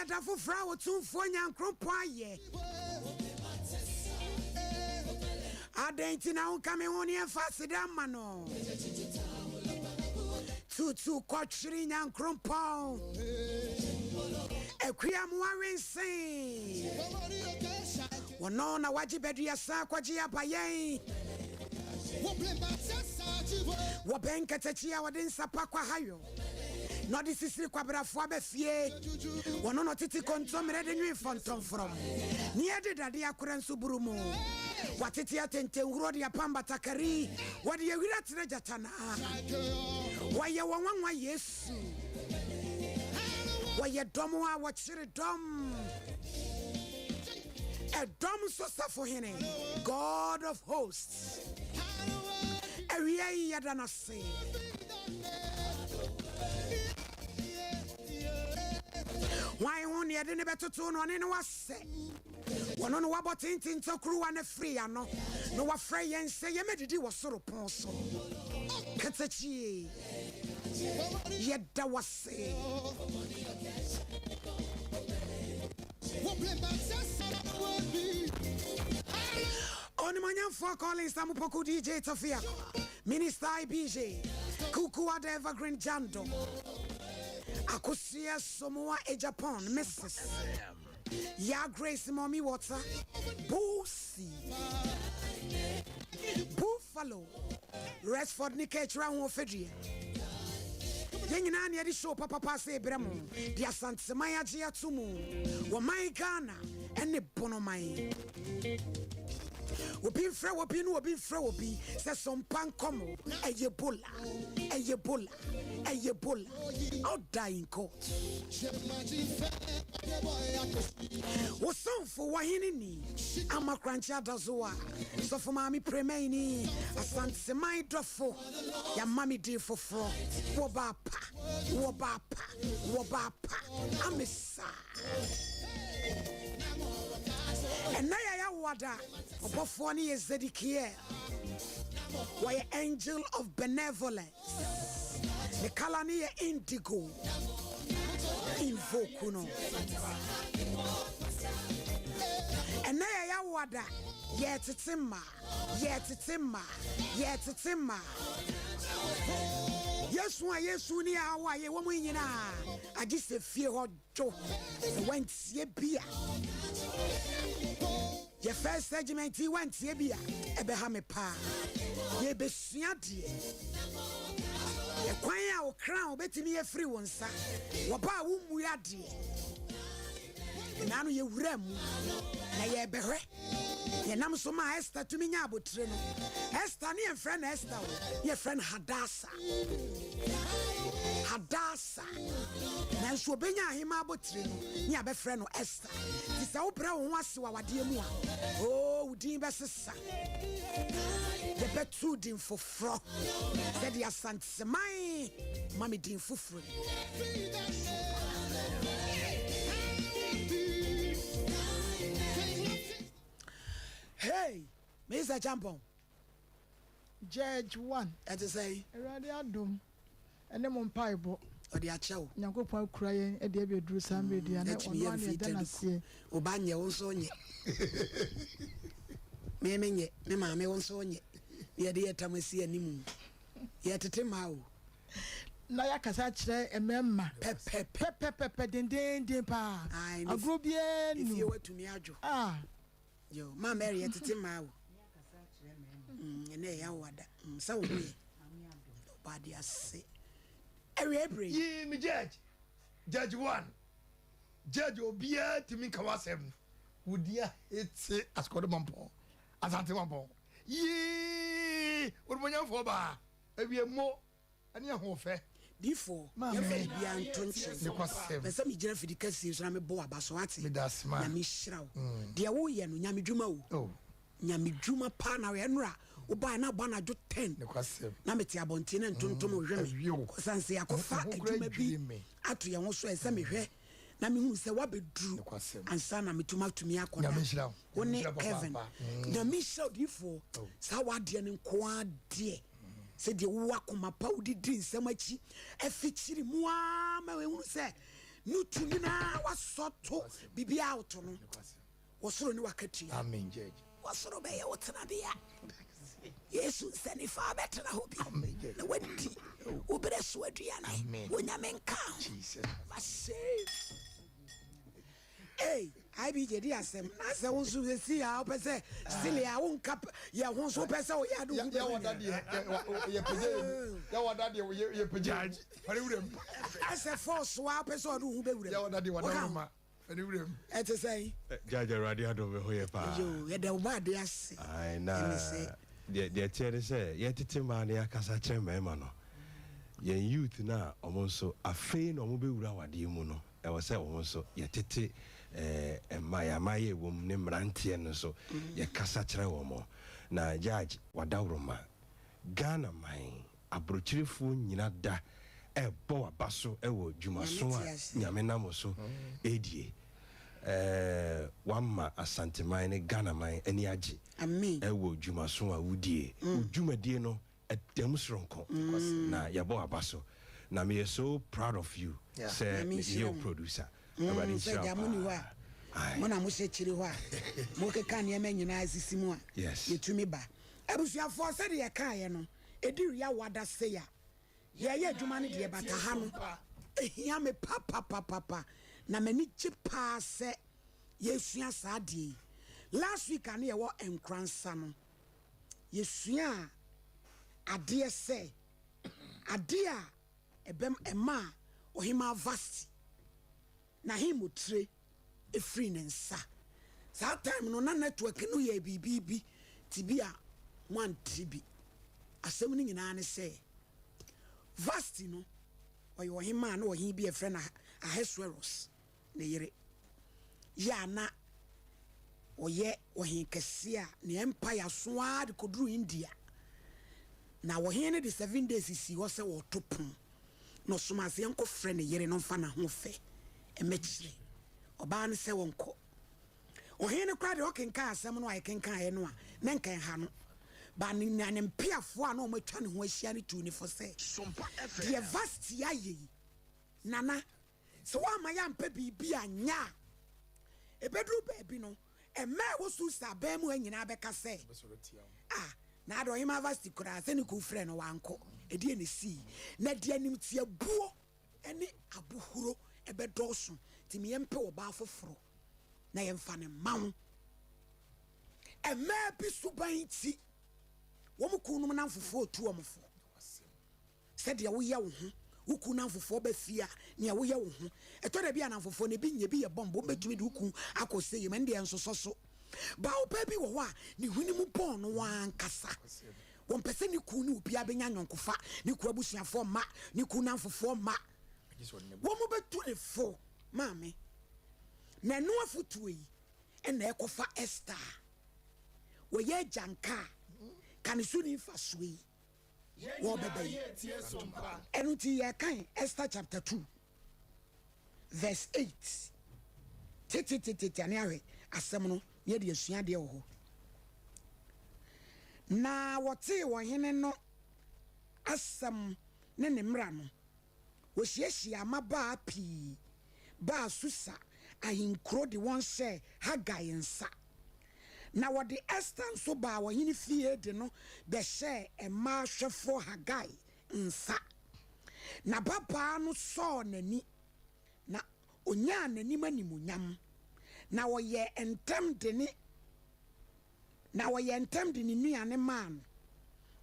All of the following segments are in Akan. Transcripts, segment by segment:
yɛ da foforɔ a Otumfoɔ Nyankrompɔn ayɛ. Adɛn nti na wonka me ho ne yɛmfa aseda mma no? Tutu kɔtwere Nyankrompɔn. Akua mmoa wense. Wɔno na wagye baduasa akɔgye aba yɛn. Wɔbɛn katakyi a wɔde nsa pa kɔ ahayɔ. Na ɔde sisiri kwabrafo aba fie. Wɔno na ɔtete kontommire de nwen fɔntɔmfrɔm. Ne yɛde dade akora nso buru mu. Watete atɛntɛnhuro de apam batakari. Wɔde awiri atena gyatanaa. Wɔyɛ wɔn nwanwa Yesu. Wɔyɛ dɔm a wɔkyere dɔm. Ɛdɔm nso safohene, God of hosts. Awia yi yɛda no ase. Hwan ho ne yɛde ne bɛtoto no ɔne no asɛ. Wɔno no wabɔ tenten kuruwa no afiri ano na wafrɛ yɛn sɛ yɛmɛdidi wɔ soro pon so. Katakyie, yɛda wase. Onimonyamfoɔ Collins Amupoku DJ Tofia Minister IBJ Kuku Ada Evergreen Jando Akosia Somoa Ejapon Mrs. Ya Grace Mommy Water Boosie Buffalo Resford ne Kɛkyerɛ Ahoɔfɛdua Yɛn nyinaa ne yɛde show papapa ase brɛ mo de Asanteman agye ato mu wɔ man Ghana ɛne Bonoman. Obi mfrɛ obi ne obi mfrɛ obi sɛ sompa nkɔmɔ ɛyɛ bola ɛyɛ bola ɛyɛ bola I'll die in court. Wosomfo wɔhene ni ama krankye adazo a sɔfo maame premani Asanteman dɔfo yɛama me din foforɔ wɔ baa pa wɔ baa pa wɔ baa pa amesa ɛnɛ yɛ yɛawoada ɔbɔfoɔ no yɛ Zedekiel wɔyɛ angel of benevolence ne kala no yɛ indigo invoke no ɛnɛ yɛ yɛawoada yɛtete mmaa Yɛtete mma, yɛtete mma. Yesu a Yesu ne awo a yɛwɔ mu nyinaa, agye sɛ fie hɔ dwo. Sɛ wantie bi a, yɛ first segment yi wantie bi a, ɛbɛha me paa. Yɛbɛsua deɛ. Ɛkwan a wo crown bɛtumi afiri wo nsa, wɔba a wommue adeɛ. Ɛnaa no yɛwura mu na yɛbɛhwɛ. Yɛnam so maa Esther tumi nya abotire no. Esther ne yɛmfrɛ no Esther o, ne yɛfrɛ no Hadasa. Hadasa. Nanso obenya ahema abotire no, ne yɛabɛfrɛ no Esther. Nti sɛ wobrɛ wo ho ase wɔ awadeɛ mu a, oo, wo din bɛsesa. Yɛbɛto din foforɔ sɛdeɛ Asanteman ma me din foforɔ yi. Hey, Mr. Champon. Judge one. Ɛte sɛ. Awurade adom ɛne mo mpaebɔ. Ɔde akyɛ wo. Nyankopɔn akura yɛn ɛde abɛduru saa mmerɛ di a na ɔno ara na yɛda no aseɛ. Wo ba nyɛ wo nso nyɛ. Me me nyɛ me maame wo nso nyɛ. Yɛde yɛ tam asi anim. Yɛtete mmaa o. Na yɛakasa akyerɛ mmarima. Pɛpɛpɛ. Pɛpɛpɛpɛ dendeenden paa. Agorɔ biara nni mu. Efie watumi adwo. Ah. Yo, ma Mary yɛtete mmaa o. Ɛnɛ ɛyɛ awada. Sɛ wo ho yɛ. Ɔbɔ ade ase. Awie bere. Yii me judge, judge one, judge obiara ntumi nka w'asɛm, wo din ahete Asukɔde Mampɔn, Asante Mampɔn, yii Onimuonyamfoɔ baa, awie mo ne ahoɔfɛ. Difoɔ, yɛmfa biribiara nto nkyɛn. Pɛ sɛ megyina fidi kɛseɛ so na mebɔ w'aba so ate. Nyame nhyira wo. Deɛ woyɛ no, Nyame dwuma o. Nyame dwuma paa na woyɛ. Ɛnora, wobaeɛ na abɔ anadwo 10. Na mete abɔnten na ntontom rehwɛ me. Kɔsan sɛ yɛakɔfa adwuma bi ato yɛn ho so a ɛsɛ mehwɛ na mehunu sɛ woabɛduru ansa na metumi atumi akɔda. Wo ne Kevin. Nyame nhyira wo difoɔ. Saa w'adeɛ no nko ara deɛ. Sɛdeɛ wowɔ akoma pa wode di nsɛm akyi afikyiri mu ara ma ɛhunu sɛ Ne tu nyinaa wasɔ to biribiara woto no. Wɔsoro ne wakatua. Amen, Judge. Wɔsoro bɛyɛ wo tenabea. Yesu nsa nifa bɛtena hɔ bi. Na wadi wo berɛ so aduane. Wo Nyame nka ho. Jesus. Masave. Ei, IBJ di asɛm. Na sɛ wo nso sɛsi a wopɛ sɛ still a wonka yɛ ho nso wopɛ sɛ woyɛ ade wo Yɛ wɔ da deɛ yɛ pɛgya yɛ mu. Yɛ wɔ da deɛ yɛ pɛgya yɛ mu. Fane wura mu. Asɛ force wa wopɛ sɛ ɔde wo ho bɛwura mu. Yɛ wɔ da deɛ wɔda Woka wo ho. ma. Fane wura mu. Ɛte sɛn? Judge, Awurade adom me ho yɛ paa. Yo, yɛda wo bɔ ade ase. Ae, na Ɛne sɛ. deɛ deɛ ɛteɛ ne sɛ yɛtete mmaa no yɛakasa kyerɛ mmarima no, yɛn youth no a ɔmo nso afei na ɔmo bɛwura awadeɛ mu no, ɛwɔ sɛ ɔmo nso yɛtete mmaa yɛn amaayɛ ɛwɔ mu ne mmeranteɛ no nso yɛkasa kyerɛ wɔn mo. Na Judge, wadaworoma Ghana man aburokyerefoɔ nyina da ɛbɔ waba so ɛwɔ dwumaso Nyame a te ase. Nyame nam so ɛdie wama Asanteman ne Ghana man ani agye Amen. ɛwɔ dwumaso a wodie, wo dwumadie no ɛdam soronko na yɛbɔ aba so, na meyɛ so proud of you sɛ Nyame meyɛ nhyira wo mo. producer. Awurade Sɛ nhyira gya wo mo ni hɔ paa. a Aye. mo na mohyɛ kyiri hɔ a mokeka nneɛma nyinaa sisi mu a yɛtumi ba. Abusuafoɔ, sɛdeɛ yɛkaeɛ no, ɛdi wia wada sei a yɛyɛ adwuma no deɛ bata ha no ɛhia me papapapapa, na m'ani gye paa sɛ yɛsua saa adeɛ yi. Last week a ne yɛwɔ Nkransa no, yɛsua adeɛ sɛ adeɛ a ɛbɛm ɛma a ɔhemaa Vasti na ahemmotire ɛfiri ne nsa. Saa time no na network no yɛ biribi bi te bi a moante bi. Asɛm no nyinaa ne sɛ Vasti no ɔyɛ ɔhemaa na ɔhen bi a ɛfrɛ no Ahasuerus ne yere yɛ a na ɔyɛ ɔhen kɛseɛ a ne empire so ara de kɔduru India. Na ɔhen no de 7 days si hɔ sɛ wɔto pon, na ɔsoma ase yɛnkɔfrɛ ne yere no mfa n'ahoɔfɛ ɛmɛkyerɛ ɔbaa no sɛ wɔnkɔ. Ɔhen no koraa deɛ, ɔkenka asɛm no a yɛkenkaeɛ no a na nka ɛha no ba ne na ne mpeafoɔ a na ɔmatwa ne ho ahyia no tuu ne fo sɛ deɛ Vasti ayɛ yi, nana, sɛ woama yɛampɛ biribi anyɛ a, ɛbɛduru baabi no ɛmɛ a ɛwɔ Susa abɛn mu ha nyinaa bɛka sɛ, ah, na ade ɔhema Vasti koraa sɛ ne ku frɛ no wankɔ, ɛdeɛ ne sii na deɛ animtiabuo ne abohuro ɛbɛdɔɔso, nti meyɛmpɛ ɔbaa foforɔ na yɛmfa ne mma wo. Ɛmmaa bi suban nti wɔn kunom namfofoɔ otu wɔn fo sɛdeɛ woyɛ wo ho, wo ku namfofoɔ ba fie a, nea woyɛ wo ho ɛtɔ da bi a namfofoɔ no ebi nyɛ bi yɛ bɔmbɔ, wɔbɛtumi de wo ku akɔ sɛ yɛ mu. Ɛno deɛ nsosɔ so ba. Ɔbaa bi wɔ hɔ a ne hwene mu bɔn no wankasa, wɔmpɛ sɛ ne ku ne obiara bɛnya nyɔnkofa, ne ku abusuafoɔ mma, ne ku namfofoɔ mma. Wɔn mo bɛtu ne fo maame na ɛno afotuo yi ɛna ɛkɔfa Esther a wɔyɛ agyanka a ka ne so ne mfasoɔ yi wɔbɛbɛ yi. Ɛno nti yɛkan Esther chapter 2 verse 8 tetetete ane ahwɛ asɛm no na yɛde asua adeɛ wɔ hɔ. Na wɔtee ɔhene no asɛm ne ne mmara no, wɔhyiahyia mmabaa pii baa Susa ahenkuro de wɔn hyɛɛ Hagai nsa. Na wɔde Esther nso baa ɔhene fie de no bɛhyɛɛ mmaa hwɛfoɔ Hagai nsa. Na babaa no sɔɔ n'ani na onyaa n'anim animuonyam, na ɔyɛ ntɛm de ne na ɔyɛ ntɛm de ne nnuane maa no.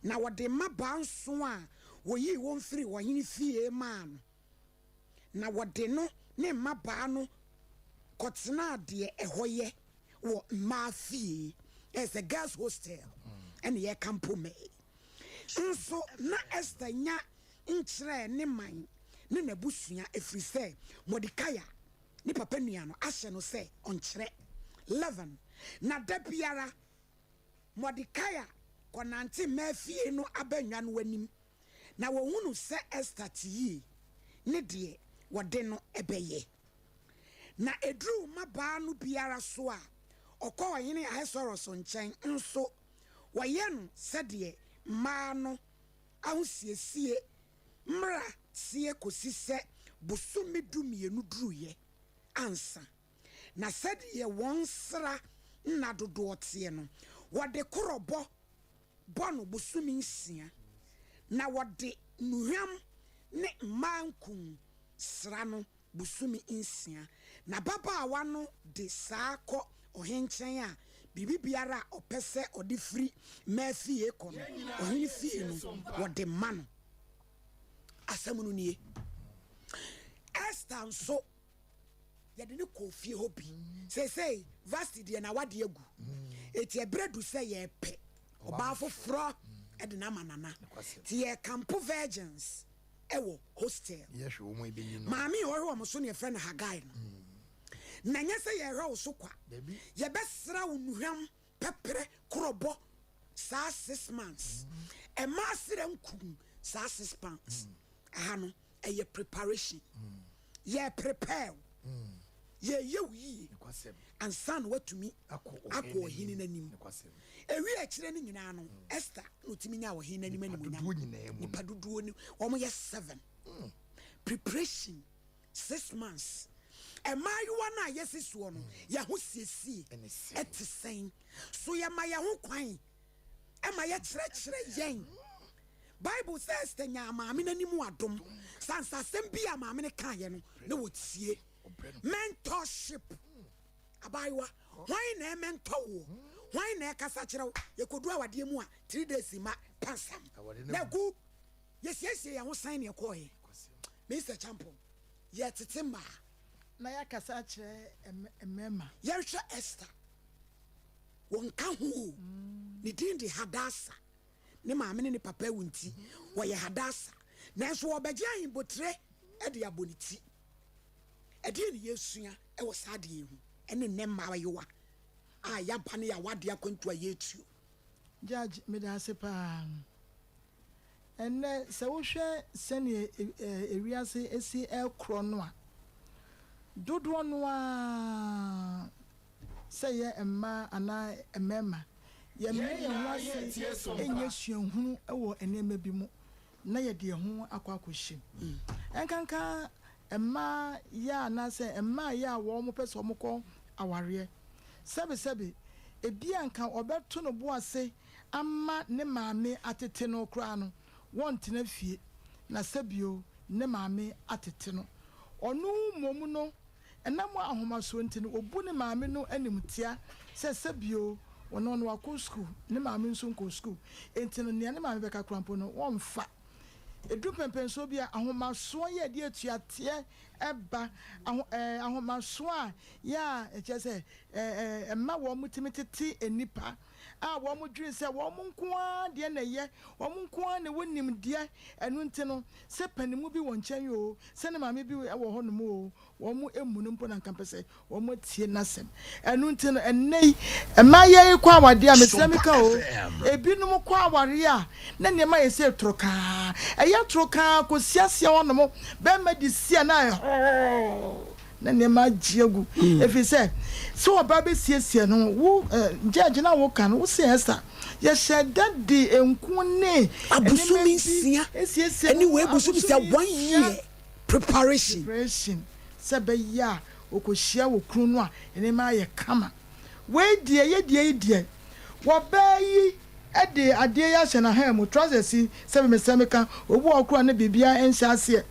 Na wɔde mmabaa nson a wɔyii wɔn firi ɔhene fie maa no, na wɔde no ne mmabaa no kɔtenaa deɛ ɛhɔ yɛ wɔ mmaa fie, ɛyɛ sɛ girls hostel ɛne yɛka mpo mɛɛ nso. Na Esther nya nkyerɛɛ ne man ne n'abusua, ɛfiri sɛ Mordekaia ne papa nua no ahyɛ no sɛ ɔnkyerɛ. 11 na da biara Mordekaia kɔnante mmaa fie no abannwa no anim na wɔhunu sɛ Esther te yie ne deɛ wɔde no ɛbɛyɛ. Na ɛduruu mmabaa no biara so a ɔkɔ ɔhene Ahasweros nkyɛn nso, wɔyɛ no sɛdeɛ mmaa no ahosiesie mmara teɛ kɔsi sɛ bosome dummienu duruiɛ ansa, na sɛdeɛ wɔn sra nna dodoɔ teɛ no, wɔde korɔbɔ bɔ no bosome nsia, na wɔde nnuhwam ne mmaa nku sra no bosome nsia. N'ababaawa no de saa kɔ ɔhene nkyɛn a, biribiara a ɔpɛ sɛ ɔde firi mmaa fie kɔ no, ɔhene fie no, wɔde ma no. Asɛm no nie. Ester nso, yɛde no kɔɔ fie hɔ bi. Seesei, Vasti deɛ n'awadeɛ agu. Enti ɛberɛ du sɛ yɛrepɛ ɔbaa foforɔ de no ama Nana. Nti yɛrekampo virgins wɔ hostel. Maame a ɔhwɛ wɔn so no yɛfrɛ no Hagai no. Na ɛnyɛ sɛ yɛrehwɛ wo so kwa. Yɛbɛsra wo nnuhwam pɛprɛ korɔbɔ saa 6 months. Ɛma asra nkum saa 6 months. Ɛha no ɛyɛ preparation. Yɛ prepare wo. Yɛyɛ wo yie ansa na woatumi akɔ ɔhene n'anim. Ewie akyire no nyinaa no, Esther na otumi nya ɔhene n'anim animuonyam. Nipa dodoɔ ni wɔn yɛ seven. Preparation 6 months. Mmaayewa no a yɛsi soɔ no, yɛn ho siesie ɛte sɛn? So yɛma yɛn ho kwan ɛma yɛkyerɛkyerɛ yɛn? Bible sɛ Esther nyaa maame n'anim adom. Sansa asɛm bi a maame no kaeɛ no na wɔtie. Mentorship. Abaayewa, hwan na ɛmɛntɔ woɔ? Hwan na ɛkasa kyerɛ wo? Yɛkɔdu awadeɛ mu a, 3 days ma pansam na gu. Yɛsiesie yɛn ho san ne ɛkɔɔyɛ. Mr. Champon, yɛtete mmaa. Na yɛakasa akyerɛ mmarima. Yɛnhwɛ Esther. Wɔnka ho o. Ne din de Hadasa. Ne maame ne ne papa awu nti, wɔyɛ Hadasa. Nanso wɔbɛgye ahembotire de abɔ ne ti. Ɛdeɛ ne yɛsua wɔ saa adeɛ yi ho ɛne nnɛ mmaayewa a yɛaba ne yɛawadeɛ akwantu a yɛretuo. Judge, meda ase paa. Ɛnnɛ, sɛ wohwɛ sɛnea ewiase esi ɛrekorɔ no a, dodoɔ no ara sɛ ɛyɛ mmaa anaa mmarima, yɛmmrɛ yɛn ho ase nyɛ suahunu wɔ nneɛma bi mu na yɛde yɛn ho akɔ akɔhyɛ mu. Ɛnkanka mmaa yɛ anaasɛ mmaa yɛ a wɔpɛ sɛ wɔkɔ awareɛ. Sɛbesɛbe, ebi a nka ɔbɛto no bo ase ama ne maame atete no koraa no, wɔntena fie na sɛbio ne maame atete no. Ɔno mmom no, ɛnam ahomasoɔ nti no, obu ne maame no animtia sɛ sɛbio ɔno no wakɔ sukuu, ne maame nso nkɔ sukuu. Nti no, nea ne maame bɛka koraa mpo no, wɔmfa. Edu mpɛmpɛnsoɔ bi a ahomasoɔ yɛ de atuateɛ ɛba aho ahomasoɔ a yɛ a ɛkyerɛ sɛ ɛma wɔn tumi tete nnipa a wɔn dwene sɛ wɔn nko ara deɛ na ɛyɛ, wɔn nko ara na ɛwɔ nimdeɛ. Ɛno nti no, sɛ panimu bi wɔ nkyɛn o, sɛ ne maame bi wɔ hɔnom o, wɔn emu no mpo na nka mpɛ sɛ wɔn atie n'asɛm. Ɛno nti no, ɛnnɛ yi mmaa yi kɔ awadeɛ a, mesrɛ mi ka o, ebinom kɔ awareɛ a na nneɛma yɛ sɛ toro kaa, ɛyɛ toro kaa kò siasia hɔnom bɛrima de si a na ɛhɔɔ na nneɛma agye agu, ɛfiri sɛ ɔbaa bɛsiesie no wo judge na woka no wo sɛ Esther yɛhyɛ da de nku ne Abosome nneɛma 6 bi esiesie ɛne wei bosome 6, one year preparation. Preparation sɛ bɛyɛ a okɔhyia wɔ kunu no a nneɛma ayɛ kama. Wei deɛ, yɛ deɛ yi deɛ, wɔbaa yi de adeɛ yi ahyɛ n'ahan mu, trousers yi, sɛ mesɛ meka obi wɔ kora ne biribiara nhyɛ aseɛ.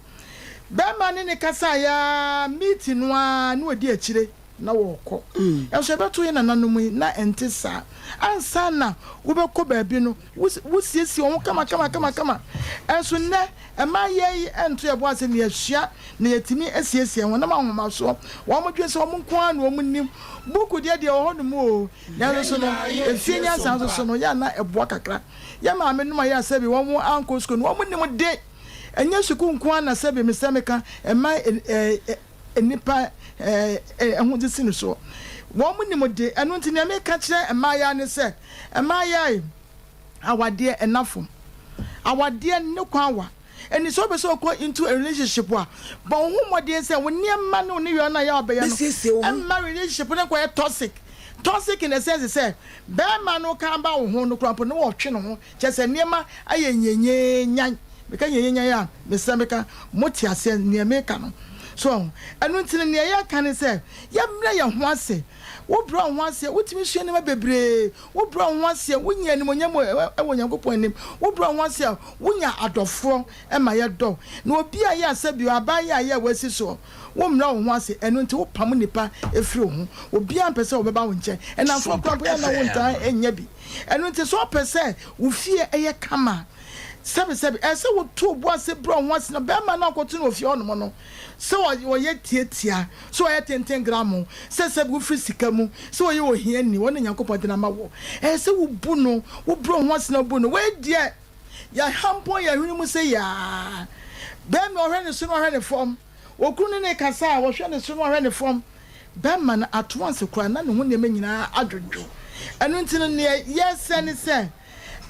Bɛrima ne ne kasa ya meeting no a na ɔdi akyire na wɔrekɔ. Ɛnso ɛbɛto yɛ nananom yi na ɛnte saa. Ansa na wobɛkɔ baabi no, wosiesie wɔn ho kama kama kama kama. Ɛnso nnɛ mmaa yɛ yi ɛnto yɛ bo ase na yɛsua na yɛtumi asiesie wɔn nam ahomasoɔ. Wɔn dwen sɛ wɔn nko ara na wɔn nim buku deɛ deɛ wɔ hɔ nom o, nanso so no efie nyansa nso so no yɛ ana ɛboa kakra. Yɛ maame nom a yɛ asɛ bi wɔn ankɔ sukuu no, wɔn nim de ɛnyɛ sukuu nko ara na sɛbi mesɛ meka ɛma ɛɛ nipa ɛɛ ɛho de si no soɔ. Wɔn nim de. Ɛno nti nea meka kyerɛ mmaa ne sɛ mmaa yi, awadeɛ ɛna fam, awadeɛ ne kwan wa ɛni. Sɛ wopɛ sɛ ɔkɔ into a relationship a, bɔ wo ho mmɔden sɛ wo nneɛma ne wo ne yɔ no a yɛ a ɔbɛyɛ Bɛsiesie wo no ho. ɛmma relationship no nkɔyɛ toxic. Toxic in the sense sɛ bɛrima no ka ba wo ho no koraa mpo ne wɔtwe ne ho kyerɛ sɛ nneɛma ayɛ nyenyenyan. Meka nyanyanyan a, mesrɛ meka, mote aseɛ neɛ meka no. So wahu? Ɛno nti no, neɛ yɛka ne sɛ, yɛmmrɛ yɛn ho ase. Wobrɛ wo ho ase a, wotumi sua nneɛma bebree. Wobrɛ wo ho ase a, wonya animuonyam wɔ Onyankopɔn anim. Wobrɛ wo ho ase a, wonya adɔfoɔ ma yɛdɔ wo. Na obi a yɛ a sɛbi aban yɛ a yɛ a wasi soɔ, wommrɛ wo ho ase, ɛno nti wopam nnipa firi wo ho. Obiara mpɛ sɛ ɔbɛba wo nkyɛn. Nnamfoɔ koraa mpo, yɛ a na wontaa nnya bi. Ɛno nti sɛ wopɛ sɛ wo fie yɛ kama a, sɛbesɛbe, ɛsɛ sɛ woto wo bo ase brɛ wo ho ase na barima no a wokɔto no wɔ fie hɔnom no, sɛ ɔyɛ tiatia, sɛ ɔyɛ tenten gramo, sɛ sɛbe wofiri sika mu, sɛ ɔyɛ ohiani, ɔno na Nyankopɔn de no ama wo. Ɛsɛ sɛ wobu no, wobrɛ wo ho ase na wobu no. Wei deɛ, yɛahampɔn yɛn hwene mu sɛ yaa. Barima ɔhwɛ ne so na ɔhwɛ ne fam. Okunu ne no rekasa a, ɔhwɛ ne so na ɔhwɛ ne fam. Bɛrima no ato ase koraa na ne ho nneɛma nyinaa adwodwo. Ɛno nti no, nea yɛsrɛ ne sɛ,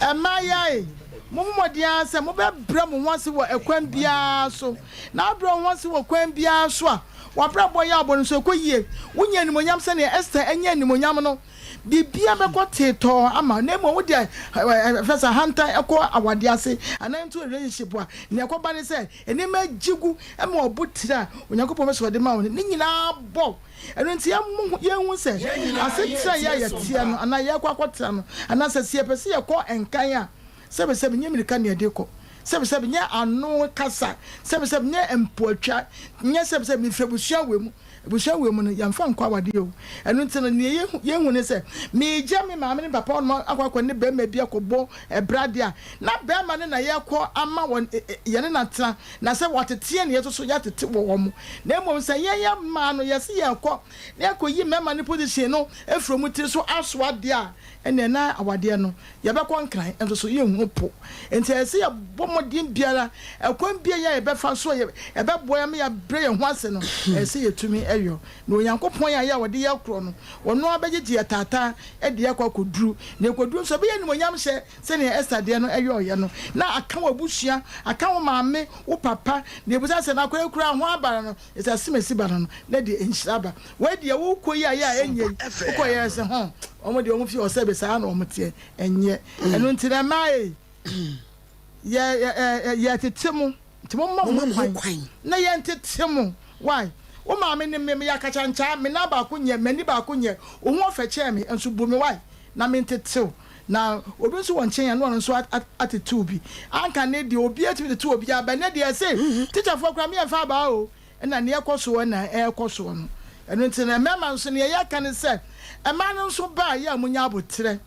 Mmaayewa e, mommɔ mmɔden ara sɛ mobɛbrɛ mo ho ase wɔ ɛkwan biara so. Na wobrɛ wo ho ase wɔ kwan biara so a, w'abrabɔ yɛ abɔ no so ɛkɔ yie. Wonya animuonyam sɛnea Ester nyaa animuonyam no. Biribiara bɛkɔ teetɔɔ ama wo. Na mmom wode ɛfɛ sɛ ahantan kɔ awadeɛ ase anaa into a relationship a, nea ɛkɔba ne sɛ, Nneɛma gye gu ma ɔbo tiri a Onyankopɔn pɛ sɛ ɔde ma wo no, ne nyinaa bɔ. Ɛno nti, yɛmmo yɛnhu sɛ asetra yi a yɛteɛ no anaa yɛrekɔ akɔtra no, anaasɛ sɛ yɛpɛ sɛ yɛkɔ nkan a, sɛbesɛbe nyɛ mmirika na yɛde kɔ, sɛbesɛbe nyɛ ano kasa, sɛbesɛbe nyɛ mpoatwa, nyɛ sɛbesɛbe mefiri abusua wei mu. Abusua wei mu no, yɛmfa nkɔ awadeɛ o. Ɛno nti no, nea yɛhu yɛhu ne sɛ, meregya me maame ne me papa hɔnom akɔ akɔ ne barima bi akɔbɔ bra deɛ a, na barima no na yɛrekɔ ama wɔn, yɛne no atena, na sɛ wɔatete yɛn na yɛn nso so yɛatete wɔ wɔn. Na mmom sɛ yɛn yɛn mmaa no, yɛse yɛrekɔ na yɛakɔyi mmarima no position no afiri wɔn tiri so asoa deɛ a, ɛnneɛ na awadeɛ no, Yɛbɛkɔ Nkran nso so, yɛnhunu po. Enti ɛsɛ sɛ yɛbɔ mmɔden biara, ɛkwan biara a yɛbɛfa so a ɛbɛboa yɛn ma yɛabrɛ yɛn ho ase no, ɛsɛ sɛ yɛtumi yɔ. Na Onyankopɔn a yɛ a ɔde yɛn korɔ no, ɔno ara bɛgyegye yɛn taataa de yɛn akɔ akɔduru. Na yɛkɔduru nso, ɛbɛyɛ animuonyamhyɛ sɛdeɛ Ester deɛ no yɔeɛ no, na aka w'abusua, aka wo maame, wo papa. Na yɛbisa sɛ, na akwadaa yi koraa ho aba no? Ɛsɛ asemasi ba no no na ɛde nhyira ba. Wei deɛ wo kɔ yi a yɛ a ɛnyɛ yi wo kɔ yɛ sɛ hɔn wɔn deɛ wɔn fi hɔ sɛbe saa na wɔn teɛ ɛnyɛ ɛno nti na mmaa yi yɛ yɛ yɛ tete mo nti mo ma mo kwan na yɛn tete mo why wo maame ne me meyɛ akakyankyaa me nan baako nyɛ m'ani baako nyɛ wo ho ɔfɛ kyɛn me nso bu me why na me ntetew na obi nso wɔ nkyɛn a na ɔno nso atetew bi. Anka ne deɛ obiara tumi tetew obiara, but nnɛ deɛ ɛse tikyafoɔ koraa me yɛmfa abaa o, ɛna neɛ ɛkɔ soɔ na ɛrekɔ soɔ no. Ɛno nti no mmarima nso neɛ yɛka ne sɛ, mmaa no nso ba a yɛ a monya aboterɛ,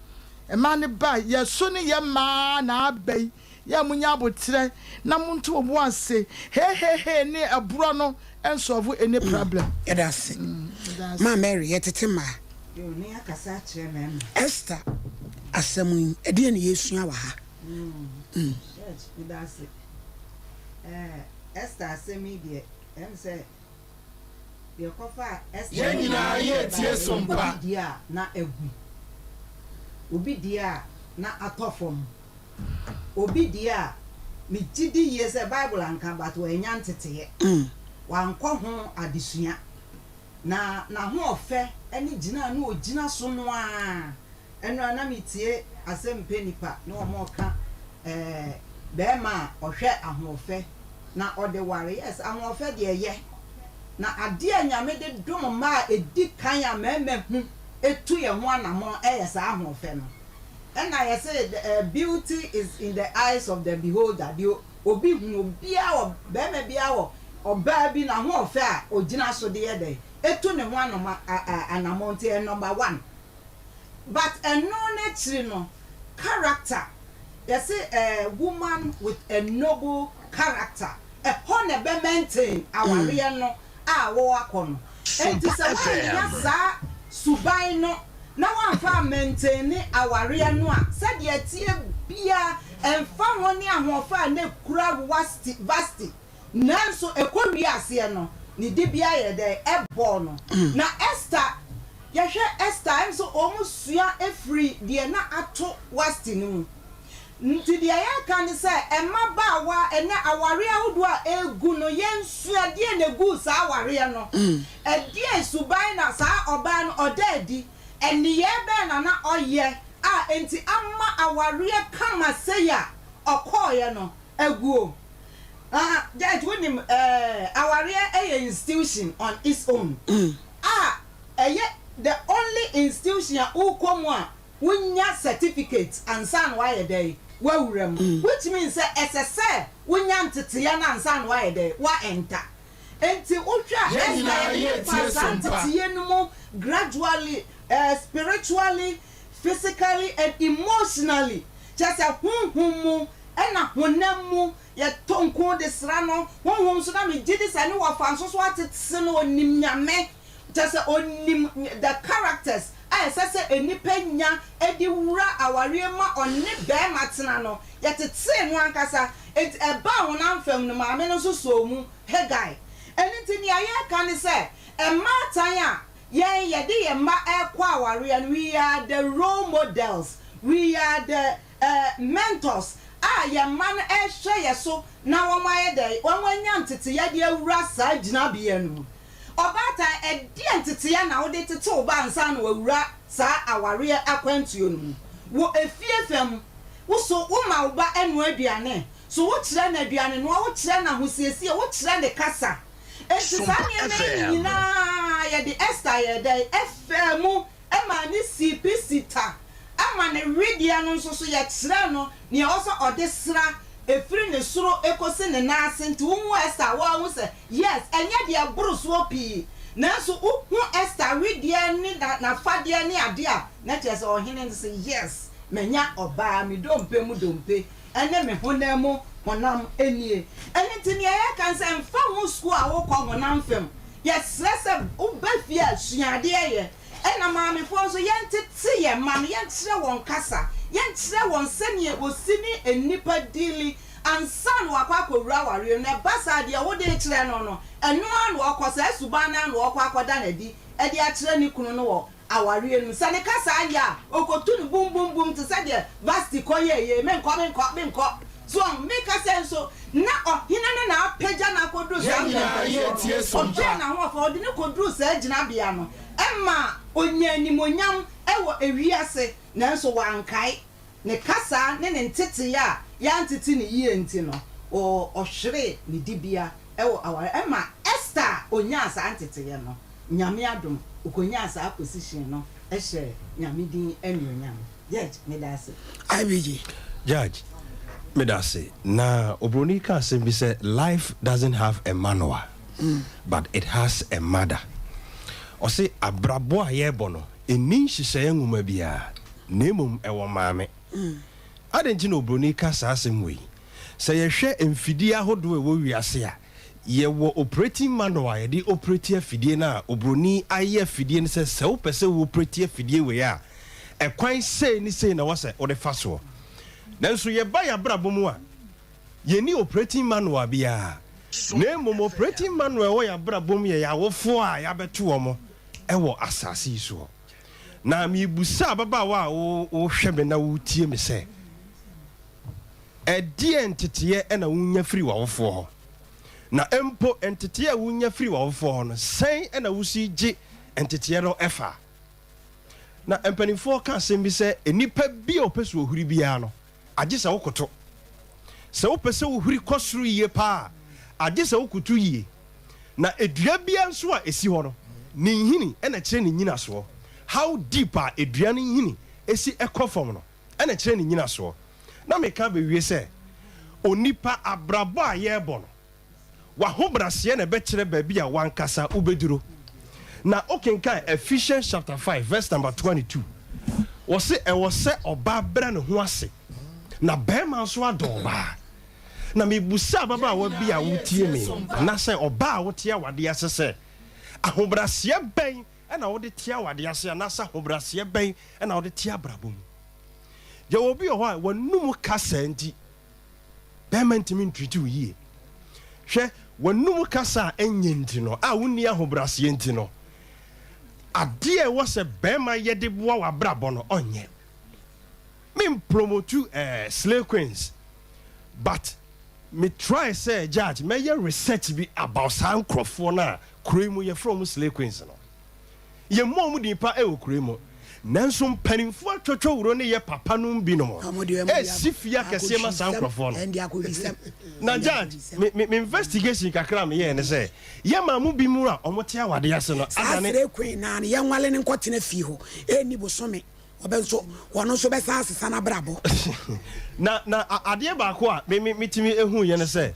mmaa no ba a yɛso ne yɛ mmaa na aba yi, yɛ a monya aboterɛ na monto mo bo ase, hehehe ne ɛborɔ no ɛnsɔlvo any problem. Yɛda ase. Maa Mary, yɛtete mmaa. Yo, ne akasa akyerɛ mmarima. Esther asɛm yi, ɛdeɛn na yɛresua wɔ ha? Judge, meda ase. Eh, Esther asɛm yi deɛ, ɛm sɛ deɛ kɔfa Esther Yɛn nyinaa yɛ tie so mpa. Obi deɛ a na agu. Obi deɛ a na atɔ fam. Obi deɛ a, megye di yie sɛ Bible anka but wannya nteteeɛ. Wankɔ ho adesua. Na n'ahoɔfɛ ne gyina a na ɔgyina so no ara. Ɛno ara na metie asɛmpɛ nipa na wɔreka eh, barima a ɔhwɛ ahoɔfɛ na ɔde ware. Yes, ahoɔfɛ deɛ ɛyɛ. Na adeɛ a Nyame de dom mmaa a ɛdi kan a mmarima hu tu yɛn ho anamɔn yɛ saa ahoɔfɛ no. Ɛna yɛse the beauty is in the eyes of the beholder, deɛ obi hu, obiara wɔ, barima biara wɔ ɔbaa bi n'ahoɔfɛ a ɔgyina so de yɛ dɛn, ɛtu ne ho anoma anamɔn nti ɛyɛ number one. But ɛno no akyiri no, character, yɛse a woman with a noble character, ɛhɔ na ɛbɛ maintain awareɛ no a woakɔ no. Enti sɛ woannya saa suban no na woamfa ammɛntɛni awareɛ no a, sɛdeɛ ɛteɛ biara, ɛmfa ho ne ahoɔfɛ a na ɛkura Wasti, Vasti, nanso ɛkɔwiee aseɛ no, ne dibea yɛɛ dɛn? Ɛbɔɔ no. Na Ester, yɛhwɛ Ester a, ɛm sɛ wɔsua firii deɛ na ato Wasti no mu. Nti deɛ yɛreka ne sɛ, mmabaawa, ɛnnɛ awareɛ ahodoɔ a ɛregu no, yɛnsua deɛn na ɛguu saa awareɛ no? Ɛdeɛn suban na saa ɔbaa no ɔda adi? Nneyɛɛ bɛn na na ɔyɛ a enti ama awareɛ kama sei a ɔkɔeɛ no aguo? Ah, Judge, wonim eh, awareɛ yɛ institution on its own a ɛyɛ the only institution a wokɔ mu a wonya certificate ansa na woayɛ dɛn, woawura mu, which means sɛ ɛsɛ sɛ wonya nteteeɛ no ansa na woayɛ dɛn, woa enter. Enti wohwɛ a Yɛn Esther nyinaa yɛde no faa yɛretie saa Sompa. nteteeɛ no mu gradually, eh, spiritually, physically and emotionally, kyerɛ sɛ honhom mu ɛna honam mu. Yɛtɔ nku de sra no, honhom nso na megye di sɛ ne wɔfa nso so atete no, onim Nyame, kyerɛ sɛ onim the characters a ɛsɛ sɛ nnipa nya de wura awareɛ mu a ɔne barima tena no, yɛtetee no ankasa, enti ɛbaa honam fam no maame no nso sɔɔ mu, Hegai. Ɛno nti nea yɛreka ne sɛ, mmaatan a yɛn yɛde yɛn mma rekɔ awareɛ no, we are the role models, we are the Mentors a yɛn mma no rehwɛ yɛn so na wɔayɛ dɛn? Wɔanya nteteeɛ de awura saa gyinabea no mu. Ɔbaatan, ɛdeɛn nteteeɛ na wode tete wo ba ansa na wawura saa awareɛ akwantuo no mu? Wɔ efie fam, wo so woma wo ba noa aduane? So wokyerɛ no aduanenoa? Wokyerɛ no ahosiesie? Wokyerɛ no kasa? Enti saa Sompa nneɛma yi FM. nyinaa yɛde Esther yɛɛ dɛn? Ɛfaa mu. Ɛmaa ne sii pi si ta. Ɛma ne wedeɛ no nso so yɛkyerɛɛ no nea ɛwɔ sɛ ɔde sra ɛfiri ne soro kɔsi ne nan ase. Nti wohu Esther a woahu sɛ yes ɛnyɛ deɛ ɛboro soɔ pii nanso wohu Esther wedeɛ ne n'afadeɛ ne adeɛ a na kyerɛ sɛ ɔhene no se yes manya ɔbaa me dompe mu dompe ne me honam mu honam nie. Ɛno nti nea yɛreka ne sɛ mfa ho sukuu a wokɔ honam fam yɛsrɛ sɛ woba fie a sua adeɛ yɛ. Ɛna maamefoɔ nso, yɛntete yɛn mma no, yɛnkyerɛ wɔn kasa, yɛnkyerɛ wɔn sɛdeɛ wɔsi ne nnipa diili ansa na wakɔ akɔwura awareɛ mu. Na ɛba saa a, deɛ wode rekyerɛ no no, ɛno ara na ɔkɔ, saa suban no ara na ɔkɔ akɔda no adi de akyerɛ ne kunu no wɔ awareɛ no mu. Sɛ ne kasa yɛ a, ɔkɔtu no bum bum bum te sɛ deɛ Vasti kɔyɛeɛ yi, Menkɔ, menkɔ, menkɔ. So wahu? Meka sɛ nso, na ɔhene no na apagya no akɔduru saa Yɛn nyinaa mpɛnpɛnsoɔ yɛretie no. Sompa. Ɔhwɛɛ n'ahoɔfɛ, ɔde no kɔduruu saa gyinabea no. Ɛma ɔnyaa animuonyam wɔ ewiase, nanso wankae. Ne kasa ne ne ntetee a yɛantete no yie nti no, ɔhweree ne dibea wɔ aware. Ɛma Esther a ɔnyaa saa nteteeɛ no, Nyame adom, ɔkɔnyaa saa position no hyɛɛ Nyame din anuonyam. Judge, meda ase. IBG. Judge, meda ase. Na obroni ka asɛm bi sɛ life doesn't have a manual but it has a mother. Ɔse abrabɔ a yɛrebɔ no ɛnni nhyehyɛeɛ nwoma biara na mmom ɛwɔ maame. Adɛn nti na obroni ka saa asɛm wei? Sɛ yɛhwɛ mfidie ahodoɔ a ɛwɔ wiase a, Yɛwɔ operating manual a yɛde operate afidie no a obroni ayɛ afidie no sɛ sɛ wopɛ sɛ wo operate afidie wei a, ɛkwan sei ne sei na ɛwɔ sɛ wode fa soɔ. Nanso yɛba yɛn abrabɔ mu a, yɛnni operating manual biara, na mmom operating manual a ɛwɔ yɛn abrabɔ mu yɛ yɛn awofoɔ a yɛabɛto wɔn wɔ asase yi soɔ. Na merebisa ababaawa a wohwɛ me na woretie me sɛ, Ɛdeɛn nteteeɛ na wonya firi w'awofoɔ hɔ? Na mpo nteteeɛ a wonya firi w'awofoɔ hɔ no, sɛn na wosi gye nteteeɛ no fa? Na mpanimfoɔ ka asɛm bi sɛ, nnipa bi a ɔpɛ sɛ ɔhuri biara no, agye sɛ wokoto. Sɛ wopɛ sɛ wohuri kɔ soro yie paa a, agye sɛ wokoto yie. Na dua biara nso a ɛsi hɔ no, ne nhini na ɛkyerɛ ne nnyinasoɔ. How deep a dua no nhini si kɔ fam no, na ɛkyerɛ ne nnyinasoɔ. Na meka abɛwie sɛ, onipa abrabɔ a yɛrebɔ no, w'ahobraseɛ na ɛbɛkyerɛ baabi a w'ankasa wobɛduro. Na wokenkan Ephesians chapter 5 verse number 22, wɔse ɛwɔ sɛ ɔbaa brɛ ne ho ase na barima nso adɔ ɔbaa. Na mebusa ababaawa bi a wotie me anaasɛ ɔbaa a wote awadeɛ ase sɛ, ahobraseɛ bɛn na wode te awadeɛ ase anaasɛ ahobraseɛ bɛn na wode te abrabɔ mu? Yɛwɔ obi wɔ hɔ a w'anum kasa nti bɛrima ntumi ntriti wo yie. Hwɛ, w'anum kasa a ɛnyɛ nti no, a wonni ahobrɛaseɛ nti no, adeɛ a ɛwɔ sɛ bɛrima yɛ de boa w'abrabɔ no, ɔnyɛ. Me mpromotu eh, slay queens, but me try sɛ judge mɛyɛ research bi about saa nkorɔfoɔ no a kuro yi mu yɛfrɛ wɔn slay queens no. Yɛmmɔ wɔn din pa wɔ kuro yi mu. Nanso mpanimfoɔ atwotwowuro ne yɛ papa nom binom Ɔmo deɛ ɔmo de resi fie akɛseɛ ma saa akɔhwisɛm, nkorɔfoɔ no. ɛnde akɔhwisɛm, Na ɛnde Judge, akɔhwisɛm. me, me, me investigation kakra a meyɛɛ ne sɛ, yɛ maa mo binom a wɔte awadeɛ ase no Saa adane. srɛ queen naa no yɛnwale no nkɔtena fie hɔ ɛnni bosome ɔbɛ nso ɔno nso bɛsan asesa n'abrabɔ. Na, na a, adeɛ baako a me, me, metumi huiɛ ne sɛ,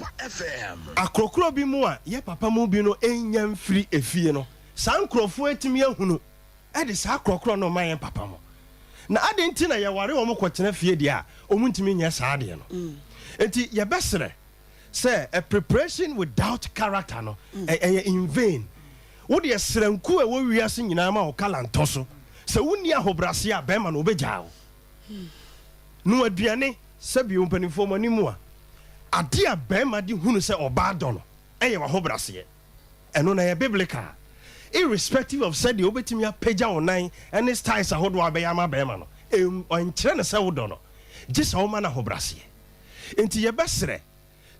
akorɔkorɔ bi mu a yɛ papa mu bi no nnya mfiri efie no, saa nkorɔfoɔ atumi ahunu de saa korɔkorɔ no rema yɛn papa mo. Na adɛn nti na yɛware wɔn kɔtena fie deɛ a, wɔntumi nyɛ saa adeɛ no? Enti yɛbɛsrɛ sɛ a preparation without character no, ɛyɛ in vain. Wo deɛ srɛ nku a ɛwɔ wiase nyinaa ma wo kala ntɔ so. Sɛ wonni ahobrɛaseɛ a, bɛrima no ɔbɛgyaa wo. Noa aduane, sɛbio mpanimfoɔ mo anim a, adeɛ a bɛrima de hunu sɛ ɔbaa dɔ no yɛ w'ahobrɛaseɛ. Ɛno na ɛyɛ biblical. Irrespective of sɛdeɛ wobɛtumi apagya wo nan ne styles ahodoɔ a wobɛyɛ ama bɛrima no, ɛnkyerɛ no sɛ wodɔ no, gye sɛ woma no ahobrɛaseɛ. Enti yɛbɛsrɛ,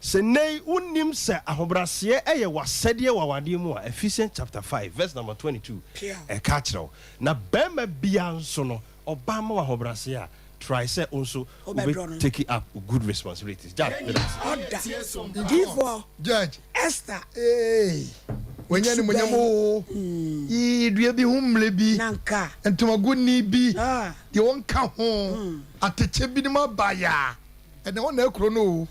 sɛ nnɛ yi wonnim sɛ ahobrɛaseɛ yɛ w'asɛdeɛ wɔ awadeɛ mu a, Ephesians chapter 5 verse number 22 ɛka akyerɛ wo. Na barima biara nso no, ɔbaa ma wo ahobrɛaseɛ a, try sɛ wo nso wobɛ take up good responsibilities. Judge, meda ase. Ɔda. Difoɔ. Judge. Esther. Eei wanya animuonyam oo Yii dua bi ho mmle bi Nanka. Ntomago nni bi Ah. Deɛ ɔnka ho Atɛkyɛ binom aba ya Ɛnɛ hɔ na akuro no oo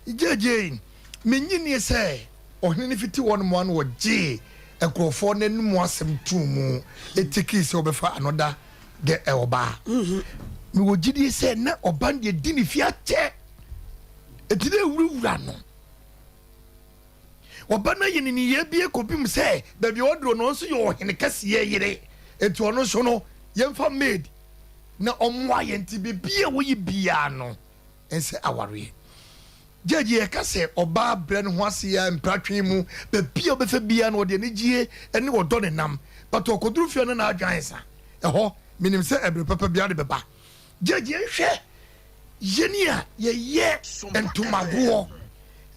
Gyegyeei Mennye nnie sɛ ɔhene no fiti hɔ nom a na ɔgyee nkurɔfoɔ no anom asɛm too mu tekii sɛ ɔbɛfa another gɛ ɔbaa. Mewɔ gyidie sɛ na ɔba no deɛ di ne fie akyɛ enti na ɛwurawura no. Ɔba no ayɛ ne nneyɛɛ bi kɔpem sɛ baabi a ɔduro no ɔno nso yɛ ɔhene kɛseɛ yere enti ɔno nso no yɛmfa maid na ɔmmoa yɛn nti biribi a wɔyɛ biara no ɛnsɛ awareɛ. Gyegye yɛka sɛ ɔbaa brɛ ne ho ase a mpratwe mu baabi a ɔbɛfa biara no ɔde anigyie ne ɔdɔ ne nam but ɔkɔduru fie a na n'adwene ayɛ sa ɛhɔ menim sɛ ɛbere papa biara de bɛba. Gyegye nhwɛ yɛn a yɛyɛ ntomagoɔ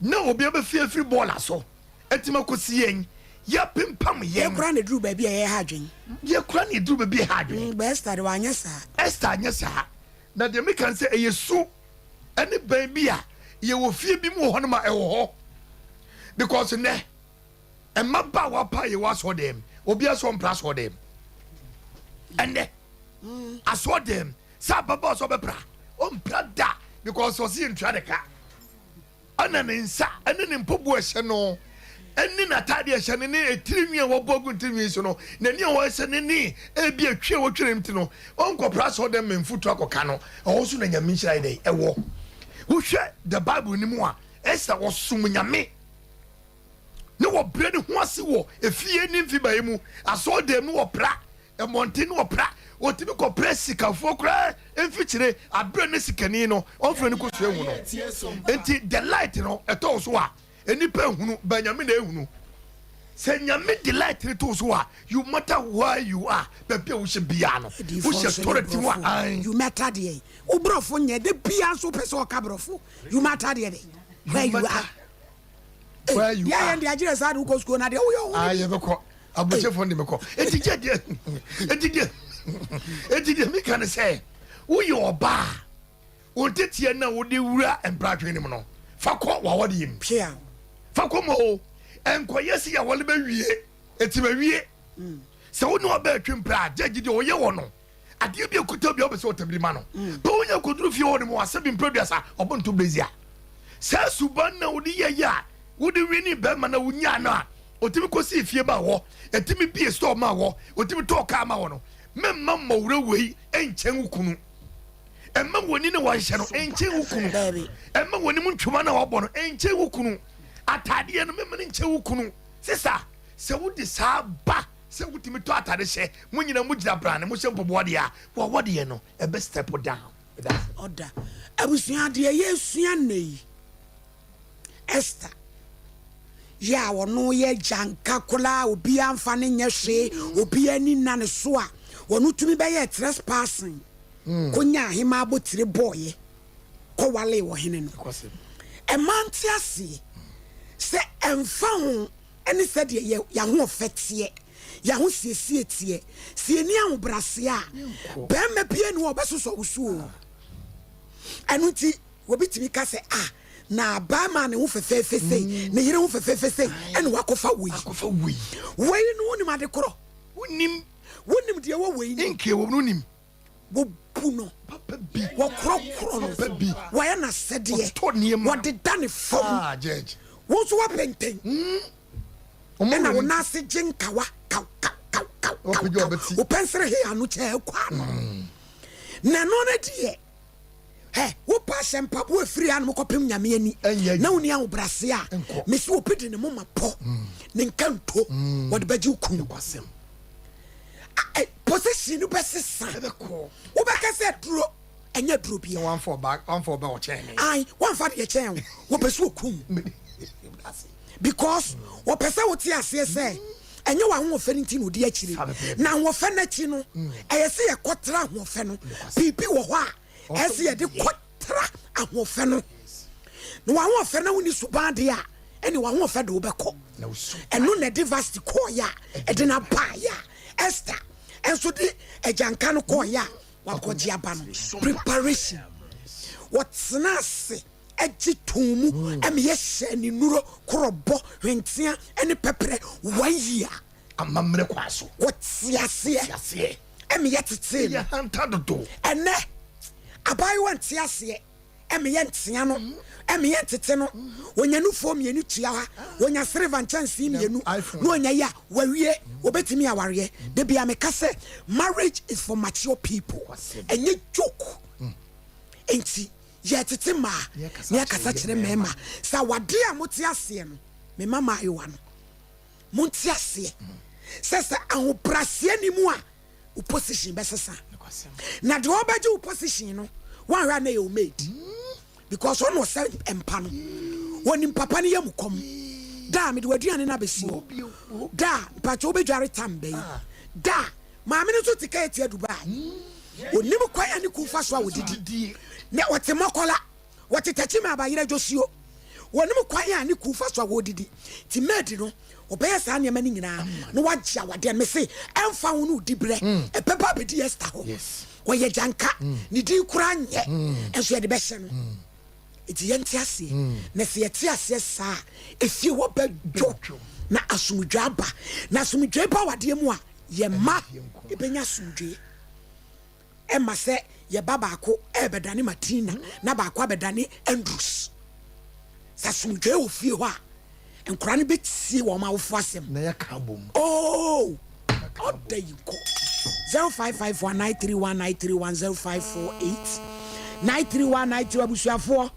na obi abɛfi afiri bɔɔla so atumi akɔsi yɛn yɛapempam yɛn. Yɛ koraa na ɛduru baabi a ɛyɛ ha adwene. Yɛ koraa na ɛduru baabi a ɛha adwene. But Esther de wanyɛ saa. Esther anyɛ saa. Na deɛ meka ne sɛ ɛyɛ su ne ban bi a yɛwɔ fie bi mu wɔ hɔnom a ɛwɔ hɔ because nnɛ mmabaawa paa yɛwɔ asɔɔdɛm obiara sɛ ɔmpra asɔɔdɛm ɛnnɛ asɔɔdɛm sɛ ababaawa sɛ ɔbɛpra ɔmpra da because ɔse yɛntua ne ka. Ɛna ne nsa ne ne mpaboa a ɛhyɛ no ne n'atadeɛ a ɛhyɛ no ne etiri nwi a wɔbɔ agu ne tiri nwi so no, n'ani a wɔhyɛ no ne ebi atwi a wɔtwi ne ti no, ɔnkɔpra asɔrdan ma mfuturo akɔka no. Ɛhɔ nso na Nyame nhyira yɛ dɛn? Ɛwɔ. Wohwɛ the Bible no mu a, Esther ɔsom Nyame ne wɔbrɛ ne ho ase wɔ efie ne mfibaeɛ mu, asɔrdan mu wɔpra, Mmɔnten no ɔpra, ɔtumi kɔpra sikafoɔ koraa mfikyire aberɛ ne sikani no ɔmfrɛ no kɔ suahu no. Nti the light no ɛtɔ wo so a nnipa nhunu but Nyame na ɛhunu. Sɛ Nyame de light no to wo so a you matter where you are, baabi a wohyɛ biara no Adiyifoɔ wohyɛ nso ne toilet mu a borɔfo. ae. You matter deɛ wo borɔfo nyɛ da biara nso wopɛ sɛ ɔka borɔfo. You matter deɛ de where You you matter are. where you Deɛ are. yɛn deɛ agyerɛ saa de wokɔ sukuu na deɛ woyɛ wo ho Ah no bi. yɛbɛkɔ aburokyɛfoɔ de mekɔ eti gye deɛ eti deɛ eti deɛ meka ne sɛ woyɛ ɔbaa wo nteteɛ no a wode wura mpratwe no mu no fa kɔ w'awadeɛ mu Pia. fa kɔ ma o ɛnkɔyɛ sɛ yɛawale bɛwie eti bɛwie sɛ wo ne ɔbaa twe mpra a gyagye deɛ ɔyɛ wɔ no adeɛ bi ekuta bi a ɔpɛ sɛ ɔtabiri ma no bɛ wonya kɔduru fie hɔ no mu asɛ bi mprɛduasa ɔbɔ nto brezia saa suban na wode yɛyɛ a wode wini bɛrima na wonyaa no a ɔtumi kɔsii fie ma wɔ ɛtumi bie store ma wɔ ɔtumi tɔɔ kaa ma wɔ no mɛmma mmɔwerɛ wei nkyɛn wo kunu ɛmma w'ani ne wɔnhyɛ no nkyɛn wo kunu ɛmma w'anim ntwoma na wɔbɔ no nkyɛn wo kunu ataadeɛ no mɛmma no nkyɛn wo kunu sisa sɛ wode saa ba Sɛ wotumi tɔ atade hyɛ, mo nyinaa mo gyina brane, mo hyɛ mpaboa deɛ a, wawa deɛ no, ɛbɛ step down. Meda ase. Ɔda. Abusua, deɛ yɛresua nnɛ yi, Esther yɛ a ɔno yɛ gyanka koraa, obiara mfa no nyɛ hwee, obiara ani nna ne so a, ɔno tumi bɛyɛɛ trespassing kɔnyaa ahemaa abotire bɔeɛ kɔwalee ɔhene no. Ɛma nte aseɛ sɛ ɛmfa ho ne sɛdeɛ yɛ yɛn ahoɔfɛ teɛ. Yɛn ahosiesie teɛ. Sɛ yɛnni ahobrɛaseɛ a, barima biara nni hɔ a ɔbɛsosɔ wo so o. Ɛno nti, obi tumi ka sɛ, Ah, na barima a ne ho fɛfɛɛfɛ sei, ne yere ho fɛfɛɛfɛ sei, ɛna wakɔfa wei. Wei no, wonim ade korɔ? Wonim. Wonim deɛ ɛwɔ wei no mu? Nka ɛwɔ mu no, wonim. Wɔbu no, wɔkorɔkorɔ no, wɔyɛ n'asɛdeɛ, wɔdeda ne fam. Ah, Wo nso woapɛntɛn, ɛna wo nan ase gye nkawa kaw kaw kaw kaw kaw kaw. Wo pɛnsere he ano kyɛ akɔ ano. Na ɛno no deɛ, hɛ, wopɛ ahyɛ mpaboa firi hanom kɔpem Nyame ani, na wonni ahobrɛaseɛ a, mese obi de ne moma pɔ, ne nkanto, wɔde bɛgye wo kunu. Position no bɛsesa. Wobɛka sɛ aduro ɛnyɛ aduro biara. Wamfa ɔba wamfa ɔba ɔkyɛn me. Ayi wamfa deɛ kyɛn wo wɔpɛ sɛ okum. Because wɔpɛ sɛ wote aseɛ sɛ ɛnyɛ w'ahoɔfɛ no nti na odi akyire. Na ahoɔfɛ no akyi no ɛyɛ sɛ yɛkɔtra ahoɔfɛ no. Biribi wɔ hɔ a ɛyɛ sɛ yɛde kɔtra ahoɔfɛ no. Na w'ahoɔfɛ na wonni suban deɛ a ɛne w'ahoɔfɛ de wobɛkɔ. Ɛno na ɛde Vasti kɔɔeɛ a ɛde no abaeɛ a Esther nso de agyanka no kɔɔeɛ a wakɔgye aba no. Preparation. Wɔtena ase gye too mu ma yɛhyɛɛ ne nnuro, korɔbɔ, hwentea ne pɛprɛ one year. Amammerɛ kwan so. Wɔte aseɛ ma yɛtetee no. Yɛ hanta dodo. Ɛnnɛ, abaayewa nte aseɛ. Ɛmeyɛ ntea no, ɛmeyɛ ntete no, onya nufoɔ mienu tua ha, onya siliva nkyɛnsee mienu, na onya yi a, wawie, obetumi awareɛ. Da biara meka sɛ, marriage is for mature people, ɛnyɛ joke. Enti yɛtete mmaa na yɛkasa kyerɛ mmarima sɛ awadeɛ a mote aseɛ no, me mma mmaayewa no, monte aseɛ sɛ sɛ ahobrɛaseɛ nni mu a, wo position bɛsesa na deɛ ɔbɛgye wo position no woanhwɛ a na ɛyɛ wo maid because ɔna ɔsɛ mpa no wɔnim papa no yɛ mu kɔm da a mede w'aduane no abɛsi hɔ da a mpakyɛ wobɛdware tam bɛyi ah. da a maame no nso te ka ɛtia Dubai onim kwan a ne kun fa so a wɔdidi na ɔte mɔkɔla Wɔte tɛkyima abayerɛ dwosuo. Wɔnim kwan a ne kuw fa so a wɔredidi. Nti maid no, ɔbɛyɛ saa nneɛma no nyinaa na wagye awadeɛ no. Mese, ɛmfa ho ne wo diberɛ, ɛbɛba abɛdi Esther hɔ. Ɔyɛ gyanka, ne din koraa nyɛ, nso yɛde bɛhyɛ no. Nti yɛnte aseɛ. Na sɛ yɛte aseɛ saa a, efie hɔ bɛdwo na asomdwoeɛ aba. Na asomdwoeɛ ba awadeɛ mu a, yɛn mma bɛnya asomdwoeɛ. Ɛmma sɛ yɛ ba baako rebɛdane Martina na baako abɛdane Andrews. Sɛ asomdwoe wɔ fie hɔ a, nkwadaa no bɛtie wɔn awofo asɛm. Na yɛka abom. Oh, ɔda yi nkɔ. 0554 931 931 0548 931 931 abusuafoɔ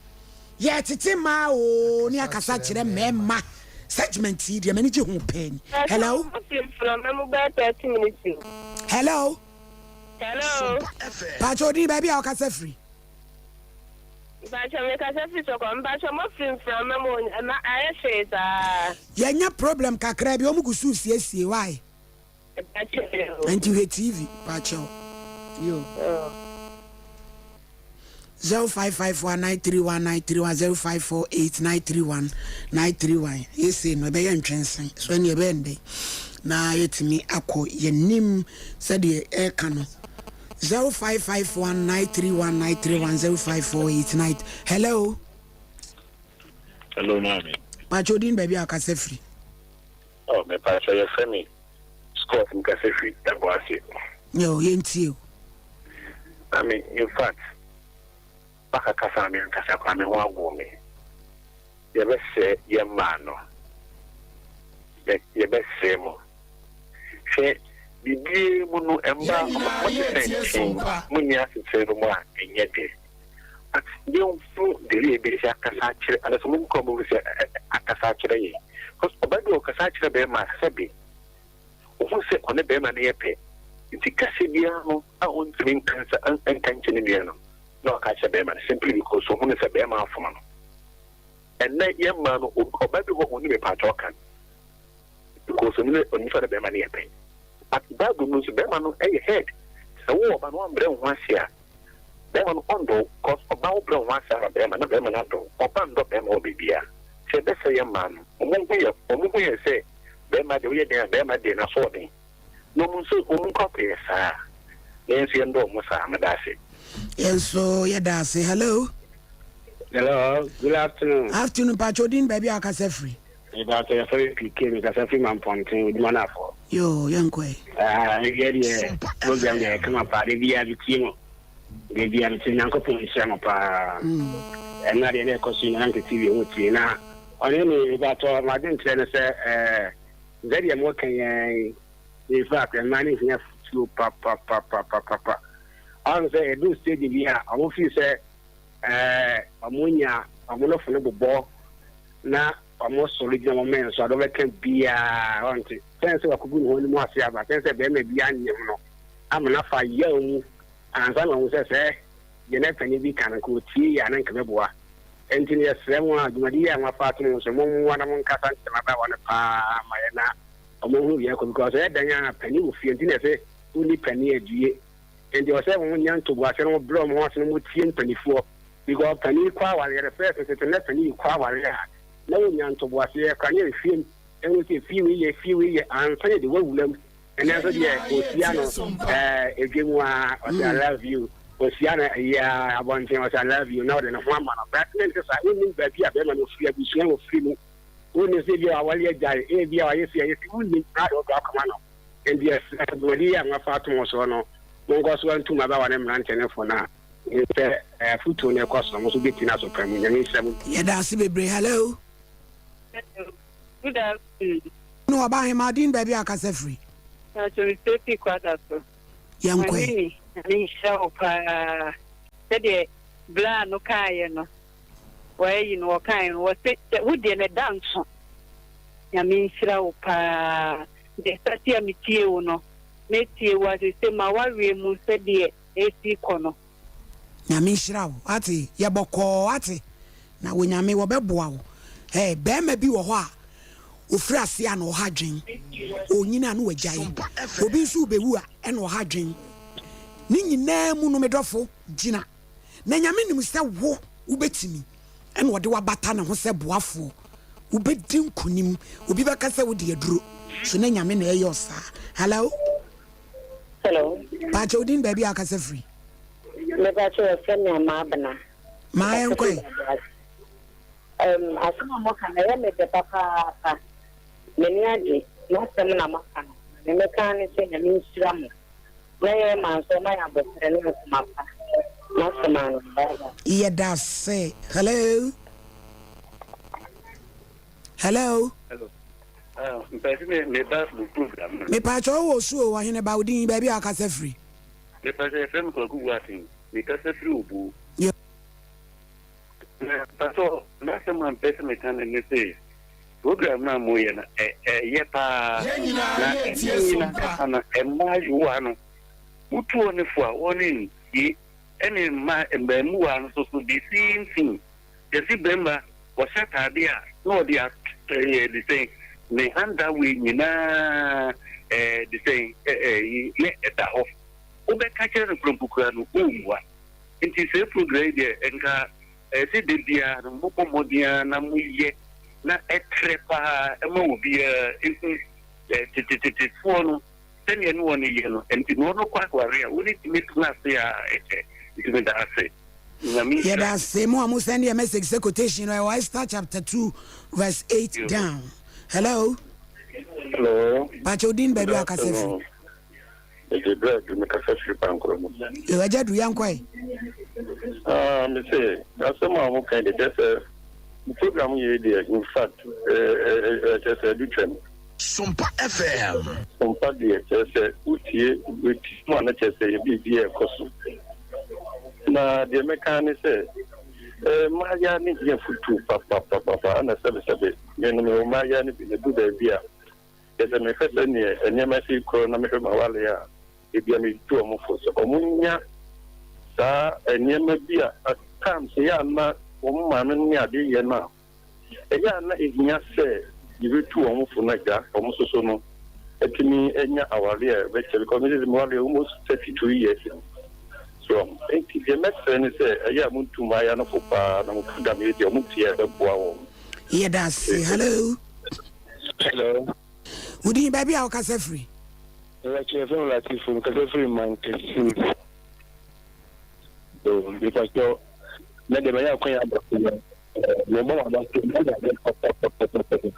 yɛtete mmaa oo ne akasa kyerɛ mmarima segment yi deɛ m'ani gye ho pɛɛ ni. Hello. Hello. Hello. Pacho odin baabi a ɔkasa firi. Mpacho me kasa firi sɔkɔ. Mpacho mo firi mframa mu ɛma ayɛ hwee saa. Yɛnya problem kakra bi wɔn gu so siesie why. Mpacho yo. Nti hwɛ TV pacho yo. Oh. 0554 931 931 0548 931 931 yɛsei no ɛbɛyɛ ntwensen so ɛne ɛbɛyɛ ndɛn na yɛtumi akɔ yɛnim sɛdeɛ ɛka no 0551 931 931 0548 9 hello. Hello maame. Pacho din baabi a ɔkasa firi. Oh me pacho yɛfrɛ me Scott mekasa firi Daboase. Yo yɛntie o. Maame, in fact, maka kasa a me ankasa koraa me ho agow me. Yɛbɛsrɛ yɛn mmaa no, yɛ yɛbɛsrɛ mo. Hwɛ, biribiara mu no, mmaa, Yɛn nyinaa mote sɛ yɛretie nkyɛn, Sompa. monni asekyerɛ no mu a, ɛnyɛ dɛ. But yɛnhu the way yɛbɛsi akasa akyerɛ, anaasɛ mo koraa mohu sɛ akasa akyerɛ yɛn. Because ɔbaa bi wɔ hɔ, ɔkasa akyerɛ bɛrima a, sɛbe, Ohu sɛ ɔne barima no yɛ pɛ, nti kasa biara no a ontumi nka nsa nka nkyerɛ ne nua no na waka akyerɛ barima no simply because ohunu sɛ barima afom no. Ɛnnɛ yɛn mmaa no, ɔbaa bi hɔ onni mepaakyɛw ka no because onim onim sɛ ɔne barima no yɛ pɛ. But Bible mu nso barima no yɛ head. Sɛ wowɔ ɔba no woambrɛ wo ho ase a, barima no ɔndɔ wo cause ɔbaa wo brɛ wo ho ase ama barima na barima no adɔ wo. Ɔba ndɔ barima wɔ baabiara. Sɛ yɛbɛsrɛ yɛn mmaa no, wɔn hu yɛ wɔn hu yɛn sɛ Bɛɛma deɛ woyɛ dɛn a bɛɛma deɛ n'aso ɔden. Na wɔn nso wɔn nkɔ akɔyɛ saa. Na yɛn nso yɛndɔ wɔn saa. Meda ase. Yɛn nso yɛda ase. Hello. Hello, good afternoon. Afternoon, Pacho Din, baabi a akasa firi. Mepakyɛ yɛfrɛ me PK, mekasa firi Mampɔnten, Oduma no afɔ. Yoo, yɛnkɔ ɛ. Ah, ɛdeɛ deɛ program deɛ ɛkama paa, da biara metie mo. Da biara metie, Nyankopɔn nhyira mo paa. Ɛno adeɛ na ɛkɔ so nyinaa nka TV ho tie na ɔne ne mepakyɛ m'adwenkyerɛ no sɛ ɛɛ sɛ deɛ moka yɛn in fact mmaa no hia futuo papapapapapa. Ɔno sɛ ɛduru stage bi a ɔmo feel sɛ ɛɛ ɔmo nya ɔmo nofo no bobɔ na ɔmo sɔre gyina ɔmo mmɛn so a, deɛ ɔbɛka biara ɔnte. Sɛn sɛ wakogu ne ho anim ase aba, sɛn sɛ bɛrima bi anyem no ama no afa yaw mu ansa na wahu sɛ sɛ deɛ na panin bi ka no nka ɔtie yɛ a na nka bɛboa. Ɛnti no yɛsrɛ mo a dwumadi yi a moafa ato mo ho so, mommoa na monkasa nkyerɛ mmabaawa no paa ma yɛn na ɔmo nhunu deɛ ɛrekɔ because ɛyɛ dɛn a panin wɔ fie nti na ɛsɛ wonni panin adue. Nti ɛwɔ sɛ wɔn nya ntoboaseɛ na wɔn brɛ wɔn ho ase na wɔn tie mpanifoɔ because panin kɔ awareɛ no first tete na panin kɔ awareɛ a na wɔn nya ntoboaseɛ kora ne nhwɛm ɛhu sɛ fie wei yɛ fie wei yɛ ansa yɛ de wawura mu ɛnɛ nso deɛ ɔsia no ɛɛ edwa mu a ɔsɛ I love you ɔsia no ɛyɛ abɔnten ɔsɛ I love you na ɔde ne ho ama no bɛɛ ne nte saa wonim baabi a bɛrima no ofiri abusua ofiri mu wonim sɛ ebi a wawale agyae ebi a wayɛ si ayɛ si wonim na de ɔdɔ akɔma no. Enti ɛsɛ sɛ dwumadi yi a moafa ato mo soɔ no, monkɔ so ntu mmabaawa ne mmeranteɛ no fo na sɛ afotuo no rekɔ so no, mo nso bɛti no aso pa mu. Nyame nhyira mo. Yɛda ase bebree. Hello. Hello. Good afternoon. Ne ɔba ahemaa din baabi a akasa firi. Pacho me Stacy Kwada so. Yɛnkɔ ɛ. Ɔhene Nyame nhyira wo paa sɛdeɛ braa no kaeɛ no wɔayi no wɔkaeɛ no wɔse sɛ wo deɛ no ɛda nso Nyame nhyira wo paa. Me starte a me tie wo no me tie wo a sese mawareɛ mu sɛdeɛ ɛsi kɔ no. Nyame nhyira wo wate yɛ bɔkɔɔ wate na wɔ Nyame wɔbɛboa wo eh bɛɛma bi wɔ hɔ a ofiri aseɛ a na ɔha dwen onyini a na wagyae obi nso wobɛwu a ɛna ɔha dwen ne nyinaa mu no medɔfo gyina na Nyame nim sɛ wo wobɛtumi ɛna ɔde wo abata ne ho sɛ boafoɔ. Wobɛdi nkonim. Obi bɛka sɛ wode aduro. So na Nyame na ɛyɛ ɔsaa. Hello? Hello. Paakyɛ wo din baabi a akasa firi? Mepaakyɛ wɔfrɛ me Ama Abena. Maa yɛnkɔ ɛ. Um, asɛm a moka no ɛyɛ me dɛ papaapa. M'ani agye. M'asɛm na moaka no. Nea mɛka ne sɛ Nyame nhyira mo. Na yɛn ma nso ɔma yɛn abotire ne akoma pa. M'asɛm ano. Bye bye. Yɛdase. Hello. Hello. Hello. Ah, mpɛ sɛ me me ba mo program no. Mepaakyɛ wo wɔ su o ɔhene ba wo din baabi a wakasa firi. Mepɛ sɛ yɛfrɛ me Kwaku Boateng. Mekasa firi Obuo. Na mpakyɛw m'asɛm a mpɛ sɛ meka no ne sɛ program no a moyɛ no ɛyɛ paa na ɛne no ankasa no mmaayewa no wotu wɔn fo a wɔn ntie ɛne mma mmaamuwa no nso so the same thing yɛsi bɛrima wɔhyɛ ataade a na ɔde at ɛɛ de sɛn ne underwear nyinaa ɛɛ de sɛn ɛɛ ne ɛda hɔ wobɛka kyerɛ no korɔmpo kura no ɔmmua. Nti saa program yi deɛ nka ɛyɛ sɛ da biara no mobɔ mmɔden ara na moyɛ na ɛtrɛ paa ɛma obiara ɛhu tetetetefoɔ no sɛdeɛ ne wɔn yɛ no nti na ɔno kɔ aware a wone tumi tena ase a ɛkyɛ nti meda ase Nyame nhyira Yɛda ase mo a mo send yɛ message sɛ quotation no ɛwɔ Esther chapter 2 verse 8 down. Hello. Hello. Pakyɛ odin baabi a akasa firi. Megye berɛ adu mekasa firi Pankoro mu. Yo, Agya Adu, yɛnkɔ ɛ. Ah, me se, asɛm a wɔka yi deɛ, kyerɛ sɛ, mo program yei deɛ, in fact, kyerɛ sɛ adu twam. Sompa FM. Sompa deɛ, kyerɛ sɛ, wotie, wotie mu a na kyerɛ sɛ yɛ biribi a ɛkɔ so. Na deɛ mɛka ne sɛ, mmaayewa no hia futuo papapapapa, ɛna sɛbesɛbe, me no mewɔ mmaayewa no bi, na ɛdu baabi a, Kyerɛ sɛ, mehwɛ sɛdeɛ nneɛma si rekɔ na mehwɛ m'awareɛ a, ebia metu wɔn fo sɛ wɔnnya saa nneɛma bi a at times ɛyɛ a na wɔn maame no ne ade yɛ no a, ɛyɛ a na ɛhia sɛ yɛbɛtu wɔn fo na agya wɔn nso so no atumi anya awareɛ a ɛbɛkyɛ because me sisi m'awareɛ almost 32 years ni. So nti deɛ mɛsrɛ ne sɛ ɛyɛ a montu mmayewa no fo paa na mo program yi deɛ wɔn tie a ɛbɛboa wɔn. Yɛda ase. Hello. Hello. Wo din baabi a wokasa firi? Mepakyɛ yɛfrɛ me Latifo mekasa firi Mankasim. So mepakyɛ na deɛ manya kwan aba so no mebɔ m'aba so manya ade papapapapapa.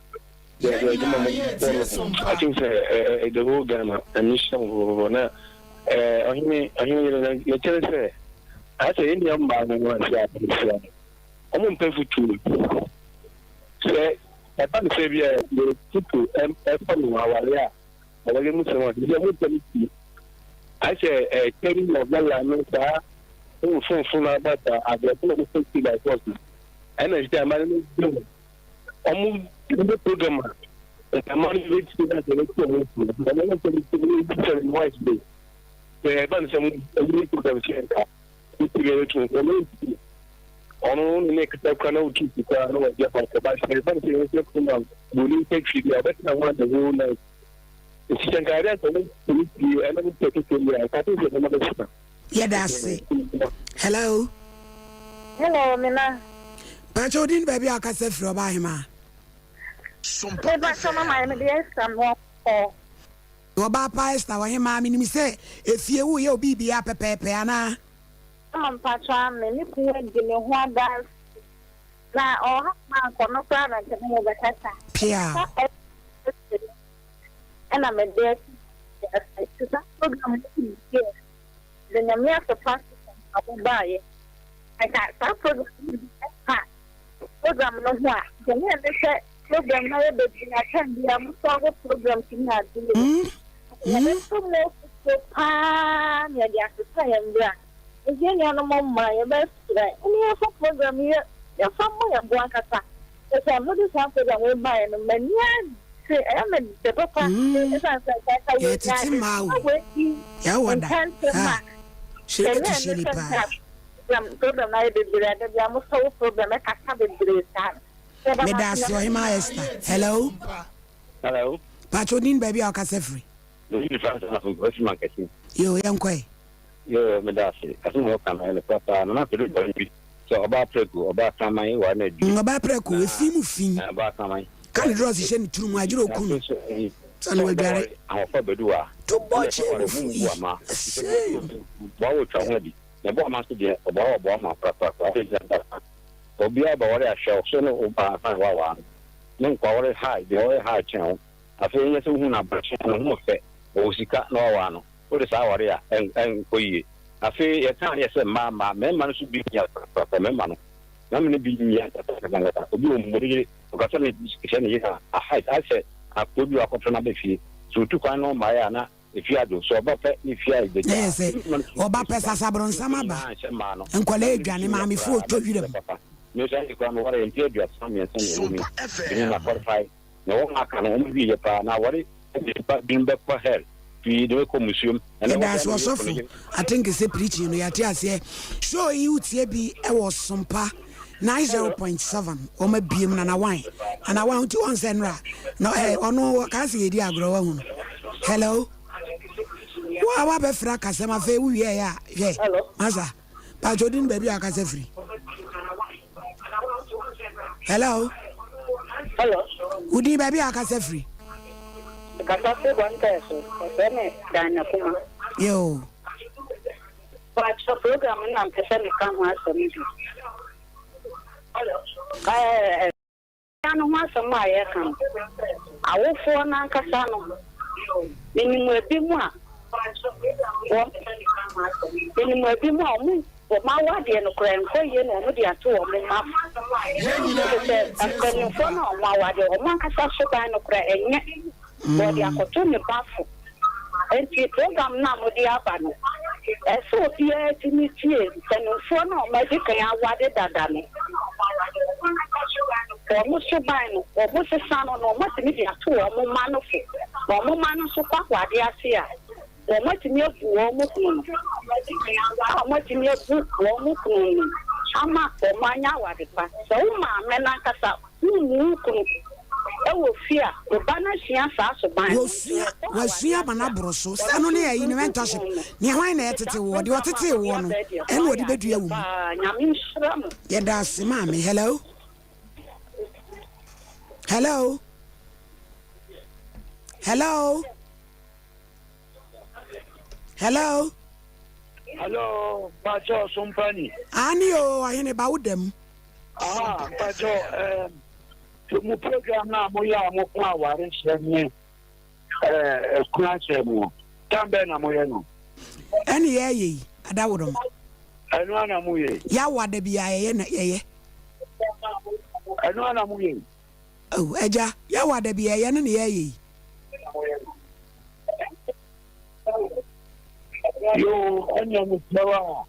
Yɛ Yɛn adwuma nyinaa mo yɛ bɔ tie no sompa. I think sɛ the whole Ghana ɛmi hyɛ mo pɔpɔpɔ na ɔhene ɔhene yɛrɛ na kyerɛ sɛ asɛ yɛn nua mmaa no ho ase ahyia no wɔn mpɛ futuo sɛ ɛba no sɛ bi a yɛ futuo ɛfa no aware a aware mu sɛm a sɛ wɔn mpɛ no ti asɛ ɛkyɛn na ɔbɛla no saa mfonfon na aba saa abrɛfo na wɔn fɛ ti by force ɛna ɛsɛ ama no bi wɔn bɛ program a ɛma no bɛ ti na sɛ ɛbɛ ti wɔn fi ɛma no sɛ ɛbɛ ti wɔn fi sɛ white day sɛ ɛba no sɛ wɔn ɛyi program sɛ ɛka ɛti bɛ ɛtu wɔn ti ɔno ne ne kasa kura na otu sika na wɔde afa kɔ ba sɛ ɛba no sɛ ɛsɛ program wɔn ni sɛ twi bi a ɔbɛtena ho ada whole night nti sɛ nkaade asɛ wɔn ti ti ɛna wɔn ti ɛkɛkɛ mu a nkaade sɛ ɛma bɛ sika. Yɛda ase. Hello. Hello, Mena. Pakyɛ odin baabi a ɔkasa firi ɔbaa hemaa. Mepakyɛ mama yɛ mede Esther no kɔ. Ɔbaa pa Esther ɔhemaa menim sɛ efie wo yɛ obi bia pɛpɛɛpɛ anaa. Mama mpakyɛ ame me kunu adi me ho adanse na ɔha mankɔ no koraa na nka ne mo bɛkasa. Piaa. Ɛna mede ase saa program no deɛ Meda Nyame ase paa sɛ nka mo baayɛ. Nka saa program no bi ɛka program no ho a, nka me a mehwɛ program no ayɛ bebree a time biara mo solve programs ne ade yi. Nka yɛbɛto mo afutuo paa na yɛde asesa yɛn bra. Nti yɛn nuanom mmaa yɛbɛsrɛ ɛne yɛmfa program yi yɛmfa mmɔ yɛn bo ankasa. Kyerɛ sɛ mode saa program wei baeɛ no m'ani agye ɛyɛ me dɛ papa ɛsiane sɛ nka nka yɛnya Yɛtete mmaa o. adesua wei bi Yɛwɔ da. ntɛmntɛm Ha. a Hyɛ ɛnyɛ tu ɛno hyɛ sɛ nipa. nka program program no ayɛ bebree a da biara mosɔ wo program ɛkasa bebree saa no yɛda mo Meda ase ase Nyame Ɔhemaa Esther. Hello. Hello. Pacho din baabi a ɔkasa firi. Mede di Francis Afo Kwasi Mankɛse. Yoo yɛnkɔ ɛ. Yoo meda ase. Asem a woka no ɛyɛ nokorɛ paa. Nana Kwadwo dware bi sɛ ɔbaa prɛko, ɔbaa kraman ware no adue. Ɔbaa prɛko, Na efi mu fi. ɔbaa kraman. Ka ne drɔs hyɛ ne tiri mu agyere oku no. Sɛ na wadware. Ahoɔfɛ bɛdu a. To bɔ Ɛna kye ɛsɛ ware mu mu fu yi. bu ama. Shame. Boa wo twa ho adi. Na ɛbɔ ama nso deɛ ɔboa wo ɔboa ma korakorakora. Adɛn nti na ɛba saa? Obiara bɛware ahwɛ wo so ne wo ba ansa na woaware no. Ne nkoa ware high deɛ ɔyɛ high kyɛn wo. Afei ɛnyɛ sɛ wohu no abrɛkyee a ne ho fɛ, ɔwɔ sika na woaware no. Wode saa aware a, ɛnkɔ yie. Afei yɛka adeɛ sɛ mmaa mmaa, mmarima no nso bi nyɛ korakorakora, mmarima no. Mmarima no bi nyɛ ankasa. Obi wɔ mu, ne yere, ɔkasa ne hyɛ ne yere a, aha, ayɛ sɛ akoa bi wakɔtɔ no aba fie. Sɛ ɔtu kwan na ɔmmaeɛ a, na efie adwo. Sɛ ɔba pɛ, na efie ayɛ Na yɛ gyagyaa. sɛ Mmarima no nso ɔba bi pɛ suban. sasabronsam Mmarima aba, nyinaa nhyɛ mmaa no. nkwadaa Mmarima no bi redwane, nyɛ maamefoɔ koraa, retɔ wiram. mɛsrɛ papa. Me nso ɛnde koraa mewaree mfeɛ 33 na ɛwɔ mu yi, mene na qualify. Na wɔn a aka no, wɔn wie yɛ paa, na aware de nnipa binom bɛkɔ hell, pii de bɛkɔ musuom. Ɛnɛ Yɛda ase wogyaa ne yere kɔ ɔsɔfo ne yere. I think sɛ preaching no yɛate aseɛ. Show yi wotie bi wɔ Sompa 90.7 wɔn abiem Nana Wan Nana Wan wotie wɔn sɛ nnora na ɛ ɔno kaa sɛ yɛdi agorɔ wahu no. Hello wa wabɛfra kasɛm afei wowie ɛyɛ a hwɛ masa. Pacho din baabi a akasa firi. Hello. Hello. Wo din baabi a akasa firi. Kasa firi Bɔntɛɛ so. Wɔfrɛ me Diana Kuma. Yo. Pacho program no na mpɛ sɛ meka ho asɛm bi. Ɛɛ. Mmea no ho asɛm a yɛreka no, awofoɔ no ankasa no, menim ebinom a wɔn, menim ebinom a wɔn, wɔn awadeɛ no koraa nkɔ yie na wɔde ato wɔn mma so. Kyerɛ sɛ mpanimfoɔ no a wɔn awadeɛ, wɔn ankasa suban no koraa ɛnyɛ. Wɔde akɔto ne ba so. Enti program no a mode aba no, ɛsɛ sɛ obiara tumi tie mpanimfoɔ no a wɔadi kan aware dada no. Wɔn suban no, wɔsesa no na wɔatumi de ato wɔn mma no fo. Na wɔn mma no nso kɔ awadeɛ ase a, wɔatumi abu wɔn kunu no, a wɔatumi abu wɔn kunu no ama wɔanya aware pa. Sɛ wo maame no ankasa Wommu wo kunu wɔ fie a, wo ba no asua saa suban no. Wɔsua, wɔasua ama no aboro so. Sɛ ɛno ne ayi no, mentorship. Nea hwan na ɛtete woɔ? Deɛ ɔtetee woɔ no, ɛna ɔde bɛdua wo mu. Yɛda ase maame. Hello? Hello? Hello? Hello. Hello, mpakyɛ ɔsompani. Aane o, ɔhene ba wo dam. Aha, mpakyɛ ɛɛ mo program na mo yɛ a mo ka aware hyɛ ne ɛɛ ɛkura hyɛ no, tan bɛn na mo yɛ no? Ɛne yɛ yɛ yi, adaworoma. Ɛno ana mo yɛ? Yawo ada bi a yɛyɛ na yɛyɛ. Ɛno ana mo yɛ? Oh, agya, yawo ada bi a yɛyɛ no na yɛyɛ yi. Yoo, ɛnna mesrɛ wo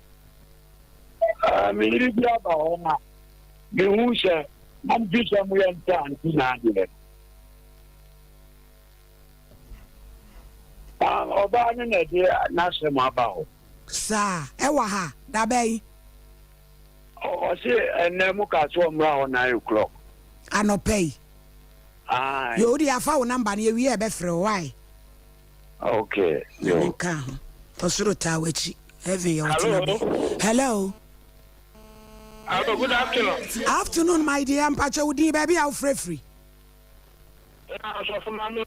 a, me yere bi aba hɔ na mehu sɛ mamfi sɛ moyɛ ntaa nti na adeɛ. Ɔbaa no na ɛde n'asɛm aba hɔ. Saa, ɛwɔ ha, da bɛn? Ɔse ɛnnɛ mo kaa sɛ ɔmmra hɔ 9 o'clock. Anɔpa yi. Aye. Yo, wode afa wo number no yɛwie a yɛbɛfrɛ wo, why? Okay, yo. Nyame nka ho. Ɔsoro taa w'akyi. Heaven yɛ wo tenabea. Hello. Hello, good afternoon. Afternoon, my dear. Mpakyɛ wo din baabi a wofrɛ firi. Asɔfo maame.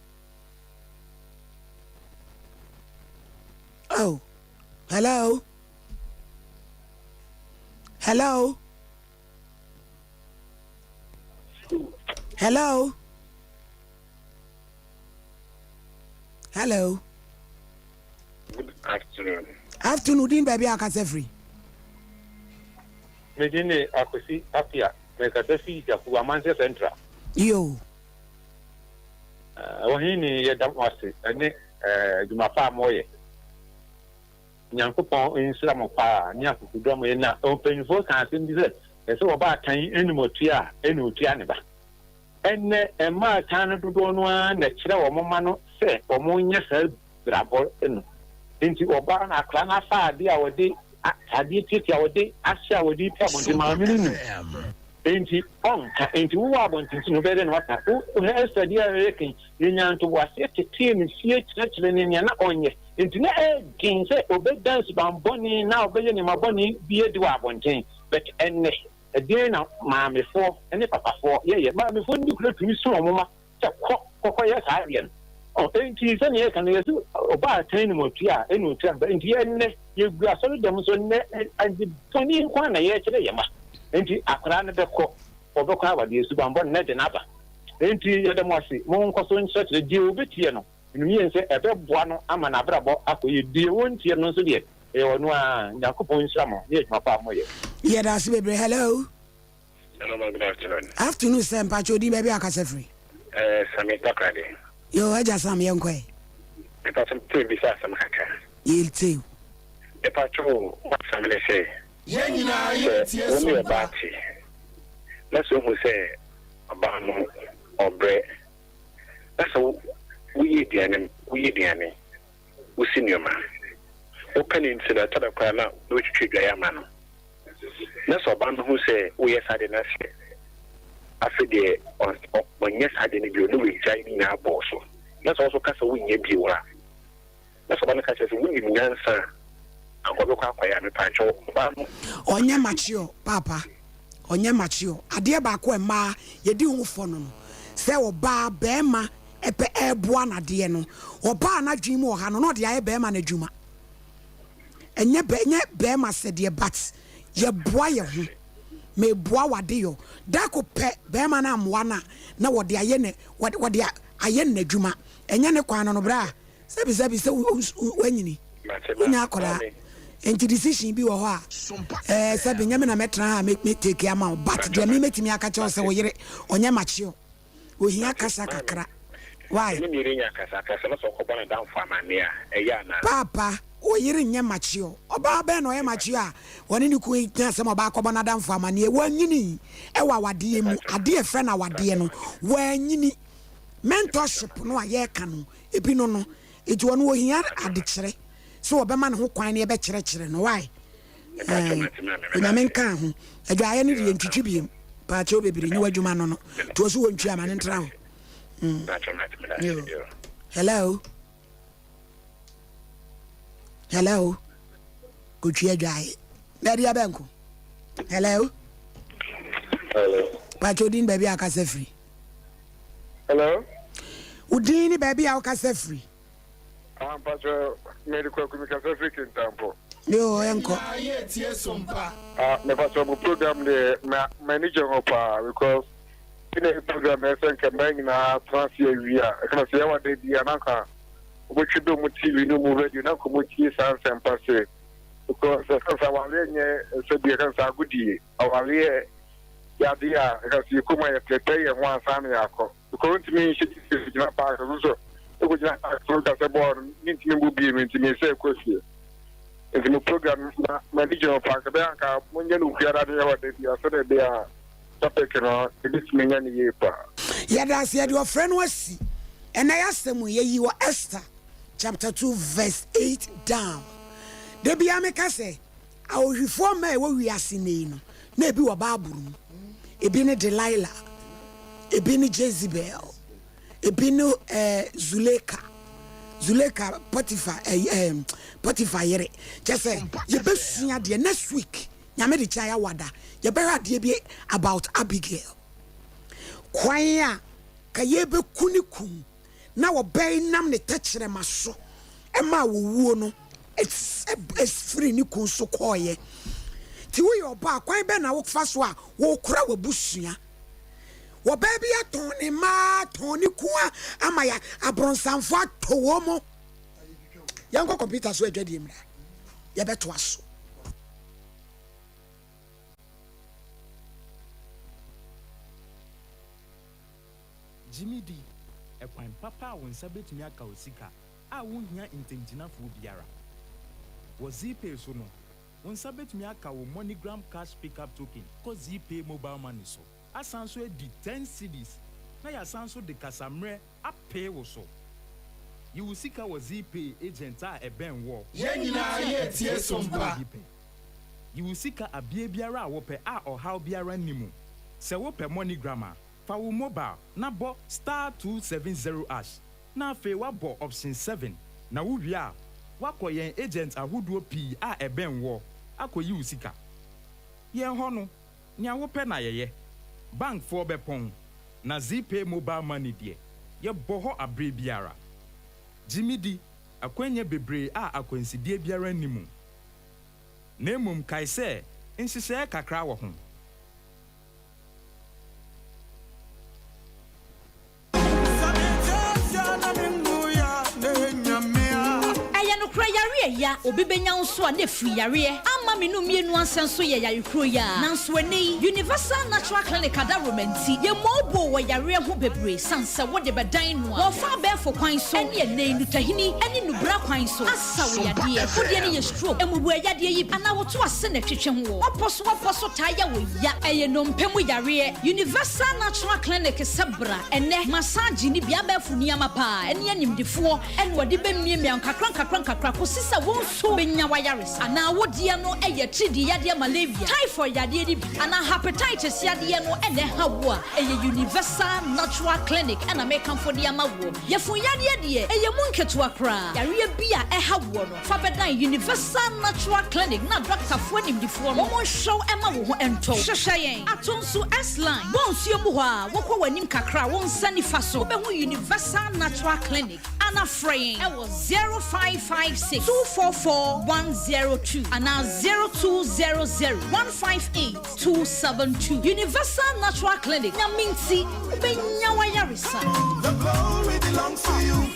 Oh, hello. Hello. Hello. Hello. Good afternoon. Afternoon, din baabi a akasa firi. Me din ne Akwesi Apia. Mekasa fi Jaku Amanseɛ Central. Yo. Ɔhene yɛda mo ase ne adwuma pa a moyɛ. Nyankopɔn nhyira mo paa ne akokoduru a moyɛ. Na mpanyinfoɔ ka asɛm bi sɛ, ɛsɛ ɔbaatan nim ɔtua a ɛna ɔtua ne ba. Ɛnnɛ mmaatan no dodoɔ no ara na ɛkyerɛ wɔn mma no sɛ wɔnyɛ saa brabɔ no. Enti ɔbaa no akwadaa no afa adeɛ a ɔde adeɛ tiatia a ɔde ahyɛ a ɔde repue abɔnten maame no nim. Enti ɔnka. Enti wowɔ abɔnten so no wobɛyɛ dɛn na waka? Wo Esther deɛ a ɛyɛ kan yɛnyaa ntoboaseɛ tetee no fie kyerɛkyerɛ no nea na ɔnyɛ. Enti na ɛyɛ den sɛ ɔbɛdan suban bɔne na ɔbɛyɛ nneɛma bɔne bi adi wɔ abɔnten. But ɛnnɛ, ɛdeɛn na maamefoɔ ne papafoɔ yɛyɛ? Maamefoɔ no bi koraa tumi soma wɔn mma sɛ kɔ kɔkɔyɛ saa adeɛ no. Ɔ, enti sɛdeɛ yɛka no, yɛse ɔbaatan nim ɔtua a, ɛna ɔtua no ba. Enti ɛnnɛ, yɛgu asɔredɔm so nnɛ, ade bɔne nko ara na yɛrekyerɛ yɛn mma. Enti akwadaa no bɛkɔ, ɔbɛkɔ awadeɛ, suban bɔne no de no aba. Enti yɛda mo ase, monkɔ so nkyerɛkyerɛ deɛ ɔbɛtie no. Menim yie sɛ ɛbɛboa no ama n'abrabɔ akɔ yie. Deɛ ɔntie no nso deɛ, ɛyɛ ɔno ara. Nyankopɔn nhyira mo ne adwuma pa a moyɛ. Yɛda ase bebree. Hello. Hello ma good afternoon. Afternoon sir mpakyɛ odin baabi a wakasa firi. Eh, Sammy Takoradi. Yoo agya Sam yɛnkɔ ɛ. Mepakyɛ mepɛ bisa asɛm kakra. Yɛretie wo. Mepakyɛ o m'asɛm ne sɛ, sɛ wo ne ɔbaa te na sɛ ohu sɛ ɔbaa no ɔbrɛ na sɛ woyɛ aduane, woyɛ aduane, wosi nneɛma, wopɛ no nti no, ɛtɔ da koraa na wobɛtwitwa adwaeɛ ama no. Na sɛ ɔbaa no hu sɛ woyɛ saa deɛ na sɛ afei deɛ ɔnyɛ saa deɛ no bio na wagyae ne nyinaa bɔɔ so, na sɛ wo nso ka sɛ wonyɛ bio a, Na sɛ ɔba no ka kyerɛ sɛ, Wonim nyansa a, anka ɔbɛkɔ akɔyɛ a, mepaakyɛw, ɔbaa no. Ɔnyɛ mature paapa ɔnyɛ mature adeɛ baako a mmaa yɛdi ho fɔ no no sɛ ɔbaa bɛɛma ɛpɛ ɛɛboa no adeɛ no ɔbaa n'adwene mu ɔha no na ɔde ayɛ bɛɛma no adwuma ɛnyɛ bɛ ɛnyɛ bɛɛma sɛdeɛ but yɛboa yɛ ho meboa w'adeyɔ dako pɛ bɛɛma no ammoa no a na wɔde ayɛ ne wɔde wɔde ayɛ no n'adwuma ɛnyɛ ne kwan no no bra Sɛbi sɛbi sɛ wanyini wonya akwadaa nti decision bi wɔ hɔ a ɛɛ sɛbi nyɛ me na mɛtena ha me me take ama wo but deɛ me mɛtumi aka kyerɛ wo sɛ wo yere ɔnyɛ mature ohia kasa kakra why. Ɛne ne yere nya kasa kasa na sɛ ɔkɔbɔ n'adamfo amanneɛ a ɛyɛ anaa. Paapa wo yere nyɛ mature ɔbaa bɛn na ɔyɛ mature a ɔne ne kun nya asɛm ɔbaa kɔbɔ n'adamfo amanneɛ wanyini ɛwɔ awadeɛ mu adeɛ ɛfrɛ no awadeɛ no wanyini mentorship no a yɛreka no Ebi no no nti ɔno ohia adekyerɛ sɛ wɔbɛma ne ho kwan na yɛbɛkyerɛkyerɛ no why ɛɛ Onyame nkaa ho adwaeɛ no deɛ ntwitwi biem paakyɛw bebree nyi w'adwuma no no to ɔso wɔ ntwi ama ne ntra hɔ mm. Yo. Hello hello kotwi adwaeɛ na ɛde abɛnko hello hello paakyɛw din baabi a akasa firi Hello. Wo din ne baabi a wokasa firi. Ah mpakyɛ Mary Kwaku me kasa firi Kintampo. Yoo ɛnkɔ. Ah me pakyɛ mo program deɛ ma m'ani gye ho paa because ɛna program ɛsɛ nka mmaa nyinaa tena ase awie a ɛka sɛ yɛwɔ da bi a na nka wɔbɛtwe dɔ mu TV no mu radio na nka wɔtie saa nsɛmpa se because ɛka sɛ awareɛ nyɛ sɛ bi ɛka sɛ agodie awareɛ yɛ adeɛ a ɛka sɛ yɛkɔ mu a yɛpɛpɛ yɛn ho ansa na yɛakɔ. Because ontumi nhyɛ gyesɛ gyina park so so ekɔ gyina park so nka sɛ bɔɔl no mentumi mbɔ bie mu nti mesɛ ɛkɔ fie nti mo program na m'ani gye ho paa nka bɛyɛ anka monyɛ no obiara de ɛwɔ da bia sɛdeɛ ɛbɛyɛ a topic no ebɛtumi anya no yie paa. Yɛda ase yɛde ɔfrɛ no asi ɛnɛ y'asɛm yi yɛyi wɔ Esther chapter 2 verse 8 down. Da biara meka sɛ Ahohwifoɔ mma a ɛwɔ wiase nnɛ yi no, na ebi wɔ Bible mu. Ebi ne Delilah, ebi ne Jezebel, ebi ne eh, Zuleika. Zuleika, Potiphar, eh, eh, Potiphar yere. Kyɛ sɛ, yɛbɛsua adeɛ next week, Nyame de kyɛ ayawada, yɛbɛhwɛ adeɛ bi about Abigail. Kwan a ka yɛbɛku ne kum na ɔbaa nam ne tɛkyerɛma so maa owuo no firii ne kun so kɔeɛ. Nti woyɛ ɔbaa, kwan bɛn na wofa so a wokora w'abusua? Ɔbaa bi atɔn ne mma, atɔn ne kun ama yɛ abrɔnsamfoɔ atɔ wɔn mo. Yɛnkɔ kɔmputa so adwadie mmra, yɛbɛtoa so. Gye me di, ɛkwan papa a wo nsa betumi aka wo sika a wunhia ntamgyinafoɔ biara. Wɔ Zeepay so no, wo nsa betumi aka wo MoneyGram Cash Pickup Token kɔ Zeepay Mobile Money so, asan nso adi ten cedis na yɛasan nso de kasammerɛ apee wo so. Yi wo sika wɔ Zeepay agent a ɛbɛn woɔ. Yɛn nyinaa yɛretie som pa. Yi wo sika abea biara a wopɛ a ɔhaw biara nni mu. Sɛ wopɛ MoneyGram a, Fa wo mobile na bɔ star 270 ash na afei woabɔ option 7 na wo wie a woakɔ yɛn agent ahodoɔ pii a ɛbɛn woɔ akɔyi wo sika. Yɛn hɔ no, nea wopɛ na yɛyɛ. Bank foɔ bɛpɔn, na Zeepay mobile money deɛ, yɛbɔ hɔ aberɛ biara. Gye me di, akwanya bebree a akwansideɛ biara nni mu. Na mmom kae sɛ nhyehyɛeɛ kakra wɔ ho. Ɛyɛ nokorɛ yareɛ ya obi bɛnya wo nso a na ɛfiri yareɛ ama me no mmienu ansɛ nso yɛ yare kuro yi ara nanso ɛnnɛ yi Universal Natural Clinic adaworoma nti yɛ mɔɔboo wɔ yareɛ ho bebree sane sɛ wode bɛdan no a wɔfa abɛɛfo kwan so ɛne ɛnnɛ yi nutahini ɛne nubra kwan so asa wo yadeɛ wodeɛ no yɛ stroke mmubuɛ yadeɛ yi bi anaa woto ase na ɛtwetwe ho wɔ wapɔ so wapɔ so taa yɛ wo Ya ɛyɛ nnompe mu yareɛ. Universal Natural Clinic sɛ bra ɛnɛ massage ne bi abɛɛfo nneɛma paa ɛne animdefoɔ ɛna wɔde bɛmiamia wo nkakra nkakra nkakra kɔsi sɛ wo nso bɛnya w'ayaresa. Anaa wo deɛ no ɛyɛ atiridii yadeɛ malaria, typhoid yadeɛ no bi anaa hepatitis yadeɛ no ɛna ɛha wo a, ɛyɛ Universal Natural Clinic ɛna mekamfo de ama woɔ. Yafunu yadeɛ deɛ ɛyɛ mu nketewa koraa, yareɛ bi a ɛha woɔ no, Fa bɛdan Universal Natural Clinic na dɔktafoɔ animdefoɔ no wɔn nhwɛ wo ɛma wo ho ntɔ wo. Hwehwɛ yɛn ato nso S-Line bɔ nsuo mu hɔ a wokɔ w'anim kakra a wo nsa nifa so wobɛhu Universal Natural Clinic ana frɛ yɛn ɛwɔ 0556 244 102 anaa 0200 158 272. Universal Natural Clinic, Nyame nti wobɛnya w'ayaresa. The glory belongs to you.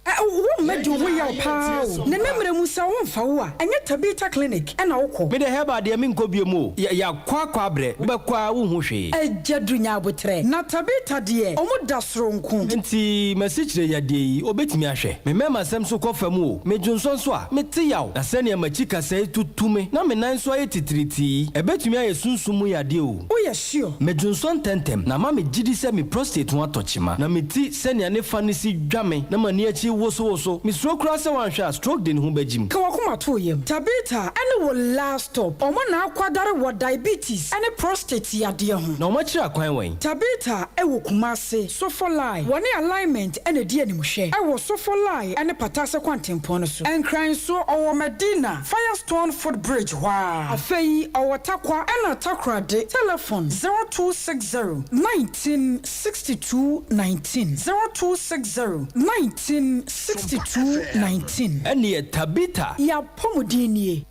Ɛ, wo mma di wo ho yaw paa o. Nana mmerɛ mu sɛ wo mfa wo a, ɛnyɛ Tabitha clinic na wo kɔ. Me deɛ herbal deɛ menkɔ biom o, yɛ yakɔ akɔ abrɛ, wobɛkɔ a wonhu hwee. Agya Duru nya aboterɛ. Na Tabitha deɛ ɔmo da soronko. Nti m'asikyire yadeɛ yi obetumi ahwɛ? Me mɛma sɛm so kɔ fam o, me dwonsɔ nso a, mete yaw, na sɛnea m'akyi kasɛe tutu me na me nan nso ayɛ titiritii yi, ɛbɛtumi ayɛ sunsum mu yadeɛ o. Woyɛ sure? Me dwonsɔ ntɛntɛm, na ama me gyidi sɛ me prostate ho atɔ kyema, na me ti sɛnea ne fa no si dwa me na m'ani akyi wosowoso. Misuro koraa sɛ wanhwɛ a stroke de ne ho bɛgyim. Ka w'akoma to wo yam. Tabitha ne wo last stop. Wɔn na akwadare wɔ diabetes ne prostate yadeɛ ho. Na wɔakyerɛ akwan wɛn? Tabitha wɔ Kumasi, Sofolai. Wɔne Alignment na ɛdi animhwɛ wɔ Sofolai ne Patase kwantempɔn no so. Nkran nso, ɔwɔ Madina, Firestone foot bridge hɔ ara. Afei ɔwɔ Tarkwa ɛna Takoradi. Telefon, 0260 19 62 19, 0260 19. 62 19. Ɛneɛ Tabitha. Y'apɔmuden nie.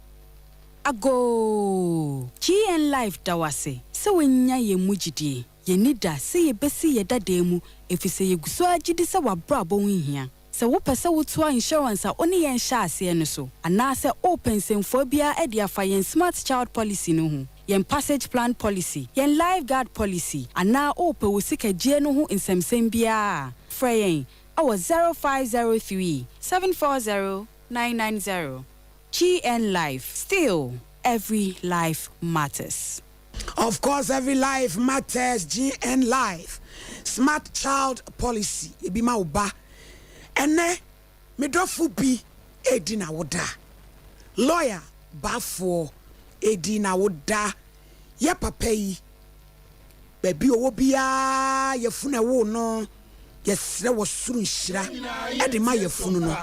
Agoo! GN Life da wo ase sɛ woanya yɛn mu gyidie. Yɛn ani da sɛ yɛbɛsi yɛn dadaa mu efisɛ yɛgu so ara gyidi sɛ w'abrabɔ ho hia. Sɛ wopɛ sɛ wotoa insurance a wo ne yɛn hyɛɛ aseɛ no so, anaasɛ worepɛ nsɛmfua biara de afa yɛn Smart Child Policy no ho, yɛn Passage Plan Policy, yɛn Life Guard Policy, anaa worepɛ wo sikagyie no ho nsɛmsɛm biara a, frɛ yɛn wɔ 0503 740 990. GN Life, still every life matters. Of course every life matters GN life smart child policy ebi ma wo ba ɛnɛ me dɔfo bi edi na wo da lawyer bafoɔ edi na wo da yɛ papa yi Baabi ɔwɔ biara yafunu a ɛwoo no yɛsrɛ wɔ soro nhyira de ma yafunu no.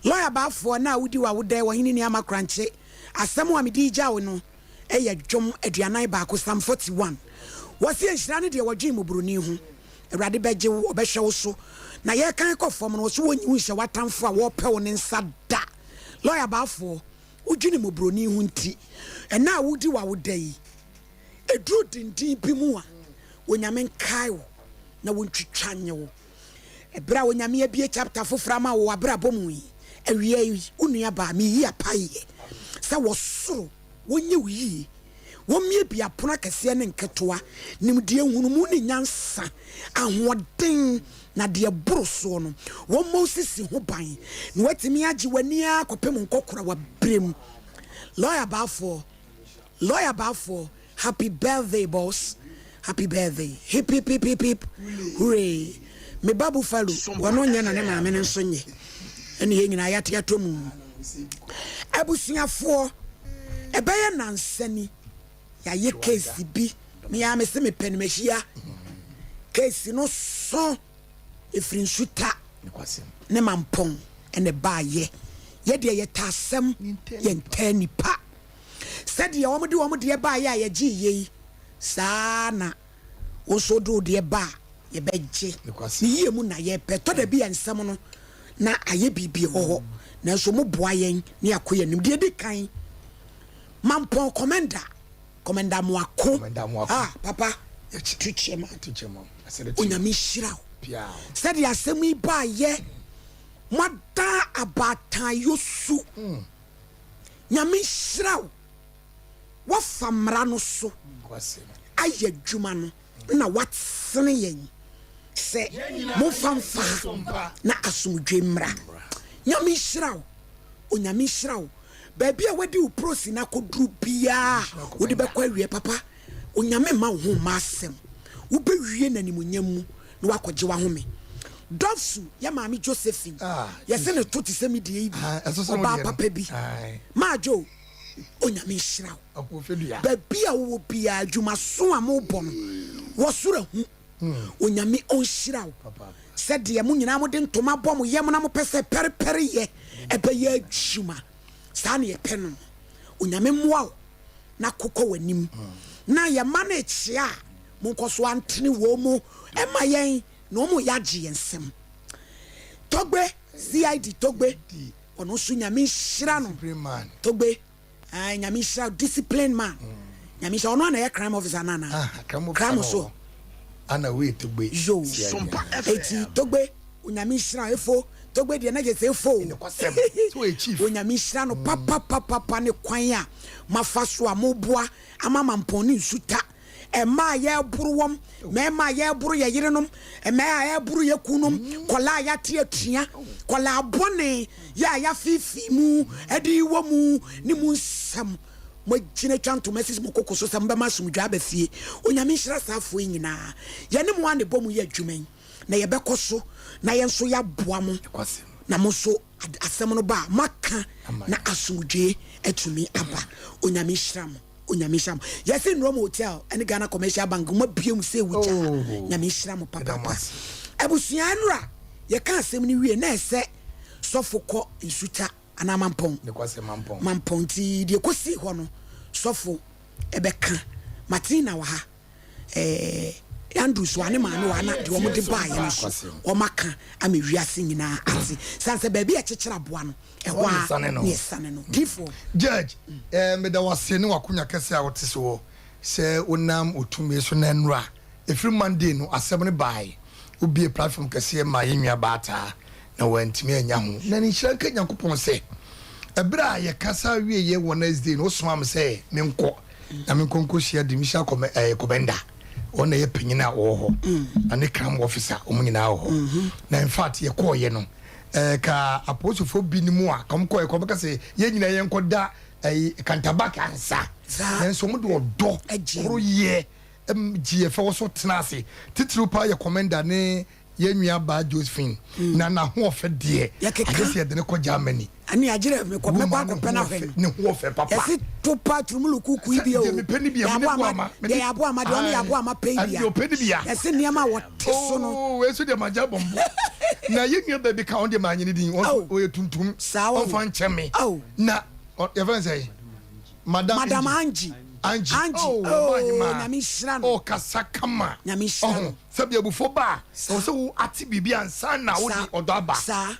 Lɔya baafoɔ na a wodi w'awodɛ Ɔhene Nuamah Korankye asɛm a mede regya wo no yɛ dwom 41 Psalm 41 Wɔse nhyira ne deɛ wɔdwen mmɔborɔni ho Awurade bɛgye wo ɔbɛhwɛ wo so Na yɛrekan kɔ fam no wɔse wɔnyi wo nhyɛ w'atamfo a wɔrepɛ wo no nsa da Lɔya baafoɔ wodwene mmɔborɔni ho nti ɛnɛ a wodi w'awoda yi Ɛduru denden bi mu a, Onyame nkae wo na wontwitwa nye wo. Ɛberɛ a Onyame abue chapter foforɔ ama wo wɔ w'abrabɔ mu yi, awia yi, wo nua baa, meyi apaeɛ sɛ wɔ soro wɔnyɛ wo yie, wɔmmiebie apono akɛseɛ ne nketewa, nimdeɛ, nhunumu ne nyansa, ahoɔden, na deɛ ɛboro soɔ no, wɔmmɔ wo sisi ho ban na woatumi agye w'ani ara kɔpem nkɔkora w'aberɛ mu. Lawyer Baafoɔ. Lawyer Baffour happy birthday boss happy birthday hip hip hip hip hip hooray me ba Buffalo wɔno nyɛ na ne maame no nso nyɛ ɛne yɛn nyinaa yɛate atɔ mu abusuafoɔ ɛbɛyɛ nansa ni yɛayɛ case bi me ara mese mepɛ no mahyia case no so ɛfiri nsuta ne mampɔn ɛna ɛbaayɛ yɛdeɛ yɛta asɛm yɛntaa nipa Sɛdeɛ wɔde wɔn deɛ baeɛ a yɛgyee yei, saa ara na wo nso wode wo deɛ ba a, yɛbɛgye. Ne yie mu na yɛpɛ. Ɛtɔ da bi a nsɛm no na ayɛ biribi wɔ hɔ, nanso moboa yɛn na yɛakɔ yɛn anim. Deɛ ɛdi kan, Mampɔn Kɔmɛnda, Kɔmɛnda Amoako, ah, papa, tu kyɛ ma. Onyame nhyira wo. Sɛdeɛ asɛm yi baeɛ, moada abaatanyɔ su. Nyame nhyira wo woafa mmara no so ayɛ adwuma no na woasene yɛn sɛ momfa mfa ha na asomdwe mmra. Nyame nhyira wo, Onyame nhyira wo. Baabi a wadi wo prosi no akɔduru biara wode bɛkɔ awie papa. Onyame mma wo ho mma asɛm. Wobɛwie no animuonyam mu na woakɔgye w'ahome. Dɔfsu yɛ maame Josephine yɛse ne to te sɛ me deɛ yi bi ɔbaa papa bi. Maa Jo Onyame nhyira wo. Baabi a wowɔ biara adwumaso a mobɔ no wɔ soro ahu. Onyame ɔnhyira wo. Sɛdeɛ mo nyinaa mode ntoma bɔ mo yam na mopɛ sɛ pɛrepɛreyɛ ɛbɛyɛ adwuma saa na yɛpɛ no. Onyame mmoa wo na kokɔ w'anim na yɛn mma no rekyea a, monkɔ so ara ntene wɔn mu mma yɛn na wɔn yɛ agye yɛn nsam. Togbe, CID Togbe, ɔno nso Nyame nhyira no. Togbe, ah, Nyame nhyira discipline man. Nyame nhyira ɔno ana yɛ crime officer no ana? Crime so. Ana wei Togbe. Yo, eti Togbe. Onyame nhyira wo efo Togbe deɛ na gyesɛ efo o Onyame nhyira no papapapapa ne kwan a moafa so a moboa ama mampɔn ne nsuta mmaa a yɛboro wɔm mmarima a yɛboro yɛ yerenom mmaa a yɛboro yɛ kunom kɔla a yɛate atua kɔla bɔne yɛ a yɛafeefee mu ɛde wɔ mu ne mu nsɛm moagyina twa ntoma sisi mo koko so sɛ mobɛma asomdwoe aba fie Onyame nhyira saa afoɔ yi nyinaa yɛne mo a na ɛbɔ mu yɛ adwuma yi na yɛbɛkɔ so na yɛn nso yɛaboa mo na mo nso asɛm no ba a moaka na asomdwoe atumi aba. Onyame nhyira mo. Onyame nhyira mo. Yɛse Nrom Hotel ne Ghana Commercial Bank mo abue mu sɛ wugya. Oh. Nyame nhyira mo papaapa. Abusua nnora yɛka asɛm no wie na ɛsɛ sɔfo kɔ nsuta anaa mampɔn. Mampɔn nti deɛ kɔsii hɔ no sɔfo ɛbɛka. Martina wɔ ha. Ɛɛ. Andrews wa ne maame wa na deɛ wɔn de baayɛ no so wɔn aka ama wiase nyinaa ate san sɛ baabi a ɛkyekyere aboa no ɛhɔ a ne ɛsane no difoɔ. Judge, eh, meda wo ase ne w'akonya kɛse a wote soɔ sɛ wonam wo tumi so na nnora ɛfiri Monday no asɛm no baeɛ wobie platform kɛseɛ maa yɛn nua baa taa na wantumi annya ho na ne nhyira nka Nyankopɔn sɛ ɛberɛ a yɛkasa wieɛ Wednesday no wosomaa me sɛ menkɔ na menkɔ nkɔhyia Divisional Commander ɔno na ɛyɛ panyin a ɔwɔ hɔ na ne cram officer wɔn nyinaa wɔ hɔ na in fact yɛkɔɔyɛ no ɛɛ ka apolisifoɔ bi ne mu a kɔm kɔɛ kɔm kɛse yɛn nyinaa yɛn kɔ da ɛyi kantabak ansa nanso wɔn de ɔdɔ koro yɛ gye yɛ fɛ wɔ so tena ase titiriw paa yɛ commander ne Yɛn nua baa Josephine na n'ahoɔfɛ deɛ agye sɛ yɛde no kɔ Germany. Ɛne agyerɛ mekɔ mɛkɔ akɔpɛ no ahwɛ no. Ne ho ɔfɛ papa. Yɛsi to pa turumulu kuku yi bi o. Deɛ mepɛ ne bia mene boa ma. Deɛ yɛ aboa ma deɛ ɔne yɛ aboa ma pɛ yi bia. Deɛ ɔpɛ ne bia. Yɛsi nneɛma a wɔte so no. Oo wei nso deɛ magya bɔ mbo. Na yɛn nua baa bi ka ɔno deɛ manye ne din ɔyɛ tuntum. Ɔmfa nkyɛ me. Na yɛfrɛ no sɛn? Madam Madam Angie. Angie. Angie. Oh, oh, ɔbaa Nyame nhyira no. Ɔkasa kama. Nyame nhyira no. Sɛbi abufuo ba a, ɛwɔ sɛ wo ate biribi ansa na wode ɔdɔ aba.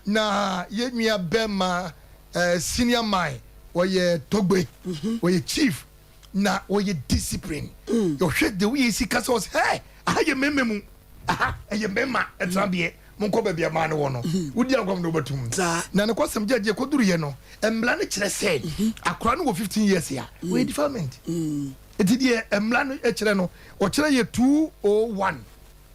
Na yɛn nua bɛɛma eh, senior man, ɔyɛ Togbe, ɔyɛ chief, na ɔyɛ discipline. Ɔhwɛ the way yɛsi kasa, ɔsɛ, hey, aha yɛ mmarima mu, aha ɛyɛ mmarima ɛtenabeɛ, monkɔ baabi a mmaa no wɔ no. Wodi agorɔ no wobɛtum. Na nokwasɛm gyagye kɔduruyɛ no, mmara no kyerɛ sɛ akora no wɔ 15 years a, ɔyɛ defilement. Enti deɛ mmara no kyerɛ no, wɔkyerɛ yɛ 201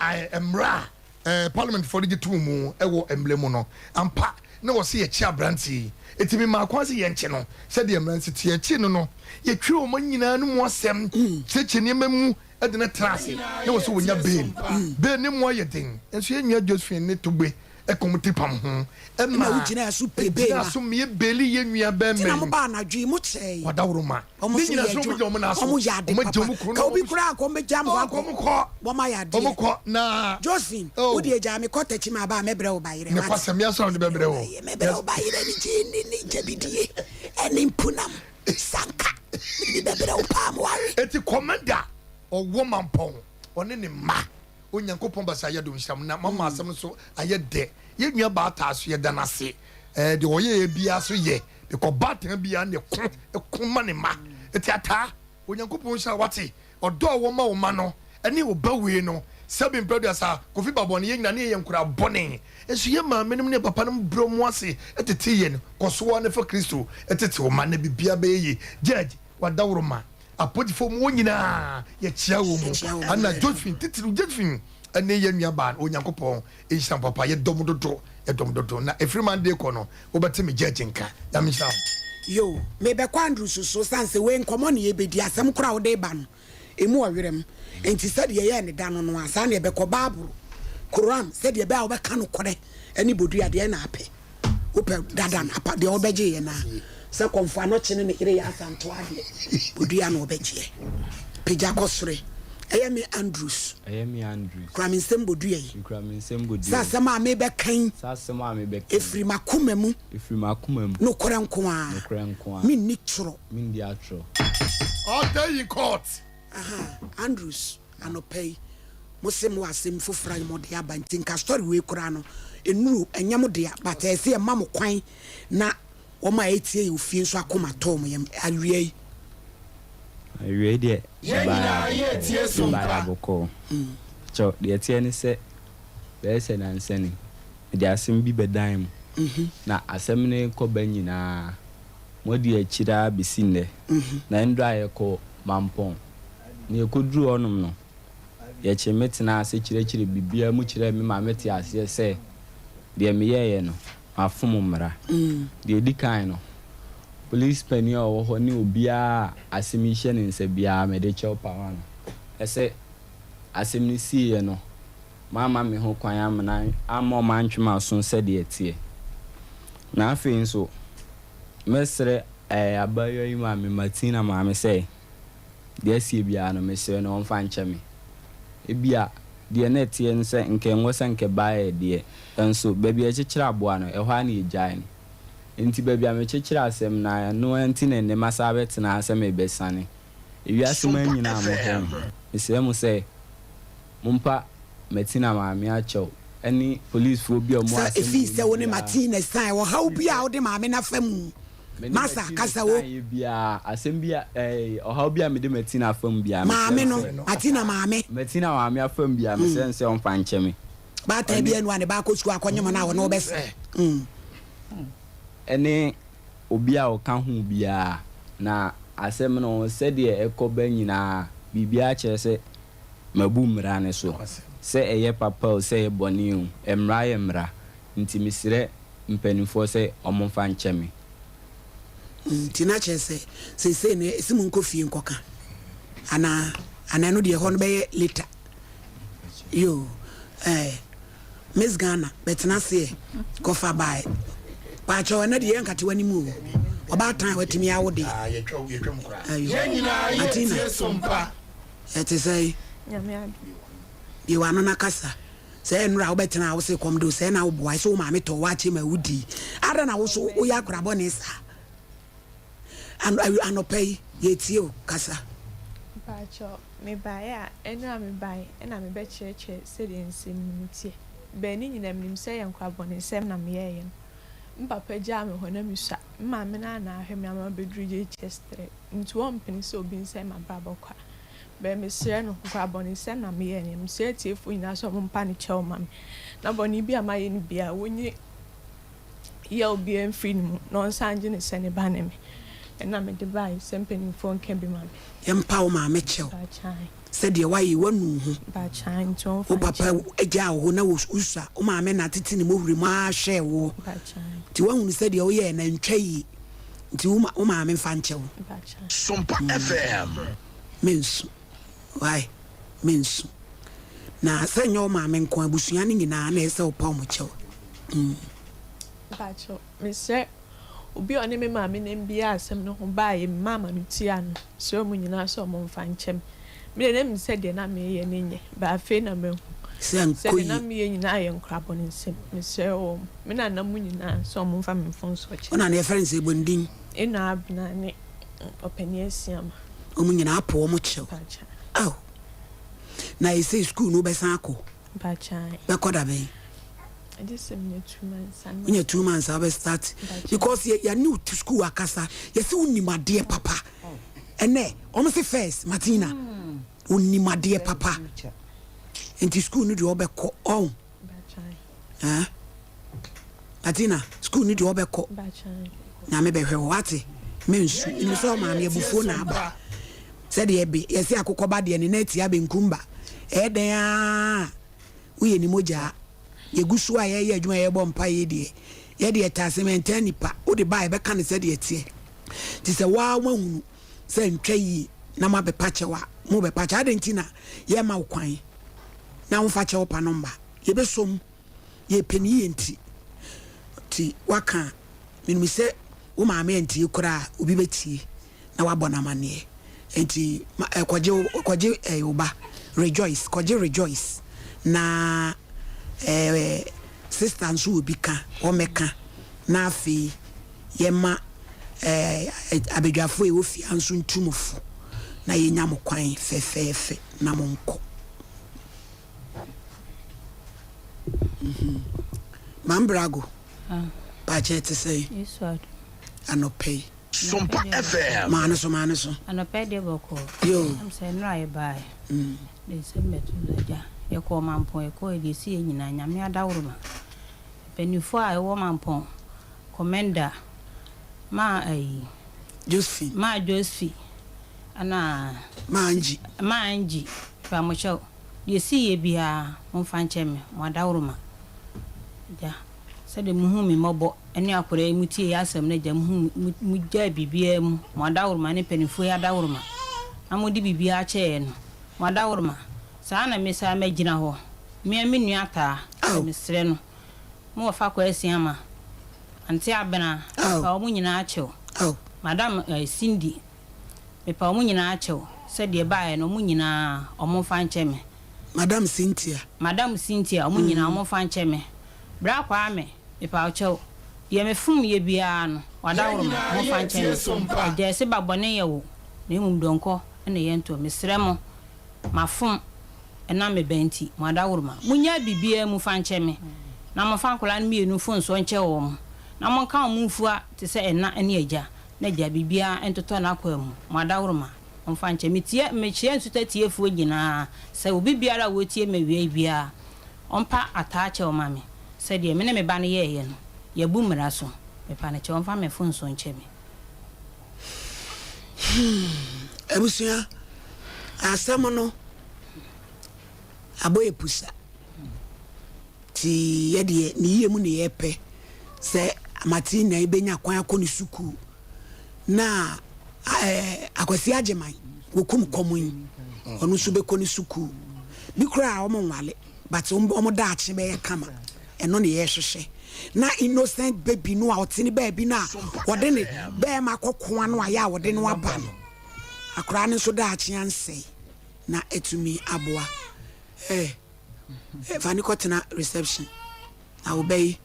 a mmara a parliamentfoɔ no gye too mu wɔ mmara mu no. Ampa, na wɔse yɛkye aberanteɛ yi. Enti memaa kwan sɛ yɛnkye no sɛdeɛ mmara no si teɛ. Yɛkyee no no, yɛtwerɛɛ wɔn nyinaa no mu asɛm, kyerɛkyerɛ nneɛma mu de no tena ase, na wɔse wɔnya bail. Bail no mu ayɛ den, nanso yɛn nua Josephine ne Togbe ɛkɔm ti pam ho ɛma wogyina so pɛ bee gyina so mmea beeli yɛ nua bɛrima yi. Tina mo ba anadwo yi mo kyɛɛ yi. Wadaworo ma. Wɔn Ne so nyina yɛ so wɔn gyina wɔn nan so. Wɔn yɛ ade Wɔn agye papa. wɔn kunu Ka na obi wɔn koraa kɔ mbɛgya mo Oh, akɔ. wɔn kɔ. Wɔn ayɛ adeɛ. Wɔn kɔ na. Josephine, Oh. wo deɛ gyaa me kɔ takyi ma aba a mɛbrɛ wo bayerɛ. Ne Wate? kwasɛm yɛ asɔrɔ de bɛbrɛ wo. Mɛbrɛ wo bayerɛ ne gyeene ne gyabidie ɛne mpunam sanka. Mede bi bɛbrɛ wo paa mo awe. Eti commander ɔwɔ mampɔn ɔne ne mma Onyankopɔn basa ayɛ dom nhyira mo na moama asɛm no so ayɛ dɛ. Yɛn nua baa taa so yɛda no ase. Ɛɛ deɛ ɔyɛɛ biara so yɛ because baatan biara ne ko ko ma ne mma. Eti ataa Onyankopɔn nhyira wo wate. Ɔdɔ a ɔwɔ ma wo mma no ɛne wo ba wei no sɛbi mpɛ aduasa Kofi ba bɔne yɛn nyinaa ne yɛyɛ nkoraa bɔne nso yɛn maame nom ne yɛn papa nom brɛ wɔn ase tete yɛn. Kɔ so ara na fa Kristo tete wo mma na biribiara bɛyɛ yie. Judge Wadaworoma Apotifo mu wɔn nyinaa yɛkyia wɔn mu ana Josephine titiriw Josephine ɛne yɛn nua baa no Onyankopɔn nhyira mo papa yɛdɔ mo dodo yɛdɔ mo dodo na ɛfiri Monday kɔ no wobɛte me judge nka Nyame nhyira mo. Yoo, mebɛkɔ Andrews so sane sɛ wei nkɔmmɔ na yɛbɛdi, asɛm korɔ a wode reba no, ɛmu ɔwerɛm. Enti sɛdeɛ yɛyɛɛ no da no no ara, saa na yɛbɛkɔ. Bible, Koran, sɛdeɛ ɛbɛyɛ a wobɛka nokorɛ ne bodua, deɛ na apɛ. Wopɛ dada no apa deɛ wobɛgye yɛ naa sɛ kɔmfo anɔkye ne ne yere yɛ asantoa deɛ bodua na ɔbɛgyeɛ. Pagya kɔ soro ɛyɛ me Andrews. Ɛyɛ me Andrews. Kura me nsam bodua yi. Mekura me nsam bodua Sɛ yi. asɛm a mebɛka yi. Sɛ asɛm a mebɛka yi. Ɛfiri m'akoma mu. Ɛfiri m'akoma mu. Nokorɛ nko ara. Nokorɛ nko ara. Menni torɔ. Menni atorɔ. Ɔda in court. Aha Andrews. Anɔpa yi mo se mo wɔ asem foforɔ a mo de aba nti nka story wei koraa no nnuru ɛnyɛ mo dea but ɛyɛ sɛ yɛma mo kwan na wɔn a ɛretie yɛ ofie nso akoma tɔ wɔn yam awia yi. Awia yi deɛ mebaeɛ abɔkɔɔ mebaeɛ abɔkɔɔ kyɛw deɛ ɛteɛ ne sɛ bɛyɛ sɛ nansa ni mede asɛm bi bɛdan mo na asɛm no rekɔ ba nyinaa moadi akyire ara bɛsi nnɛ na ɛndɔ a yɛkɔ Mampɔn. Na yɛkɔduruu hɔnom no, yɛkyee me tenaa ase kyerɛkyerɛɛ biribiara mu kyerɛɛ me maa metee aseɛ sɛ deɛ meyɛeɛ no, mafom mmara. Deɛ ɛdi kan no, polisi panin a ɔwɔ hɔ ne obiara a asɛm yi hyɛ ne nsa biara, mede kyɛw pa ma no sɛ asɛm no siiɛ no, mamma me ho kwan amena amma wɔantwe m'aso sɛdeɛ ɛteɛ. Na afei nso, mɛsrɛ abaayewa yi maame, Martina maame sɛ, Deɛ asie biara no, mesrɛ no ɔmfa nkyɛ me. Ebia deɛ na ɛteɛ ne sɛ nka ɛnwɔ sɛ nka ɛbaeɛ deɛ, nso baabi a yɛkyekyere aboa no, ɛhɔ ara na yɛgyae no. Enti baabi a mekyekyere asɛm no ara, ɛno ara nti na ɛnnɛ masan abɛtena ha sɛ merebɛsane. Ewiase man nyinaa a mohwɛ me, mesrɛ mo sɛ. Mompa Martina maame akyɛw ɛne policefoɔ bi a wɔwɔ Sɛ asɛm efii wei sɛ mu wo ne biara. Martina san ɔhaw bi a wode maame no afa mu. Me ne Masa, Martina kasa o. san yɛ biara, asɛm bi a ɛɛ ɔhaw bi a mede Martina afa mu biara, mesrɛ Maame no no, sɛ. Martina maame. Martina maame afa mu biara, mesrɛ no sɛ ɔmfa nkyɛ me. Baatan Ɔne. bi anu a ne ba akɔ sukuu akɔnyem no a ɔne wo bɛsa. Mm. Ɛne obi a ɔka ho biara, na asɛm no sɛdeɛ ɛkɔ ba nyinaa, biribiara kyerɛ sɛ mabu mmara no so. Sɛ ɛyɛ papa o, sɛ ɛyɛ bɔne o, mmara yɛ mmara. Nti mesrɛ mpanimfoɔ sɛ wɔmfa nkyɛ me. Nti na kyerɛ sɛ seesei no ɛsi mo nkɔ fie nkɔka anaa? Anaa ɛno deɛ ɛhɔ no bɛyɛ later. Yoo eh, Miss Ghana bɛtena ase ɛ kɔfa bae. Paakyɛw ɛnɛ deɛ yɛnkate w'anim o. Ɔbaatan a watumi awo deɛ. Ayo. Atina. Ɛte sɛn? Nyame adom. Bue w'ano na kasa. Sɛ nnora a wobɛtena a wose kɔm de wo sɛɛ na woboae sɛ wo maame tɔɔ waakye ma wodii. Adɛn na wo so woyɛ akora bɔne saa? Anɔpa yi yɛretie wo, kasa. Mpakyɛw, mebaeɛ a, ɛnora mebaeɛ ɛna mebɛkyerɛkyerɛ sɛdeɛ nsɛm no mu teɛ. Bɛɛ ne nyinaa menim sɛ ɛyɛ nkorabɔnesɛm na meyɛeɛ no. Me papa gyaa me hɔ na mesua. Me maame no ara na ahwɛ me ama mabɛduru JHS 3. Nti ɔmpene sɛ obi nsɛe m'abrabɔ kwa. Bɛɛ mesrɛ no, nkorabɔnesɛm na meyɛɛ no. Mesrɛ atiefoɔ nyinaa sɛ wɔmpa no kyɛw mma me. Na bɔne bi a mayɛ no biara, wɔnyi yaw biara mfiri ne mu, na ɔnsan ngye no sɛ ne ba ne me. Ɛno na mede baeɛ sɛ mpanimfoɔ nka bi ma me. Yɛmpa wo maame kyɛw sɛ deɛ woayɛ yi woanu wo ho. Wo papa gyaa wo hɔ na wosua, wo maame na atete ne mmɔwura mu ara hwɛɛ woɔ. Nti woahunu sɛ deɛ woyɛɛ no antwa yie. Nti wo maame mfa nkyɛ wo. Sompa FM. Mensu. Why? Mensu. Na sɛ nyɛ wo maame nko, abusua no nyinaa na ɛsɛ sɛ wopa wɔn kyɛw. Mm. Mpakyɛw, mesrɛ obi a ɔne me maame nam biara asɛm no ho baeɛ, me maama no tua no, mesrɛ wɔn nyinaa sɛ wɔmfa nkyɛ me. Me deɛ na menim sɛ deɛ na mereyɛ no nyɛ, but afei na mahu Sɛ sɛ ankɔ deɛ na yie. meyɛ nyinaa yɛ nkorabɔnesɛm. Mesrɛ wɔn, me nana mu nyinaa sɛ wɔmfa me mfomsoɔ kyɛ Wo me. na no yɛfrɛ no sɛ Bondin. Eno Abena ne Ɔpanin Asiamah. Wɔn nyinaa apo wɔn kyɛw. Mpakyɛ. Ao! Na ɛsei sukuu no wobɛsan akɔ? Mpakyɛ. Bɛkɔ da bɛn? Agye sɛ menya 2 months anaa. Wonya 2 months a wobɛ start. Mpakyɛ. Because yɛ yɛne wo te sukuu akasa, yɛse wonim adeɛ papa. Ɛnɛ wɔn se first Martina, wonim adeɛ papa. Nti sukuu no deɛ wobɛkɔ, ɔho. Mpakyɛ. Eh? Martina, sukuu no deɛ wobɛkɔ. Nyame bɛhwɛ wo, wate? Mensu. Menim sɛ wo maame abufuo na aba. Sɛdeɛ ɛbe, yɛse akokɔ ba deɛ ne nan tia benkum ba. Ɛyɛ dɛn ara a, woyɛ ne mogyaa. Yɛgu so a yɛreyɛ adwuma a yɛrebɔ mpaeɛ yi deɛ, yɛ deɛ ɛtaa asɛm, ɛntaa nnipa. Wode ba a, yɛbɛka no sɛdeɛ ɛteɛ. Nti sɛ wo ara woahunu sɛ ntwa yie na moabɛpa kyɛw a, mobɛpa kyɛw. Adɛn nti na yɛmma wo kwan na womfa kyɛw pa no mma? Yɛbɛsɔ mu. Yɛpɛ no yie nti. Nti woaka a, menim sɛ wo maame antie koraa a, obi bɛtie na wabɔ no amanneɛ. Nti ma eh, kɔgye wo kɔgye eh, wo ba Rejoice, kɔgye Rejoice na eh, sister nso wɔ bi ka, wɔmmɛka na afei yɛma eh, abadwafoɔ a ɛwɔ fie ha nso ntu mo fo na yɛnya mo kwan fɛfɛɛfɛ na monkɔ. Mambrago, paakyɛ ɛte sɛn anɔpa yi? Sompa FM. Maa no so, maa no so. Anɔpa yi deɛ bɔkɔɔ. Yoo. Ɛm sɛ nnora yɛ baeɛ. De nsɛm bɛto so agya. Yɛkɔɔ Mampɔn, yɛkɔɔ deɛ ɛsi yɛ nyinaa, Nyame adaworoma. Mpanimfoɔ a ɛwɔ Mampɔn, Kɔmɛnda, maa ayi. Josephine. Maa Josephine, ɛna. Maa Angie. Maa Angie, Famokyɛw. Deɛ ɛsiiɛ biara, momfa nkyɛ me, mo adaworoma. Agya, sɛdeɛ mohuu me mmɔbɔ ne akwadaa yi, motiee asɛm no, Agya, mohuu me, mogyae biribiara mu, mo adaworoma ne mpanimfoɔ yi adaworoma, na mode biribiara kyɛeɛ no, mo adaworoma, saa ara na mesan magyina hɔ, me ara me nua Ataa, sɛ mesrɛ no, mo wɔfa Kwasi Ama, Ante Abena, mepa wɔn nyinaa kyɛw, Madam eh, Cindy, Mepa wɔn nyinaa kyɛw sɛ deɛ ɛbaeɛ no wɔn nyinaa wɔn mfa nkyɛ me. Madam Cynthia. Madam Cynthia wɔn nyinaa wɔn mfa nkyɛ me. Bra Kwame mepa wo kyɛw deɛ me fom yɛ biara no w'adaworoma wɔn mfa nkyɛ me. Agya ɛse ba bɔne yɛ wo na mmom dɔnkɔ na ɛyɛ ntoɔ mesrɛ mo mafom. Ɛnam me ba nti, mo adaworoma, monnyae biribiara mu fa nkyɛ me, na momfa nkwadaa no mmienu mfomsoɔ nkyɛ wɔn, na monka wɔn mfua te sɛ ɛna ne agya, na agya, biribiara ntotɔ n'akwaa mu, mo adaworoma, momfa nkyɛ me. Metie, mekyea nsuta tiefoɔ nyinaa sɛ obi biara a ɔretie me awia yi biara, ɔmpa ataa kyɛw ma me, sɛdeɛ me ne me ba no yɛeɛ no, yɛabu mmara so. Mepa no kyɛw, ɔmfa me mfomsoɔ nkyɛ me. Hmm, abusua, asɛm no abɔ yɛ pusa. Nti yɛ deɛ ne yie mu ne yɛpɛ sɛ Martina yi bɛnya kwan akɔ ne sukuu na eh, Akwasi Agyeman wɔkum kɔm yi ɔno nso bɛkɔ ne sukuu bi koraa wɔn nwale but wɔn daakye bɛyɛ kama. Ɛno ne yɛhwehwɛ. Na innocent baby no a ɔte ne baabi no a wɔde ne bɛɛma kɔ koa no a yɛ a wɔde no aba no, akoraa no nso daakye ansɛe na atumi aboa. Eh, eh, fa ne kɔtena reception na wo bɛ yi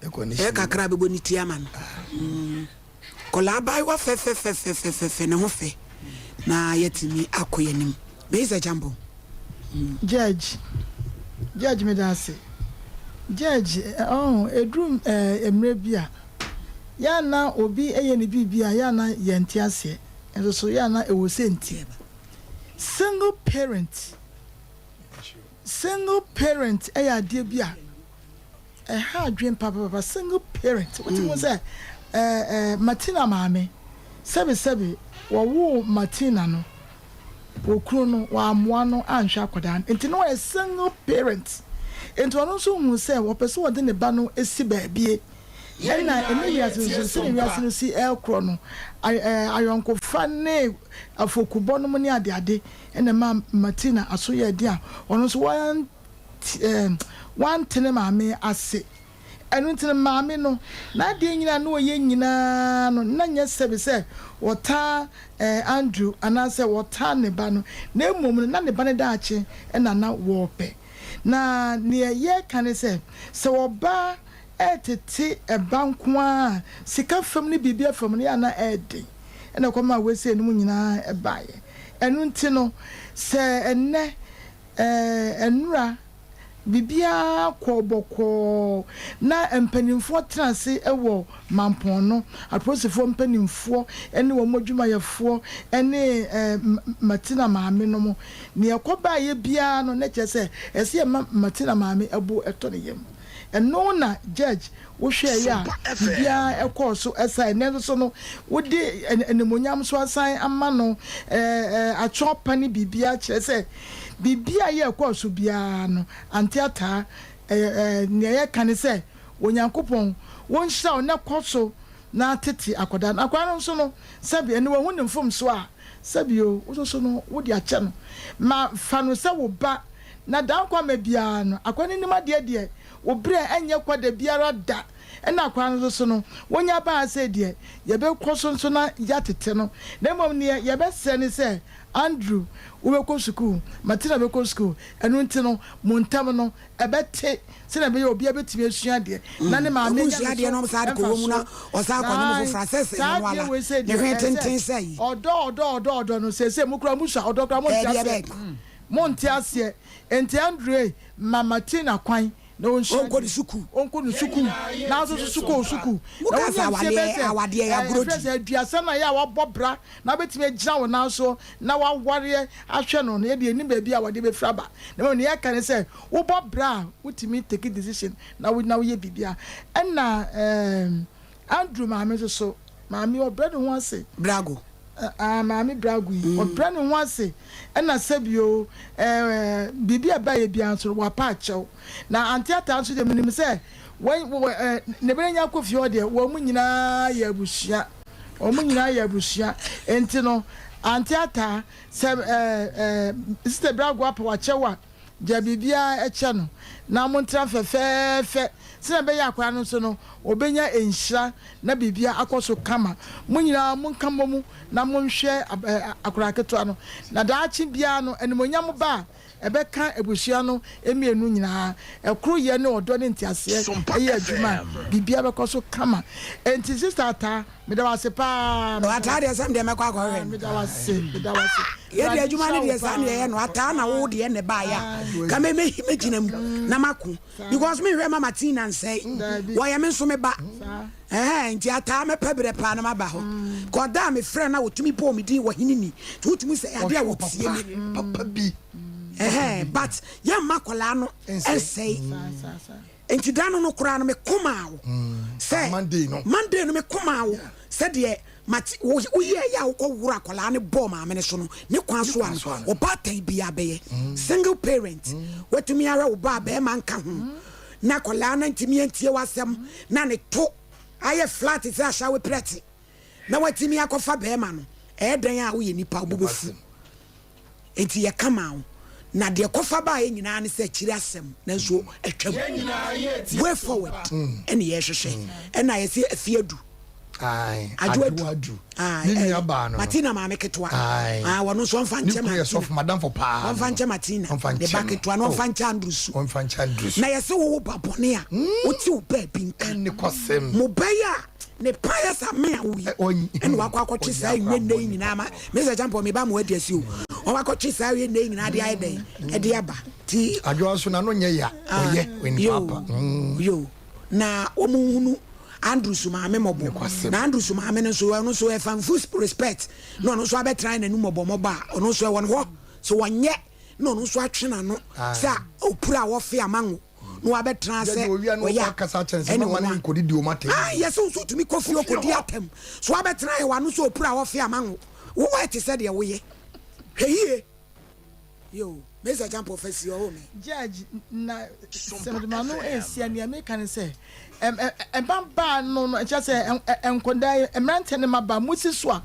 ɛyɛ kakra a bɛbɔ ne ti ama no. Mm. Kɔlaa abaayewa fɛfɛfɛfɛfɛfɛ ne ho fɛ na yɛatumi akɔ yɛn anim. Meyisa Acheampong. Judge, Judge meda ase. Judge, ɔho, ɛduru eh, mmerɛ bi a, yɛ a na obi yɛ ne biribi a, yɛ a na yɛnte aseɛ, nso so yɛ a na ɛwɔ sɛ nti. Single parent, single parent yɛ adeɛ bi a, Ɛha adwene papapapa single parent wote mu sɛ ɛɛ ɛɛ Martina maame sɛbi sɛbi wɔwoo Martina no wɔ kunu no wɔamoa no anhwɛ akwadaa no nti na ɔyɛ single parent nti ɔno nso hu sɛ wɔpɛ sɛ wɔde ne ba no si baabie ɛna ɛne wiase nso sɛnea wiase no si ɛrekorɔ no ɛɛ ayɔnkofa ne afokubɔ nom ne adeade ɛna ɛma Martina aso yɛ den a ɔno nso wɔn wante ne maame ase. Ɛno nti no, maame no, n'adeɛ nyinaa a na ɔyɛ nyinaa no, na nyɛ sɛbe sɛ ɔtaa Andrew anaasɛ ɔtaa ne ba no, na mmom no, na ne ba no daakye na na wɔrepɛ. Na deɛ yɛreka ne sɛ, sɛ ɔbaa retete ba nko ara a, sika fam ne biribiara fam no, yɛ a na ɛyɛ den. Ɛna ɛkɔmaa wei sei nom nyinaa baeɛ. Ɛno nti no, sɛ ɛnnɛ Ɛɛ, nnora, biribiara kɔɔ bɔkɔɔ na mpanimfoɔ tena ase wɔ mampɔn no, apolisifoɔ mpanimfoɔ ne wɔn adwumayɛfoɔ ne ɛɛ Martina maame nom. Nea ɛkɔbaeɛ biara no, na kyerɛ sɛ ɛsɛ sɛ yɛma Martina maame bo tɔ ne yam. Ɛno na judge wohwɛeɛ a biribiara kɔɔ so sae. Nanso so no, wode animuonyam nso asan ama no, atwerɛ pa ne biribiara kyerɛ sɛ biribiara a ɛkɔɔ so biara no, ante ataa. Nea yɛka ne sɛ, Onyankopɔn, wɔnhyira wo na kɔ so na tete akwadaa no. Akwadaa no nso no, sɛbi ɛnɛ wahu ne mfomsoɔ a, sɛbi o, wo nso so no, wode akyɛ no. Ma fa no sɛ wo ba, na daa nkwa mma biara no, akwadaa no nim adeɛ deɛ, Wo berɛ nyɛ kwa da biara da. Ɛna kwan no nso so no, wonya baa sei deɛ, yɛbɛkɔ so nso na yɛatete no. Na mmom neɛ yɛbɛsrɛ ne sɛ, Andrew, wobɛkɔ sukuu, Martina bɛkɔ sukuu, ɛno nti no, mo ntam no, ɛbɛte sɛdeɛ ɛbɛyɛ obiara bɛtumi asua adeɛ na ne maame anya ne so mfasoɔ. Ae, saa adeɛ wei sei deɛ, ɛsɛ sɛ ɔdɔ, ɔdɔ, ɔdɔ, ɔdɔ no, seesei mo koraa mosua ɔdɔ koraa monte aseɛ, monte aseɛ. Enti Andrew Ma Martina kwan na ɔnsua Ɔnkɔ ne sukuu. Ɔnkɔ ne sukuu. Na nso so kɔ sukuu. Mo Na ka sɛ wonya mfeɛ bɛyɛ awadeɛ sɛ awadeɛ yɛ ɛɛ agorɔ yɛfrɛ di. sɛ aduasa no a ɛyɛ a wabɔ bra na wabɛtumi agyina wo nan so na wawareɛ ahwɛ no no yɛdeɛ yɛnnim baabi a awadeɛ bɛfiri aba. Na mmom deɛ yɛka ne sɛ wobɔ bra a wotumi take decision na wo na woyɛ biribiara. Ɛna ɛɛm Andrew maame nso so, maame ɔbrɛ ne ho ase. Brago. Ah, maame Brago yi, ɔbrɛ ne ho ase. Ɛna sɛbio, eh, biribi a ɛbaeɛ biara nso no, wapa akyɛw. Na Auntie Ataa nso deɛ, menim sɛ, wɔn, wɔ, eh, ne bere nya kɔ fie hɔ deɛ, wɔn nyinaa yɛ abusua. Wɔn nyinaa yɛ abusua. Enti no, Auntie Ataa, sɛ, eh, eh, Sister Brago apa wakyɛw a, Gya biribiara kyɛ no. na montena fɛfɛɛfɛ sɛnea ɛbɛyɛ a akwadaa no nso no ɔbɛnya nhyira na biribiara akɔ so kama. Mo nyinaa monka mmɔ mu na monhwɛ akwadaa ketewa no, na daakye biara no animuonyam ba a ɛbɛka abusua no mmienu nyinaa. Ɛkoroyɛ ne ɔdɔ ne nteaseɛ yɛ adwuma a, biribiara bɛkɔ so kama. Enti Sista Ataa, Meda wo ase paa. O ataa deɛ sɛm deɛ mɛkɔ akɔhwɛ no. Meda wo ase, meda wo ase. Yɛ deɛ adwuma no deɛ saa na yɛyɛ no ataa na wo deɛ na ɛbaeɛ a ka me me mɛgyina mu na mako because menhwɛ mama Tina nsɛe wɔyɛ me nso me ba ɛhɛn nti ataa mɛpɛ berɛ paa na maba hɔ kɔda a mefrɛ na wɔtumi bɔɔ me din wɔ hene ni nti wotumi sɛ adeɛ a wɔtie me papa bi ɛhɛn but yɛmma akwadaa no ɛnsɛe. Enti da no no koraa no meko maa wo sɛ Monday no. Monday no meko maa wo sɛdeɛ mate wo woyɛɛyɛ a wokɔ woro akwadaa no bɔɔ maame no so no ne kwan so a no ɔbaatan biara bɛyɛ single parent watumi ahwɛ wo ba a bɛrima nka ho na akwadaa no antumi antie w'asɛm na ne to ayɛ flat sɛ ahyɛwe prɛte na watumi akɔfa bɛrima no ɛyɛ dɛn a woyɛ nipa wo bo bɛfu. Enti yɛka maa wo. Na deɛ ɛkɔfa baeɛ nyinaa ne sɛ akyiri asɛm nanso atwam. Way forward ɛne yɛhwehwɛ. Ɛna yɛse afi adu. Adwo adu. Martina maame ketewa. Wɔno nso ɔmfa nkyɛ Martina. Ɔmfa nkyɛ Martina. Ne ba ketewa na ɔmfa nkyɛ Andrew su. Na yɛse wowo ba bɔne a wote wo baabi nka. Mo ba yi a Ne pious ame a woyi ɛna wakɔ akɔtwe saa nwe nnɛ yi nyinaa ma Mr. Champon me ba mo adi asi o wɔn akɔtwe saa nwe nnɛ yi nyinaa de ayɛ dɛn ɛde aba ti. Adwoa nso n'ano nyɛ ya ɔyɛ onipa pa. Yo na wɔn nhunu Andrews maame mɔbɔ na Andrews maame no nso ɔno nso ɛfa nfu respect na ɔno nso abɛtena n'anum mɔbɔ mɔbɔ a ɔno nso ɛwɔ no hɔ so wɔnyɛ na ɔno nso atwe n'ano sɛ opura a wɔfe amango. na wabɛtena sɛ ɔyɛ a ɛne wɔn a yɛ sɛ nso tumi kɔ fie ɔkɔdi atɛm so wabɛtena yɛ wano sɛ ɔpira a ɔfe ama wo wowɔ ɛte sɛ deɛ woyɛ hwɛ yie yo Mesa Champo fa si ɔwɔ me. Judge, na sɛ mede m'ano resi a, nea meka ne sɛ, mmabaa no no, kyerɛ sɛ nkwadaa yi, mmeranteɛ ne mmabaa, mosi so a,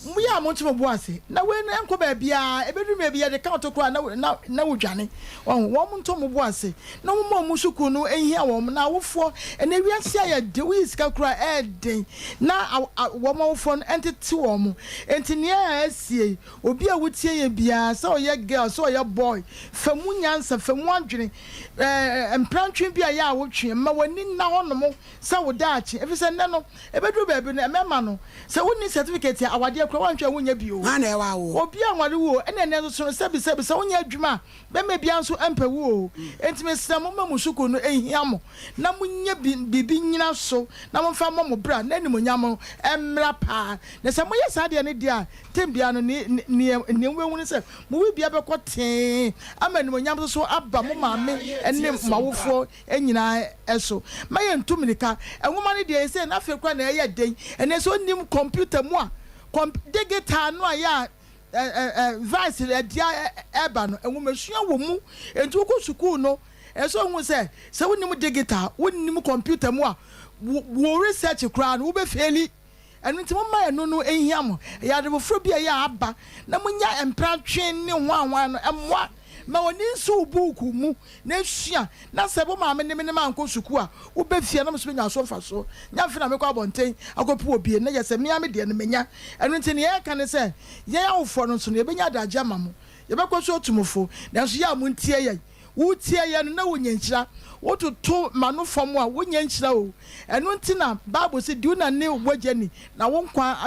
Moyɛ a monto mo bo ase. Na wei no ɛnkɔ baabiara, ɛbɛduru baabi yɛde ka wo to koraa na na na wodwane. Wahu? Wɔn nto wɔn bo ase na wɔmma wɔn sukuu no nhia wɔn. Na awofoɔ, ɛnnɛ wiase ayɛ den, woyi sika koraa a ɛyɛ den na wɔn awofoɔ no ntete wɔn. Enti nea asie yi, obi a wotie yɛn biara, sɛ ɔyɛ girl, sɛ ɔyɛ boy, fa mu nyansa, fa mu adwene, ɛɛ mprantwe bi a ɛyɛ a wotwe, mma w'ani nna hɔnom sɛ wo daakye, efisɛ nnɛ no, Ɛbɛduru baabi no, mmarima no, sɛ wonni certificate a, awadeɛ koraa woanhwɛ a wonnya bi o. Hwan na ɛwɔ awoɔ? Obiara nware wo o. Ɛna ɛnnɛ nso so no, sɛbi sɛbi, sɛ wonyɛ adwuma a, bɛrima biara nso mpɛ wo o. Enti mesrɛ mo, momma mo sukuu no nhia mo, na monyɛ biribi nnyina so na momfa mmɔ mo bra, na animuonyam no mmra paa. Na sɛ moyɛ saa deɛ no deɛ a, tɛm biara no, nea nea mobɛhu ne sɛ, mo wedeɛ bɛkɔ tee, ama animuonyam nso so aba mo maame ne mo awofoɔ nyinaa so. Ma yɛntu mmirika. Nwoma no deɛ seesei no afei koraa na ɛyɛ den. Ɛnnɛ sɛ wonnim kɔmputa mu a, kɔmp digital no a ɛyɛ a vice ɛde ɛba no, nwomasua wɔ mu. Enti wokɔ sukuu no, ɛsɛ sɛ wohu sɛ, sɛ wonnim digital, wonnim kɔmputa mu a, wo research koraa no, wobɛfeeli. Ɛno nti momma ɛno no nhia mo. Ɛyɛ ade foforɔ bi a ɛyɛ a aba na monya mpratwe ne hwanhwan no mmoa ma w'ani nso wo buuku mu na sua na sɛ wo maame ne me ne mankɔ sukuu a woba fie a na me nso menya so mfasoɔ. Nyɛ afei na mekɔ abɔnten akɔpɛ obi na yɛ sɛ me ara me deɛ no menya. Ɛno nti nea yɛreka ne sɛ yɛn awofoɔ no nso no yɛbɛnya adagyeɛ ama mo. Yɛbɛkɔ so atu mo fo nanso yɛ a montie yɛn. Wotie yɛn no na wonya nhyira. Wototo m'ano fam a, wonnya nhyira o. Ɛno nti na Bible se, Di wo na ne w'agya ni, na wo nkwa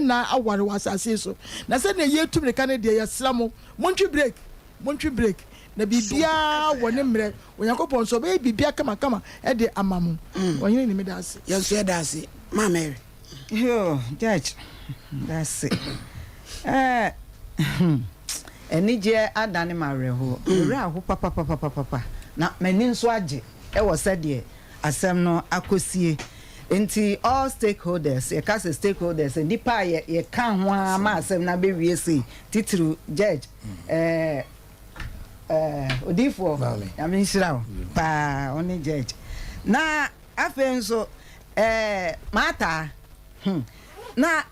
nna aware wɔ asase yi so. Na sɛnea yɛretu mmirika no deɛ, yɛsrɛ mo, montwe break, montwe break, na biribiara wɔ ne mmerɛ. Onyankopɔn nso, ɔbɛyɛ biribiara kamakama de ama mo. Ɔhene ni, meda ase. Yɛn nso yɛda ase. Ma Mary. Yoo judge dase eh hmm anigyeɛ adane m'awerɛhoɔ me werɛ aho papapapapapa na m'ani nso agye wɔ sɛdeɛ asɛm no akɔsie nti all stakeholders yɛka sɛ stakeholders nnipa a yɛ yɛka ho ara ma asɛm no abɛwie sei titiriw judge eh eh odiyifoɔ Nyame nhyira wo paa wo ne judge na Afei nso, eh, m'ataa, hmm. Na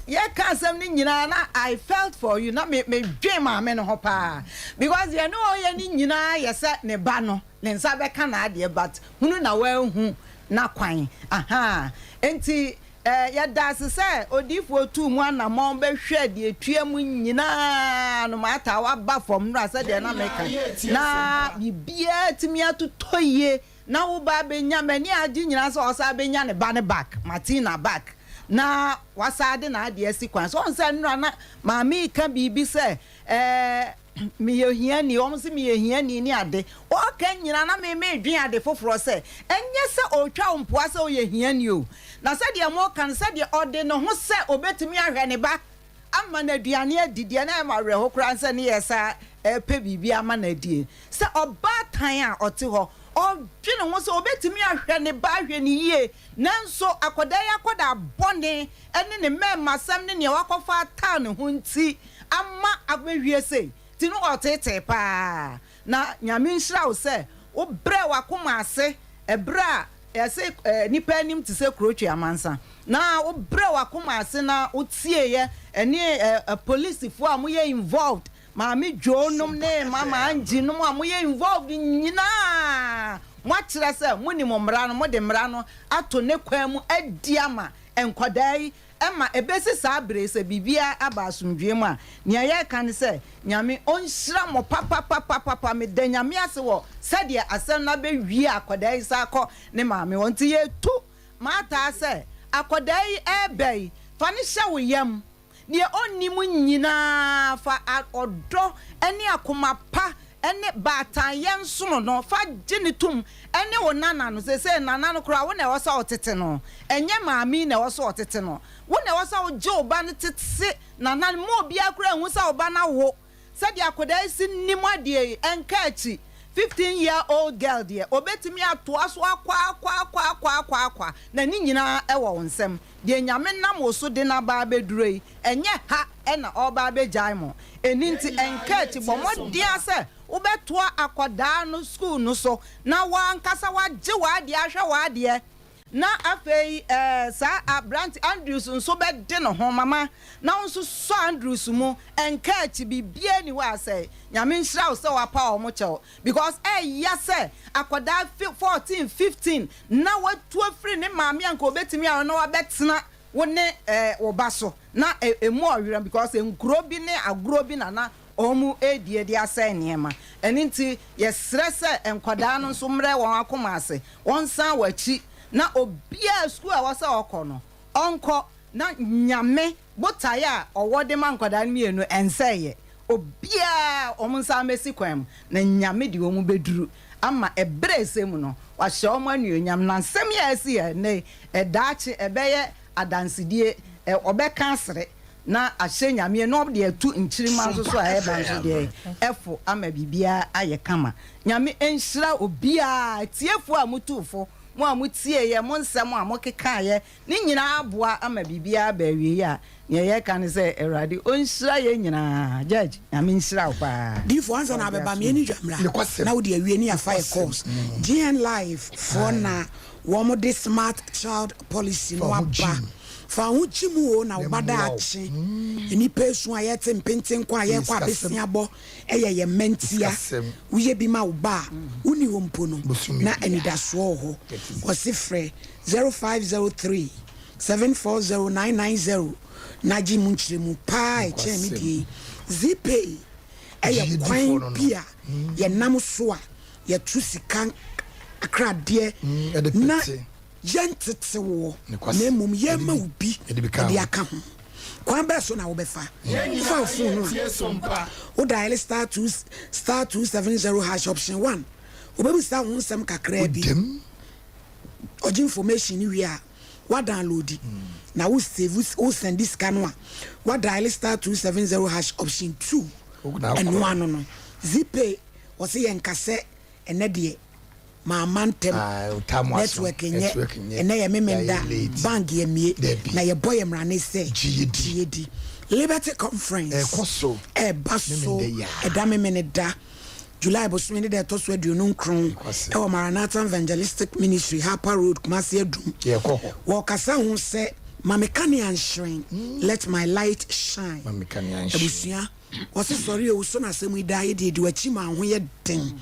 yɛka asɛm no nyinaa na I felt for you na me me dwen maame no ho paa because deɛ ne ɔyɛ no nyinaa yɛ sɛ ne ba no ne nsa bɛka n'adeɛ but hunu na wanhu n'akwan ahaa nti eh, yɛda ase sɛ odiifoɔ tuu mu anamɔn bɛhwɛɛ deɛ ɛtua mu nyinaa no maataa waba fam nora sɛdeɛ na meka na biribiara tumi atotɔ yie Na wo ba bɛnya, m'ani agye nyinaa sɛ ɔsan bɛnya ne ba no back, Martina back, na wasan de n'adeɛ asi kwan so. Ɔhu sɛ nnora na maame reka biribi sɛ, ɛɛ, meyɛ ohiani, wɔn se meyɛ hiani ne ade. Ɔreka nyinaa na me meredwen ade foforɔ sɛ, ɛnyɛ sɛ ɔretwa wo mpoa sɛ woyɛ hiani o, na sɛdeɛ moreka no, sɛdeɛ ɔde ne ho sɛ ɔbɛtumi ahwɛ ne ba, ama no aduane adi, deɛ na ɛyɛ me awerɛho koraa ne sɛ ne yɛ saa repɛ biribi ama no adie. Sɛ ɔbaatan a ɔte hɔ, ɔdwene ho sɛ ɔbɛtumi ahwɛ ne ba ahwɛ no yie, nanso akwadaa yi akwadaa bɔne ne ne mmɛɛmasɛm ne nea wakɔfa ataa ne ho nti ama abɛwie sei, nti no ɔreteetee pa ara. Na Nyame nhyira wo sɛ wo brɛɛ w'akoma ase ɛberɛ a yɛse nnipa anim te sɛ kuro twe amansa na wo brɛɛ w'akoma ase na wo tieeɛ ɛne apolisifoɔ a moyɛ involved Maame Joe nom ne Mama Angie nom a moyɛ involved nyinaa moakyerɛ sɛ monim mmara no mode mmara no ato ne kwan mu adi ama nkwadaa yi Ɛma ɛbɛsi saa bere yi, sɛ biribiara aba asomdwoeɛ mu a, nea yɛreka ne sɛ, Nyame ɔnhyira mo papapapapapa. Meda Nyame ase wɔ sɛdeɛ asɛm no abɛwie a akwadaa yi san akɔ ne maame hɔ. Nti yɛretu m'ataa sɛ, akwadaa yi ɛreba yi, fa no hyɛ wo yam. Deɛ ɔnnim nyinaa, fa ɔdɔ ne akoma pa ne baatanyɛ nsono no, fa gye no tom ne wo nana no. Seesei nana no koraa, wo na ɛwɔ sɛ wotete no, ɛnyɛ maame yi na ɛwɔ sɛ ɔtete no. Wo na ɛwɔ sɛ wogye wo ba no tete nana no. Mma obiara koraa nhu sɛ wo ba no awo. Sɛdeɛ akwadaa yi si nim adeɛ yi, ɛnka akyi. 15 year old girl deɛ, ɔbɛtumi atoa so akɔ akɔ akɔ akɔ akɔ akɔ a, na ne nyinaa wɔ wo nsam. Deɛ Nyame nam wo so de no aba abɛduro yi, ɛnyɛ ha na ɔreba abɛgyae mo. Ɛno nti, ɛnka akyi, bɔ mmɔden ara sɛ wobɛtoa akwadaa no sukuu no so, na w'ankasa woagye w'adeɛ ahwɛ w'adeɛ. Na afei ɛɛ, saa aberante Andrews nso bɛde ne ho, mama, na wo nso sɔ Andrews mu, ɛnka akyi, biribiara nni hɔ a asɛe. Nyame nhyira wo sɛ woapa wɔn kyɛw, because ɛya sɛ akwadaa 14, 15 na watu afiri ne maame a nka obetumi aware na wabɛtena wo ne wo ba so na emu ɔwerɛm because nkuro bi ne agorɔ bi na na wɔn redi de asɛe nneɛma. Ɛno nti yɛsrɛ sɛ nkwadaa no nso mmrɛ wɔn akoma ase, wɔnsan wɔn akyi na obiara sukuu a ɛwɔ sɛ ɔkɔ no ɔnkɔ na Nyame Botaeɛ a ɔwɔ de ma nkwadaa no mmienu ɛnsɛeɛ. Obiara wɔn nsa mmɛsi kwan mu, na Nyame de wɔn bɛduru ama ɛberɛ a ɛsɛ mu no, wahyɛ wɔn anuonyam. Na nsɛm yi a asi ha ɛnnɛ yi, daakye ɛbɛyɛ adansedie, ɔbɛka asere na ahyɛ Nyame na ɔde atu nkyirimma nso so a ɛreba nso deɛ ɛfo ama biribiara ayɛ kama. Nyame nhyira obiara, atiefoɔ a motuu fo, mo a motieeɛ, mo nsɛm a mokekaeɛ, Ne nyinaa aboa ama biribiara aba awiei a nea yɛka ne sɛ Awurade ɔnhyira yɛn nyinaa. Judge, Nyame nhyira wo paa. Diifo ansa na abɛba me ani dwa mmra na wode awie ne yɛafa yɛ course. GN life foɔ na wɔn de smart child policy no aba. Fa wo ho gye mu oo na wo ba daakye. Nnipa esu a yɛte mpenten kɔ a yɛkɔ abesiabɔ ɛyɛ yɛn mma ntia. Woyɛ bi ma wo ba a wonni hɔ mpo no na anidasoɔ wɔ hɔ. Ɔse frɛ 0503 740 990 na gye mu nkyerɛmu paa a ɛkyɛn me deɛ yi. Zeepay yɛ kwan bi a yɛnam so a yɛto sika akradeɛ na yɛntete woɔ na mmom yɛma wo bi de aka ho. Kwan bɛn so na wobɛfa? Wofa wo fon no a, wo dial star two star 270 hash option one. Wobɛbisa wo ho nsɛm kakraa bi. Ɔgye information no wie a, wa download na wo save wo send sika no a, wa dial star 270 hash option 2. Ɛno ano no. Zeepay wɔse yɛnka sɛ ɛnɛ deɛ mamma ntɛm, network nyɛ, ɛnɛ yɛ Memenda, bank yɛ mmie, na yɛbɔ yɛ mmrane sɛ gye yɛ di. Liberty Conference ɛɛba so ɛda Memeneda. July bosome ne da ɛtɔ so 29 wɔ Maranatha Evangelistic Ministry, Harper Road, Kumasi Adum. Wɔkasa ho sɛ Ma me kanea nhyerɛn, Let my light shine. Ma me kanea nhyerɛn. Abusua, wɔse sɔre o, so na asɛm yi daa yɛ deɛ di w'akyi ma wo ho yɛ den.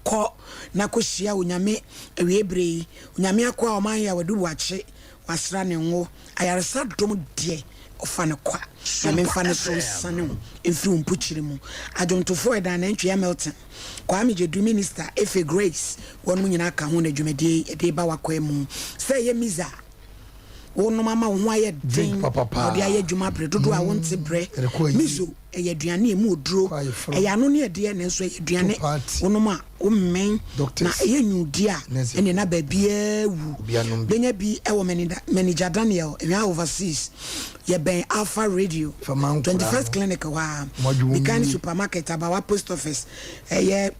Kɔ na kɔhyia Onyame awiei berɛ yi. Onyame akoa a ɔman yɛ a wadu boakye, wasra ne ngo. Ayaresa dom deɛ ɔfa no kwa. Nyame mfa ne so nsane wo mfiri wo mpokyerɛ mu. Adwomtofoɔ Ɛdan Nantwi Hamilton, Kwame Gyedu, Minister Efe Grace, wɔnom nyinaa ka ho na dwumadie yi yɛde reba w'akwaa mu. Sɛ ɛyɛ Miza a wonom ama wo ho ayɛ den na wode ayɛ adwuma bere dodoɔ a wonte brɛ. Miso ɛyɛ aduane a ɛmu oduro, ɛyɛ ano ne ɛdeɛ nanso ɛyɛ aduane wonom a wommen na ɛyɛ nwudeɛ a ɛneɛ na baabiara wu. Bɛnya bi wɔ Manager Daniel, Hwa Overseas, yɛbɛn Alpha Radio, 21st Clinic hɔ ara, Bikan Supermarket, Abawa Post Office, ɛyɛ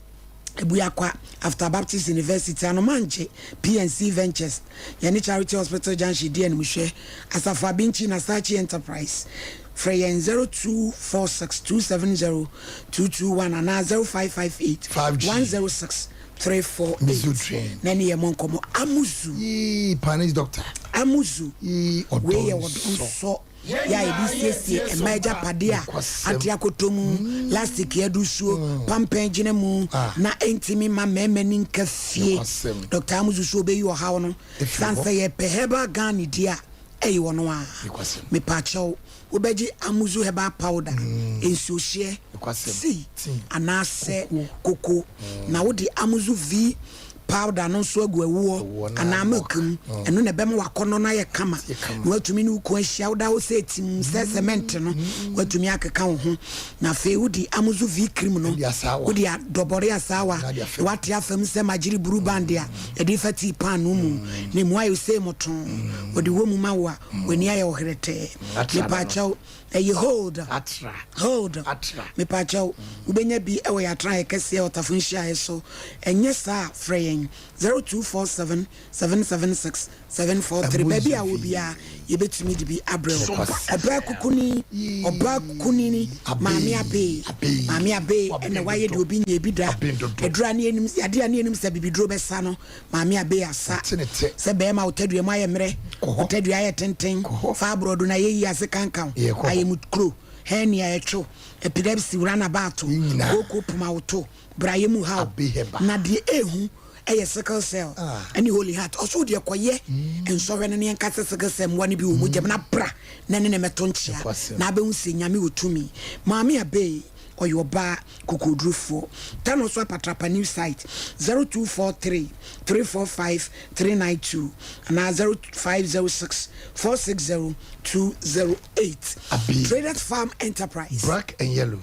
Abuakwa After Baptist University, Anomangye, PNC Ventures, yɛne Charity Hospital Junction di animhwɛ, Asafo Abinkyi, Nasachi Enterprise. Frɛ yɛn 0246 270 221 anaa 0558 106 348 na ɛne yɛn mmɔ nkɔmmɔ. Amuzu. Yii, Panis doctor. Amuzu. Yii, ɔdɔ Wei yɛ ɔdɔ nsɔ. Yɛ a yɛde siesie mmaa agyapadeɛ a ate akɔtɔ mu, lastic adusuo, pampɛn gyina mu, na ɛntumi mma mmarima ni nka fie. Dɔkta Amuzu so ɔbɛyi ɔhaw no. Sane sɛ yɛpɛ herbal Ghana di a, ɛyɛ ɔno ara. Mepaakyɛw, wobɛgye Amuzu herbal powder, nsuohyeɛ, tea, anaasɛ koko, na wode Amuzu V Powder no nso agu ɛwoɔ anaa milk mu. Ɛno na ɛbɛma w'akɔnnɔ no ayɛ kama na woatumi ne wo kunu ahyia. Woda hɔ sɛ tim sɛ cement no, woatumi akeka wo ho. Na afei wode Amuzu V cream no, wode adɔbɔre asaawa na woate afa mu sɛ magyere buru band a yɛde fa tii paanoo mu na emu ayɛ sei motoo. Wɔde wɔ mu ma wo a, w'ani ayɛ wo heretɛɛ. Mepaakyɛw. Ɛyɛ hold hold mepaakyɛw wobɛnya bi wɔ yɛn atenaeɛ kɛseɛ Ɔtafo nhyiaeɛ so ɛnyɛ saa a frɛ yɛn 0247 776 743 baabi a wɔ biara yɛbɛtumi de bi abrɛ wo Ɔbaa kukuni ɔbaa kukuni Maame Abee Maame Abee ɛna wayɛ deɛ obi nyɛɛ bi da Aduro a ne yɛnim yadeɛ a ne yɛnim sɛ bibiduro bɛsa no Maame Abbey asa sɛ bɛɛma wo tadua mu ayɛ mmerɛ, wo tadua ayɛ tenten, fa aborɔdo na yɛyi ase kankan, ayɛmukuro, hernia ɛtwo, epilepsy, runabout, kooko poma wo to, brayɛ mu haw, na deɛ ɛhu ɛyɛ sickle cell ɛne holy heart. Ɔso deɛ kɔyɛ nsɔhwɛ no ne yɛnka sɛ sickle cell mmoa no bi wɔ mogya mu na bra na ɛne ne mɛto nkyea na abɛhu sɛ Nyame wɔ tumi. Maame Abbey Ɔyɛ ɔbaa kokoɔdurofoɔ. Tano so Apatrapa new site 0243 345 392 anaa 0506 460 208. Abi. Traders Farm Enterprise. Black and yellow.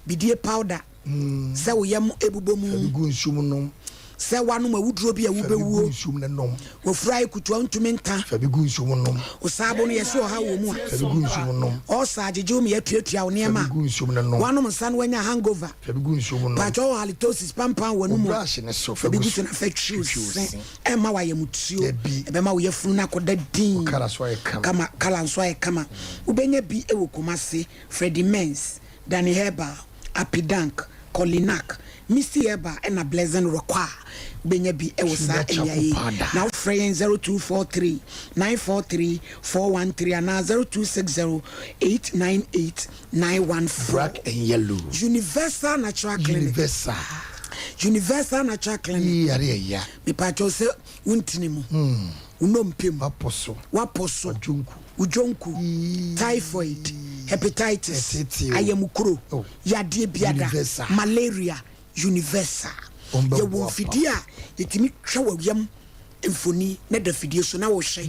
Bidie powder. Sɛ wo yam bobɔ mu. Fa bi gu nsuo mu nom. Sɛ woanom awuduro bi a Fa bi gu wobɛwuo. nsuo mu na nom. Wafura ayɛ kutu a wontumi nka. Fa bi gu nsuo mu nom. Wo saabo no yɛse ɔhaw wɔ mu a. Fa bi gu nsuo mu nom. Ɔɔsa agyegye wo ma yɛatuatua wo Fa nneɛma bi gu nsuo mu na nom. Woanom nsa na woanya hangover. Fa bi gu nsuo mu nom. Paatwɔ wɔ halitosis pampan wɔ Wo w'anomu a. brush no so Fa fa bi gu gu so so. na fa twi wo Twitwi wo se. se. Ɛmma w'ayamtuo. Dabi. Ɛbɛma wo yafunu no akɔda dinn. Wo kala so ayɛ kama. Kama, kala nso ayɛ kama. Wobɛnya bi wɔ Kumasi, Freddie Mens, Danny Herbal, Apidank, Kolinak, Misty Herbal ɛna Blessing Require. Wobɛnya bi wɔ saa Sugar charcoal mmeaeɛ yi. powder. Na wofrɛ yɛn 0243 943 413 anaa 0260 898 914. Black and yellow. Universal Natural Clinic. Universal. Universal Natural Clinic. Yii yare yɛ ya. Mepaakyɛw sɛ wo ntini mu, wo nnompe mu, Wapɔ so. wapɔ so, Wadwonku. wo dwonku, typhoid, hepatitis, Ɛteetee o. ayamukuro, Oh. yadeɛ biada, Universal. malaria, universal. Wɔn bɛboa Yɛwɔ mfidie a yɛtumi twa wɔ yam mfoni na da fidie so na wohwɛ.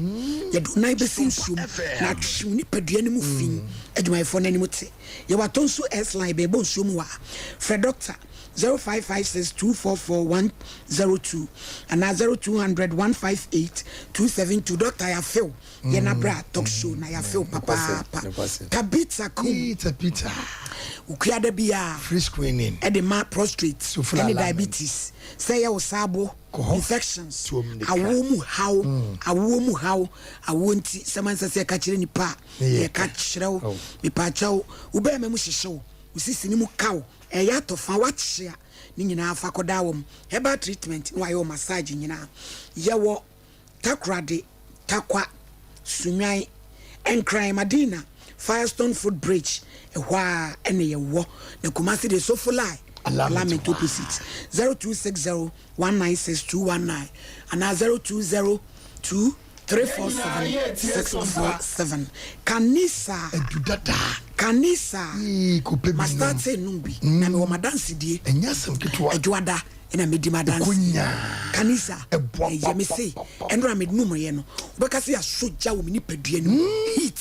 Yɛde wo nan bɛsi nsuo mu na atwe wo nipadua no mu fi. Adwumayɛfoɔ no anim te. Yɛwɔ Atonsu S-line bɛɛbɔ nsuo mu hɔ a, frɛ dɔkta 0556 244 102 anaa 0200 158 272. Dɔkta yɛafew. Yɛn abra talk show na yɛafew papaapa. Tabitha kum. Tabitha. Okuada biara. Free screening. Ɛde ma prostrate Sufla ɛne alignment. diabetes. Sɛ ɛyɛ wo saabo, infections, Tuom nika. awoɔ mu haw, awoɔ mu haw, awoɔ nti sɛ mansɛ sɛ yɛka kyerɛ nipa a, Ne yɛ yɛka ka. kyerɛ wo. Oh. Mepaakyɛw, wo bɛɛma mu hyehye wo, wo sisi no mu ka wo, ɛyɛ atɔ fa, woakyea, ne nyinaa fa kɔda wɔm. Herbal treatment na wayɛ wo massage nyinaa. Yɛwɔ Takoradi, Tarkwa, Sunyani, Nkran Madina Firestone Foot Bridge ɛhɔ ara ɛna yɛwɔ. Na Kumasi deɛ Sofolai Alignment opposite 0260 196 219 anaa 0202 347 647. Kanisa Kanisa ma starte nom bi na mewɔ madansedie Adwoada na medi madansedie Kanisa ɛyɛ me se ɛnora me nom yɛ no wobɛka sɛ yɛasɔ gya wɔ me nipadua no mu heat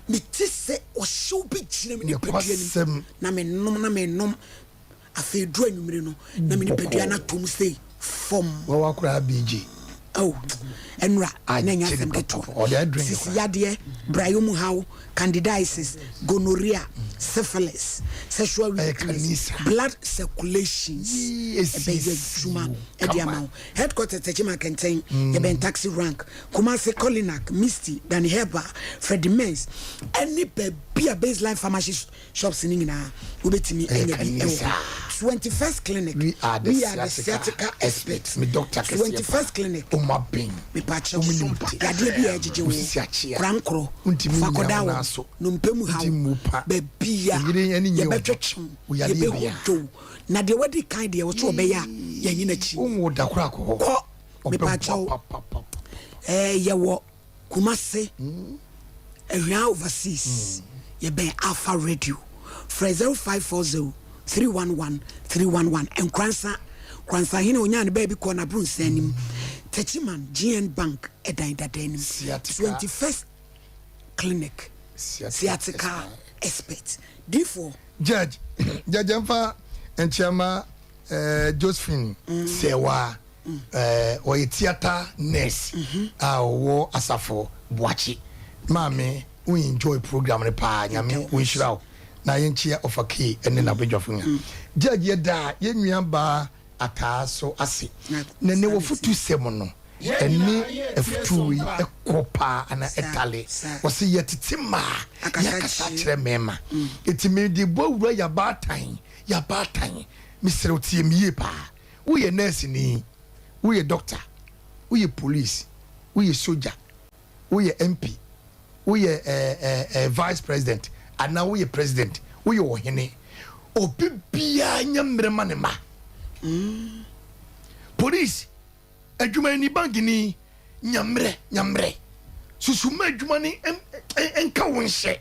mete sɛ ɔhyew bi gyina me nipadua no mu na menom na menom Afei eduru anwummere no, na me nipadua no atɔ mu sei fam. Wawa koraa BJ. Oh, ɛnora na ɛnyɛ asɛm ketewa. Sisi yadeɛ, brayɔ mu haw, candidiasis, gonorrhea, syphilis, sexual weakness, blood circulations, ɛbɛyɛ adwuma ɛde ama wo. Headquarters Techiman Kɛntɛn, yɛbɛn taxi rank, Kumasi, Colinak, Misty, Danny Herbal, Freddie Mens, ɛne baabi a Baseline Pharmacy shops no nyinaa wobɛtumi anya bi wɔ hɔ. 21st Clinic, we are the, we are the sciatica experts. Me doctor kɛseɛ 21st Clinic, mepakyɛw, yadeɛ bi a ɛgyegye wo, korankorɔ, fakɔda wɔ, nnompe mu haw, baabi a yɛbɛtwetwe wo, yɛbɛhodwo wo, na deɛ wadi kan deɛ wɔsɛ ɔbɛyɛ a yɛnyi n'akyi. Kɔ, mepakyɛw, ɛɛ yɛwɔ Kumase, Ahwea Overseas, yɛbɛn Alpha Radio. Frɛ 0540 311 311. Nkoransa, Nkoransa hene onyaa ne baabi kɔɔ n'abronssan anim. Techiman, GN Bank ɛdan dada anim. 21st Clinic, Sciatica Expert. Difoɔ. Judge, Judge mfa nkyia ma eh, Josephine mm. Sɛwa. Eh, ɔyɛ theatre nurse a ɔwɔ asafo Boakye. Maame, wo enjoy program no paa, Nyame ɔnhyira wo. Na yɛnkyea Ɔfa K ne n'abadwafo nyinaa. Judge, yɛda yɛn nua baa Ataa so ase. Na ne wɔfotusɛm no, ɛne afutuo yi kɔ paa anaa ɛtale. Ɔse yɛtete mmaa, yɛakasa akyerɛ mmarima. Enti mede bɔ awura yɛabaatan, yɛabaatan. Mesrɛ wo tie me yie paa. Woyɛ nɛɛseni, woyɛ dɔkta, woyɛ police, woyɛ sogya, woyɛ MP, woyɛ ɛɛ vice president anaa woyɛ president, woyɛ ɔhene. Obi biara nya mmerɛ ma ne mma. Police, adwumayɛni, bankni, nya mmerɛ, nya mmerɛ. Susu ma adwuma no nka wo nhyɛ.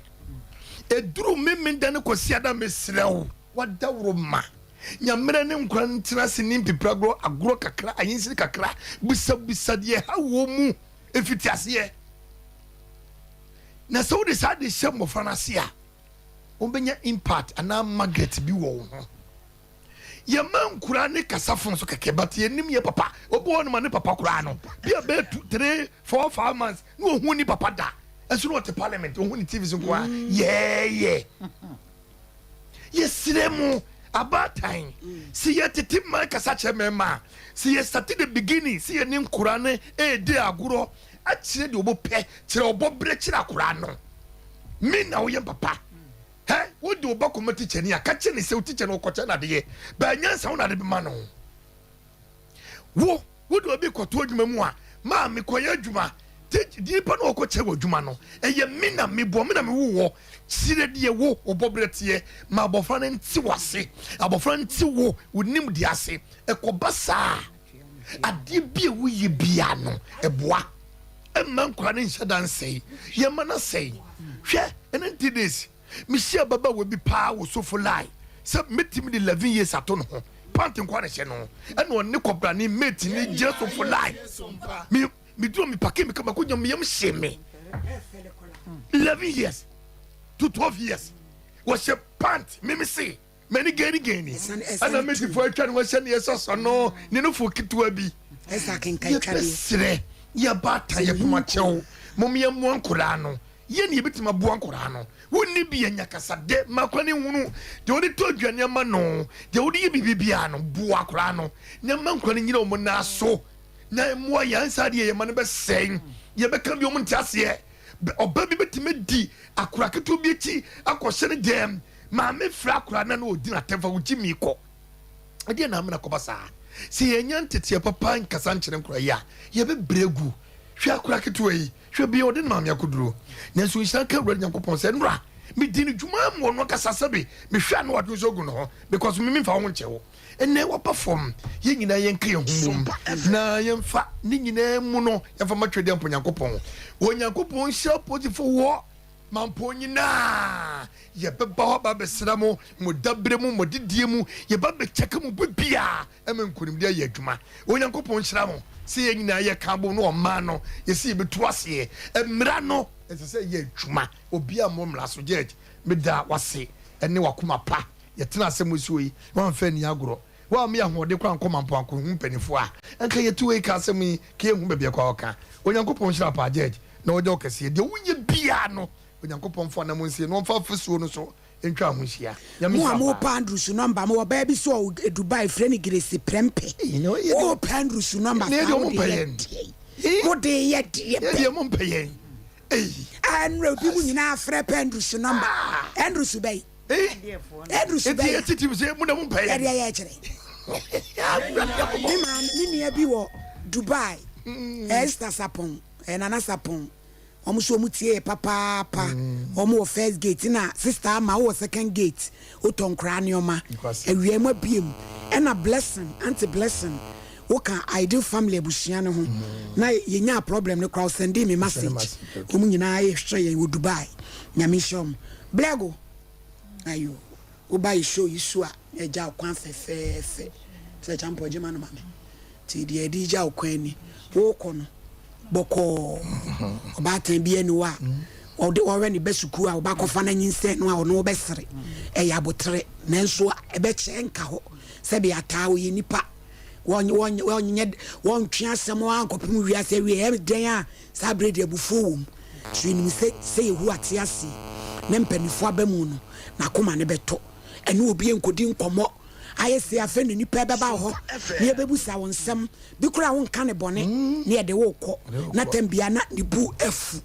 Ɛduru Memenda ne Kwasiada mesrɛ wo, wadaworo ma. Nya mmerɛ ne nkwadaa no ntena ase ne mpipiragorɔ, agorɔ kakra, ayensini kakra, bisabisa deɛ ɛha wɔ mu mfitiaseɛ. Na sɛ wode saa de hyɛ mmɔfra no ase a, wɔbɛnya impact anaa magnet bi wɔ wo ho. Yɛma nkuraa ne kasa fon so kɛkɛ but yɛnim yɛ papa. Obi wɔ hɔ nom a ne papa koraa no bi a bɛyɛ 2, 3, 4, 5 months na ɔhu ne papa da. Ɛso na ɔte parliament, ɔhu ne TV so nko ara yɛɛyɛ. Yɛsrɛ mo abaatan sɛ yɛtete mmaa kasa kyerɛ mmarima a, sɛ yɛ start the beginning sɛ yɛne nkoraa no ɛredi agorɔ akyerɛ deɛ ɔbɔ pɛ, kyerɛ ɔbɔ berɛ kyerɛ akoraa no. Me na woyɛ papa. Hɛ, wode wo ba kɔma tikyani a, ka kyerɛ ne sɛ wo tikya no ɔkɔkyɛ no adeɛ, baa nyansa wo na ade bɛma no. Wo, wode obi kɔto adwuma mu a, maa mekɔyɛ adwuma, nipa no ɔkɔkyɛ wɔ adwuma no, ɛyɛ me na meboa, me na mewo wɔ, kyerɛ deɛ wo, wo bɔberɛ teɛ, ma abɔfra no nte w'ase, abɔfra no nte wo, wo nimdeɛ ase. Ɛkɔba saa a, adeɛ bi a woyɛ biara no, ɛboa. Ɛmma nkwadaa no nhyɛ da nsɛe, yɛmma no asɛe. Hwɛ, ɛne nti days, Mehyia ababaawa bi paa wɔ Sofo line sɛ mɛtumi de 11 years ato ne ho. Pant nkoa na ɛhyɛ no. Ɛna ɔne kɔbrane mate ne gyina Sofo line. Me meduru me pake me kama kɔnya me yam hye me. 11 years to 12 years. Wɔhyɛ pant me me se m'ani gani gani. Ɛna mate fo atwa ne ho ahyia ne yɛsɔsɔ no ne no fo ketewa bi. Yɛbɛsrɛ yɛbaatan yɛpoma kyɛw mom yɛmmoa nkoraa no. Yɛ nea ebetumi aboa nkwadaa no. Wonni bi a, nya kasadɛ ma akwadaa no nhunu deɛ wode tɔ aduane ama no, deɛ wode yɛ biribi biara no. Boa akwadaa no na ma nkwadaa no nnyina wɔn nan so na mmoa yɛn. Ansa deɛ yɛn mma no bɛsɛe, yɛbɛka bi wɔn nte aseɛ. Ɔba bi bɛtumi adi akwadaa ketewa bi akyi akɔhyɛ ne dɛm. Maame frɛ akwadaa no na ɔdi n'atɛm fa wo gyimi kɔ. Ɛdeɛ na amena kɔba saa. Sɛ yɛnya nteteɛ papa nkasa nkyerɛ nkwadaa yi a, yɛbɛbrɛ agu. Hwɛ akora ketewa yi, hwɛ bia ɔde ne maame akɔduro. Nanso nhyira nka Awurade Nyankopɔn sɛ nnora medi no dwuma mu ɔno ankasa sɛbe mehwɛ a na wadwene sɛ ogu ne ho because me memfa wo ho nkyɛ wo. Ɛnnɛ waba fam, yɛn nyinaa yɛnka yɛn ho mmom na yɛmfa ne nyinaa mu no yɛmfa ma Twedeɛmpo Nyankopɔn. Onyankopɔn nhyira apolisifoɔ wɔ mampɔn nyinaa. Yɛbɛba hɔ aba abɛsra mo, mo daberɛ mu, mo adidie mu, yɛba abɛkyɛke mo biribiara ma nkonimdie ayɛ adwuma. Onyankopɔn nhyira mo sɛ yɛn nyinaa yɛka abom na ɔman no yɛsɛ yɛbɛtu aseɛ. Mmara no ɛsɛ sɛ ɛyɛ adwuma. Obiara mmɔ mmara so. Judge, meda wase ɛne wakoma pa. Yɛtena asɛm yi so yi, woamfa anni agorɔ. Woamma yɛn ahoɔden koraa ankɔ Mampo ankɔhu mpanimfoɔ a, anka yɛte wei ka asɛm yi, ka yɛnhu baabi ɛkɔ a ɔka. Onyankopɔn nhyira wo paa Judge, na ɔnyɛ wo kɛseɛ. Deɛ woyɛ biara no, Onyankopɔn mfa ɔnam nsie na ɔmfa afasuo no so ntwa ho nhyia. Nyame Mo a nhyira mo paa. pɛ Andrews number mo wɔ baa bi so wɔ Dubai frɛ no Grace Prempeh wo pɛ Andrews number saa wo de yɛ deɛ mo de yɛ deɛ pɛ ɛnrɛ obi mu nyinaa frɛ pɛ Andrews number Andrews bɛyi Andrews bɛyi yɛde yɛ kyerɛ me maa me nua bi wɔ Dubai Esther Sapon Nana Sapon. Wɔn nso wɔn tie yɛ papaapa. Wɔn wɔ first gate na sister ama wɔ second gate. Wotɔ nkoraa nneɛma. Awia mu abie mu. Ɛna blessing, auntie blessing. Woka ideal family abusua no ho. Na yɛnyaa problem no koraa ɔsɛndee me message. Wɔn nyinaa hwɛ yɛn wɔ Dubai. Nyame nhyira wɔn. Blɛgo. Ayo. Woba yɛ show yi so a na ɛgya wo kwan fɛfɛɛfɛ. Sɛ kyampɔ gyema no ma me. Nti deɛ yɛde regya wo kwan ni, worekɔ no bɔkɔɔ, ɔbaatan biara nni hɔ a ɔde ɔrehwɛ ne ba sukuu a ɔba akɔfa no anyinsɛn no a ɔno ɔbɛsere. Ɛyɛ abotere, nanso ɛbɛkyɛ nka hɔ. Sɛdeɛ ataa ɔyɛ nipa, wɔnyɛ wɔntwe asɛm ara nkɔpem wiase awieɛ. Ɛyɛ dɛn a saa berɛ deɛ abufuo wɔ mu. So yɛnim sɛ sɛ Yehowa te ase yi, ne mpanimfoɔ aba mu no, n'akoma no bɛtɔ. Ɛne obi nkɔdi nkɔmmɔ. Ayɛ se afei na nnipa bɛba wo hɔ na yɛbɛbusa wo nsɛm bi koraa a wonka no bɔne na yɛde wo rekɔ na tam biara na ne bo afu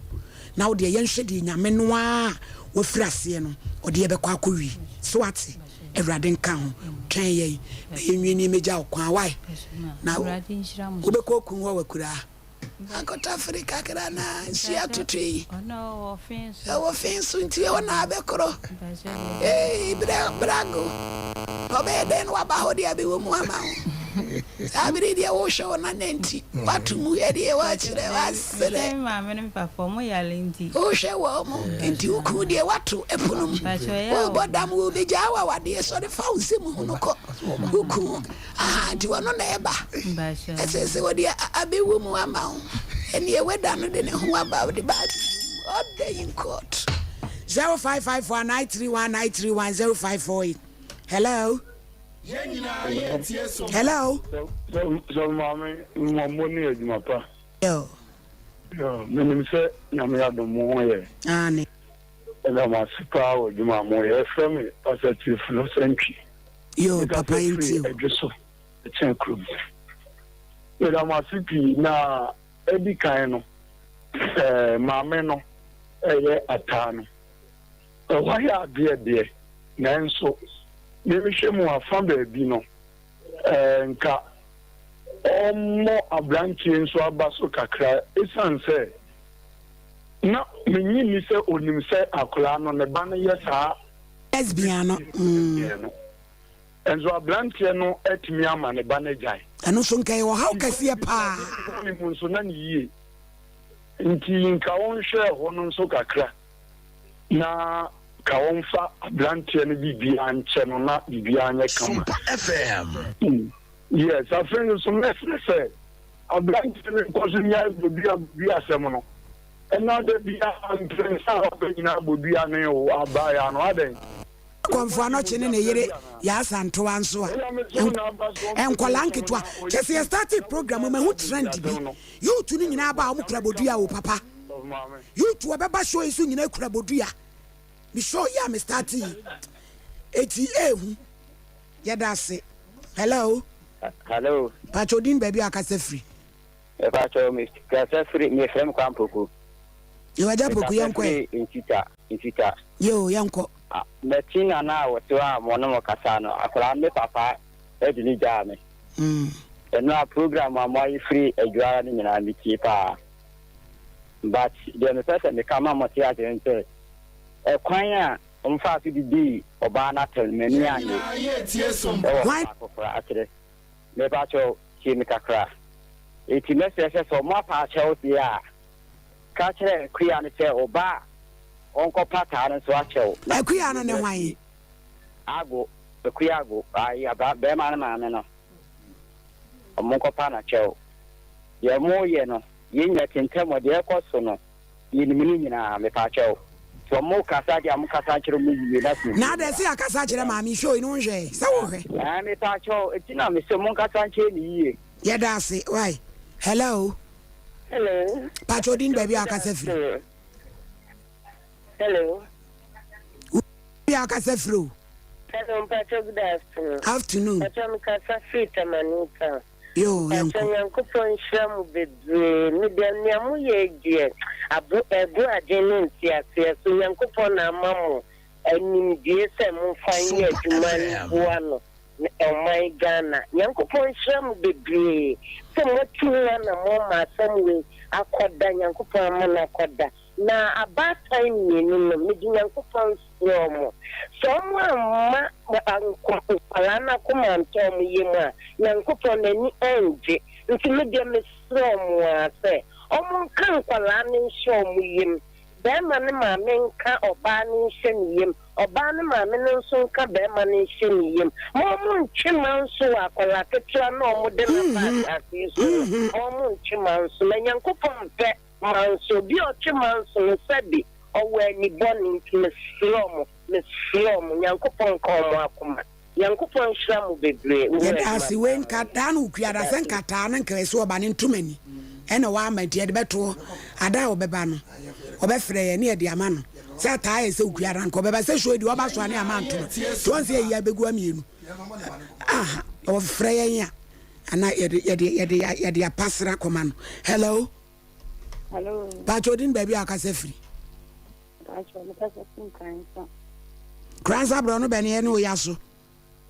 na wo deɛ yɛnhwɛ deɛ Nyame no ara a wafiri aseɛ no ɔde yɛbɛkɔ akɔwie so wate Awurade nka ho twɛn yɛn na yɛnwie ne yɛmɛgya wo kwan wae na wobɛkɔ okun hɔ wakuraa. Akɔtafere kakra na nsuo atotɔ yi. Ɛwɔ fe so nti ɛhɔ na abɛkorɔ. Ee brɛ brago. Na ɔbɛyɛ dɛn na waba hɔ deɛ abɛwɔ mu ama wo. Saa bere deɛ wohwɛ wo nana nti wato mu yɛ deɛ wakyerɛ waserɛ. Wohwɛ wɔ mo nti wo kunu deɛ wato ɛpono mu. Wobɔ dam wobɛgyaa wo awadeɛ sɔre fa wo nsam hunu kɔ wo kunu. Ahaa nti ɔno na ɛba. Ɛsɛ sɛ ɔde abɛwɔ mu ama wo. Ɛneɛ wɛda no de ne ho aba ɔde ba order in court. 0554 931 931 0548 Hello. Hello. Sɛ maame mmɔmmɔ ne adwuma pa. Yo. Yo, menim sɛ nyame adom mo ho yɛ. Aane. Ɛda mo ase paa wɔ adwuma a moyɛ. Ɛfrɛ me Pastor Teofilo Santwi. Yoo papa Mekasa yɛntie firi o. Adwo so kyɛn kurom. Meda mo ase pii na adi kan no eh, maame no ɛyɛ ataa no wayɛ adeɛ deɛ nanso memehwɛ mu afa baabi no eh, nka ɔmmɔ aberanteɛ nso aba so kakra ɛsiane sɛ na menye nni sɛ onim sɛ akwadaa no ne ba no yɛ saa Lesbian no. Mm. Nso aberanteɛ no atumi ama ne ba no agyae. Ɛno nso nka ɛyɛ ɔhaw kɛseɛ paa. Ne mu nso na ne yie. Nti nka wɔnhwɛ ɛhɔ no nso kakra na ka wɔmfa aberanteɛ no biribiara nkyɛ no na biribiara nyɛ kama. Sompa FM. Mm. Yes, afei nso mɛsrɛ sɛ aberanteɛ no nkɔ so nyae bodua bodua asɛm no. Ɛna da biara mprɛnsa a waba nyinaa bodua ne o abaayaa no adɛn? Kɔmfo Anɔkye ne ne yere Yaa Asantewaa nso a nkwadaa nketewa kyɛ sɛ yɛ startee program mu mahu trend bi youth no nyinaa ba a wɔn kura bodua o papa youth wɔbɛba show yi so nyinaa kura bodua me show yi a me startee yi eti ehu yɛda ase hello. Hello. Pacho din baabi a akasa firi. Mepakyɛw me kasa firi me frɛ me Kwame Poku. Yo agya Poku yɛn kɔ ɛ. Nsuta Nsuta. Yo yɛn kɔ. Mɛti nana a wɔte hɔ a mo ne mo kasa no akwadaa no me papa de ne gyaa me. Ɛno a program a mo ayɛ firi adwuara no nyinaa me tie paa. But deɛ mepɛ sɛ meka ma mote aseɛ ne sɛ, ɛkwan a wɔfaa so de dii ɔbaa no atɛm no, m'ani annye wɔ ho baako koraa. Akyerɛ, mepakyɛw, tie me kakra. Enti mɛsrɛ sɛ, sɛ wɔapa akyɛw deɛ a, ka kyerɛ Akua no sɛ ɔba a, ɔnkɔpa taa no nso akyɛw. Na Akua no ne hwan? Ago, Akua Ago, ayi, aba, barima no maame no. Wɔnkɔpa no akyɛw. Deɛ wɔreyɛ no, Yɛn nyinaa te ntam wɔ deɛ ɛrekɔ so no, yɛnim ne nyinaa, mepaakyɛw. Sɛ ɔmo kasa deɛ a ɔmo kasa nkyerɛ ɔmo yie na asomdwie Na adɛn mmra. sɛ yɛakasa akyerɛ maame show yi no wonhwɛɛ? Sɛ wohwɛ. Ɛɛ mepaakyɛw, eti na mese monkasa nkyerɛ no yie. Yɛda ase wai. Hello. Hello. Pakyɛ odin baabi a wakasa firi. Hello. Baabi a wakasa firi o. Hello, mpakyɛ good afternoon. Afternoon. Mpakyɛ mekasa firi Tamale town. Yoo yɛnkɔ. Mpakyɛ Nyankopɔn nhyira mo bebree me deɛ nea mo yɛ yi deɛ abo ɛbo adwen ne nteaseɛ so Nyankopɔn na ama mo animdie sɛ mo nfa nyɛ adwuma mboa no ne ɔman Ghana Nyankopɔn nhyira mo bebree sɛ mo atu ho anamɔn ma asɛm wei akɔda Nyankopɔn ama no akɔda Na abaatan mmienu no, mede Nyankopɔn srɛ wɔn, sɛ wɔn amma nkwadaa no akoma antɔ wɔn yam a, Nyankopɔn n'ani rengye. Nti me deɛ mesrɛ wɔn ara sɛ, wɔnka nkwadaa no nhyɛ wɔn yam. Barima no maame nka ɔbaa no nhyɛ ne yam, ɔbaa no maame no nso nka barima no nhyɛ ne yam. Ma wɔntwe manso wɔ akwadaa ketewa no a wɔde no aba asase yi so no, ma wɔntwe manso. Na Nyankopɔn mpɛ Manso, obi a ɔtwe manso no sɛbe ɔwɔ ani bɔne nti mesrɛ mo, mesrɛ mo, Nyankopɔn nka ɔmo akoma. Nyankopɔn nhyira mo bebree wɔ Yɛda adwuma ase wei pa nka mo. taa no okuada Yɛda sɛ ase. nka taa no nka ɛsɛ ɔba ne ntoma ni ɛna wama nti yɛde bɛto ada a ɔbɛba no ɔbɛfrɛ yɛn ne yɛde ama no sɛ ataa yɛ sɛ okuada nka ɔbɛba sɛ show deɛ ɔba so a ne ama ntoma nti wɔn sɛ yɛyi abɛgu amienu aha ɔfrɛ yɛn a ana yɛde yɛde yɛde yɛde apasra kɔma no hello. Hello. Pacho odin baabi a akasa firi. Pacho me kasa firi Kransa. Kransa brɛ no bɛne ɛne oya so.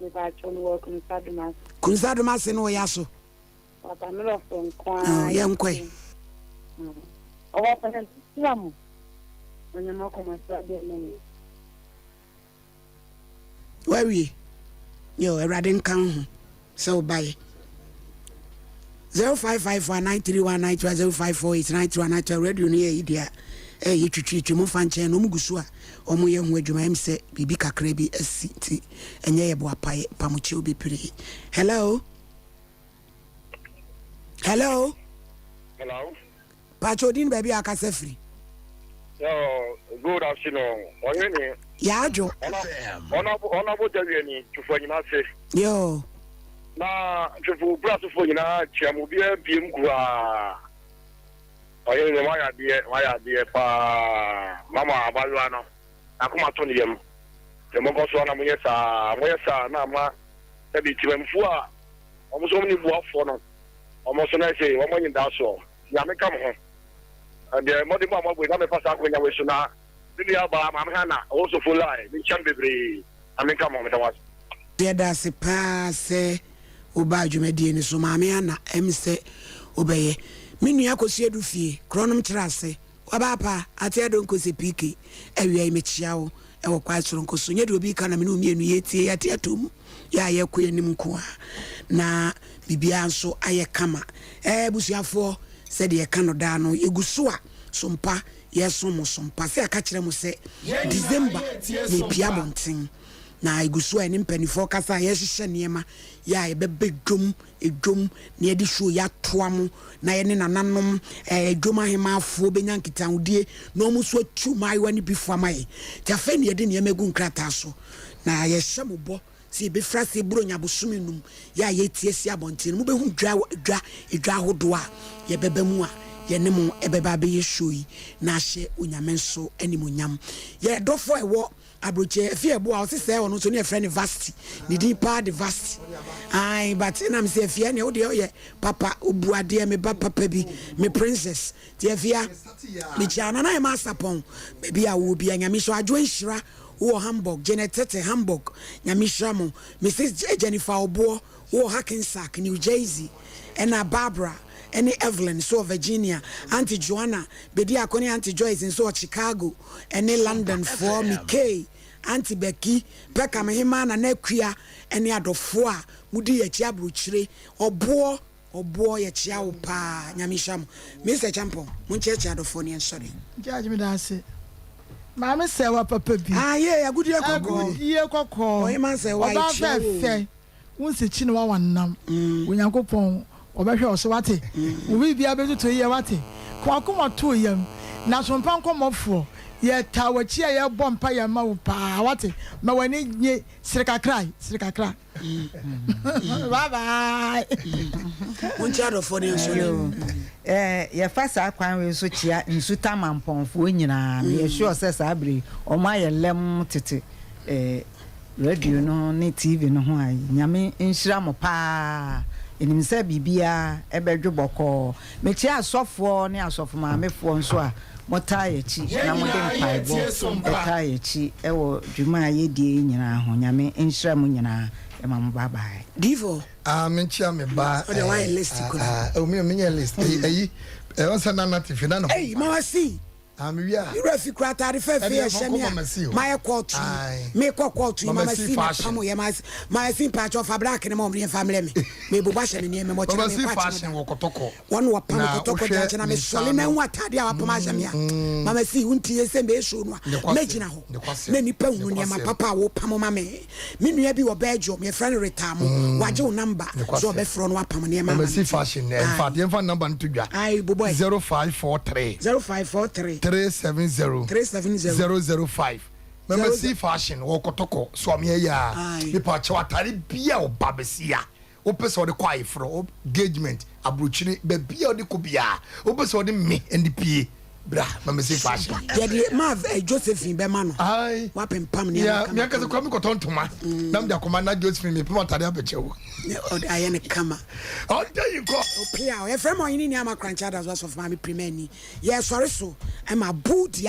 Me pacho me wɔ Kunsa Domase. Kunsa Domase ne oya so. Papa me lɔfo nko a. Oh, yɛ nkɔe. Ɔwɔ pɛnɛ sira mu. Onyama kɔma sira deɛ mɛni. Wawie. Yo, Awurade nka wo ho sɛ wobaeɛ. 0554 931 0548 931 radio no yɛ yi deɛ ɛyɛ twitwitwi mo fa nkyɛn no ɔmo gu so a ɔmo yɛ ho adwuma ɛm sɛ biribi kakra bi asi nti ɛnyɛ yɛ boapaeɛ pamokyɛw bebree. Hello. Hello. Hello. Pakyɛ odin baabi a akasa firi. Yo, good afternoon. Ɔhene. Yaadwo. Ɔnabo ɔnabo dawie ni tufo anyima ase. Yo. Na tufo brasofo nyinaa kyia mu obiara biem kuraa. Ɔhene ne wayɛ adeɛ wayɛ adeɛ paa. Mama abayewa no akoma to ne yam. Sɛ mokɔ so na monyɛ saa moyɛ saa na ama sɛbi tibamfo a wɔn nso wɔn ne buafoɔ no wɔn nso na ɛsɛ wɔn anyi da soɔ. Nyame ka mo ho. Deɛ mmɔden bɔ a moabɔ yi, na mefa saa akwanya wei so na me nua baa Maame Hannah ɔwɔ Sofo Lai, menkyia no bebree. Nyame nka mo ho, meda mo ase. Yɛda ase paa sɛ wobaa dwumadie no so Maame Anna, ɛm sɛ wobɛyɛ me nua Kosi Adu fie, Korɔnom kyerɛ ase. Waba pa, Ate Adonko se PK, awia yi mekyea wo wɔ kwae soronko so. Nyɛ deɛ obi reka na me ne wo mmienu yɛretie, yɛate atom, yɛ a yɛrekɔ yɛn anim nko ara na biribiara nso ayɛ kama. Ɛɛ abusuafoɔ, sɛdeɛ yɛka no daa no, yɛgu so a sompa, yɛresom mo sompa. Sɛ yɛaka kyerɛ mo sɛ December yɛrepue abɔnten, na yɛgu so a yɛne mpanimfoɔ kasa a yɛrehyehyɛ nneɛma yɛ a yɛbɛba dwam dwam na yɛde show yi atoa mo na yɛne nananom eh, dwam ahemaafoɔ bɛnya nkitahodie na wɔn nso atu mmaayewa no bi fo ama yɛn. Nti afei na yɛde nneɛma agu nkrataa so na yɛhyɛ mo bɔ sɛ yɛbɛfiri aseɛ Buronya bosome num yɛ a yɛretie asi abɔnten no mobɛhu dwa dwa dwa ahodoɔ a yɛbɛba mu a yɛne mo ɛbɛba abɛyɛ show yi na ahyɛ Onyame nso animuonyam. Yɛ dɔfoɔ a ɛwɔ Abrokye afie ɛboa ɔse sɛɛ ɔno nso ne yɛfrɛ no Vasti ne din paa de Vasti ae but ɛna me sɛ afia neɛ wodeɛ ɔyɛ papa obu adeɛ me ba papa bi me princess ti afia mekyia nana yɛ ma asapɔn baabi a wowɔ bia nyame hyɛ adwo nhyira wowɔ Hamburg Janet Tete Hamburg nyame hyira mo Mrs Jennifer Ɔboɔ wowɔ Hackensack New Jersey ɛna Barbara. ne Evelyn nso wɔ Virginia, Auntie Joanna Bediako ne Auntie Joyce nso wɔ Chicago ne London foɔ, Mikay, Auntie Becky, Peckham Hemaa Nana Akua ne adɔfoɔ a modi yɛn akyi abrokyire, Ɔboɔ, Ɔboɔ yɛkyea wo paa, Nyame nhyira mo. Mister Acheampong, monkyeakyea adɔfoɔ ne yɛnsɔre. Judge meda ase. Maame Sɛwa papa bi. Ah yee, agudie kɔkɔɔ. Agudie kɔkɔɔ. Ɔhemaa Sɛwa Ɔbaa yɛkyea wo o. fɛfɛ. Wo nsikyi ne w'awanam. Onyankopɔn ɔbɛhwɛ wo so wate. Wo biribiara bɛtutu yie wate. Ka w'akoma to wo yam. Na sompa nkɔmmɔfoɔ, yɛtaa w'akyi a yɛbɔ mpaeɛ ma wo paa wate. Ma w'ani nnye. Sere kakra, sere kakra. Bye bye. Monkyɛ adɔfoɔ ne nsɔre. Eh, yɛfa saa kwan wei so kyea Nsuta Mampɔnfoɔ nyinaa. Meyɛ sure sɛ saa bere yi, wɔn ayɛ lɛmm tete eh, Radio no ne TV no ho a Nyame nhyira mo paa yɛnim sɛ biribiara bɛdwo bɔkɔɔ. Mekyia asɔfoɔ ne asɔfomaamefoɔ nso a motaa yɛakyi na mode mpaebɔ taa yɛakyi wɔ dwuma a yɛdie yi nyinaa ho. Nyame nhyira mo nyinaa. Yɛma mo bye bye. Difoɔ. Ah menkyia me ba Ɔdeɛ wayɛ list koraa. Ah oh me menyɛ list ɛyi ɛwɔ sɛ nana te fi na ne ho. Ei mama see. Ah me wie a. Me wura fi kura ataade fɛɛfɛ yɛ hyɛ me a mayɛ kɔɔto yi mekɔ kɔɔto yi mama si na pam yɛ mama si mpakyɛ ɔfa black ne ma ɔmo yɛn fa mmerɛ me mebobɔ ahyɛ me nneɛma mu ɔkyerɛ me kɔ akyɛ me wɔn wɔ pam kɔtɔkɔ gya akyɛ na mesɔle na ehu ataade a wapam ahyɛ me a mama si wunti yɛ sɛ mɛ show no a mɛgyina hɔ na nipa hunu nneɛma papa a wɔpam ma me. Me nua bi wɔ Belgium, yɛfrɛ no Retaamo. Wagye wo number sɛ ɔbɛfrɛ wo na wapam nneɛma ama no Mama si nti. fashion ɛ. In fact, yɛmfa number no to dwa. Aye, bobɔ ɛ. 0543. 0543. 370. 370. 005. Mama si fashion wɔ kɔtɔkɔ soameɛ yi a. Aye. Mepa kyɛw atare bi a ɔba bɛsi a. Wopɛ sɛ ɔde kɔ ayeforɔ, engagement, abrokyire, baabi a ɔde kɔ biara, wopɛ sɛ ɔde me ɛne pie, bra ma me se fashion. Yɛde ma eh, Josephine bɛma no. Aye. Wapempam nneɛma Yeah, kama me ankasa kama. kura me kɔtɔ ntoma. Na mede akɔma na Josephine mepem atade abɛkyɛ wo. Ne ɔde ayɛ ne kama. Ɔda yi kɔ. Opia, yɛfrɛ ma ɔhene ni ama Krankyɛ Adaso Asɔfo Maame Prima ni. Yɛsɔre so ma bu dua.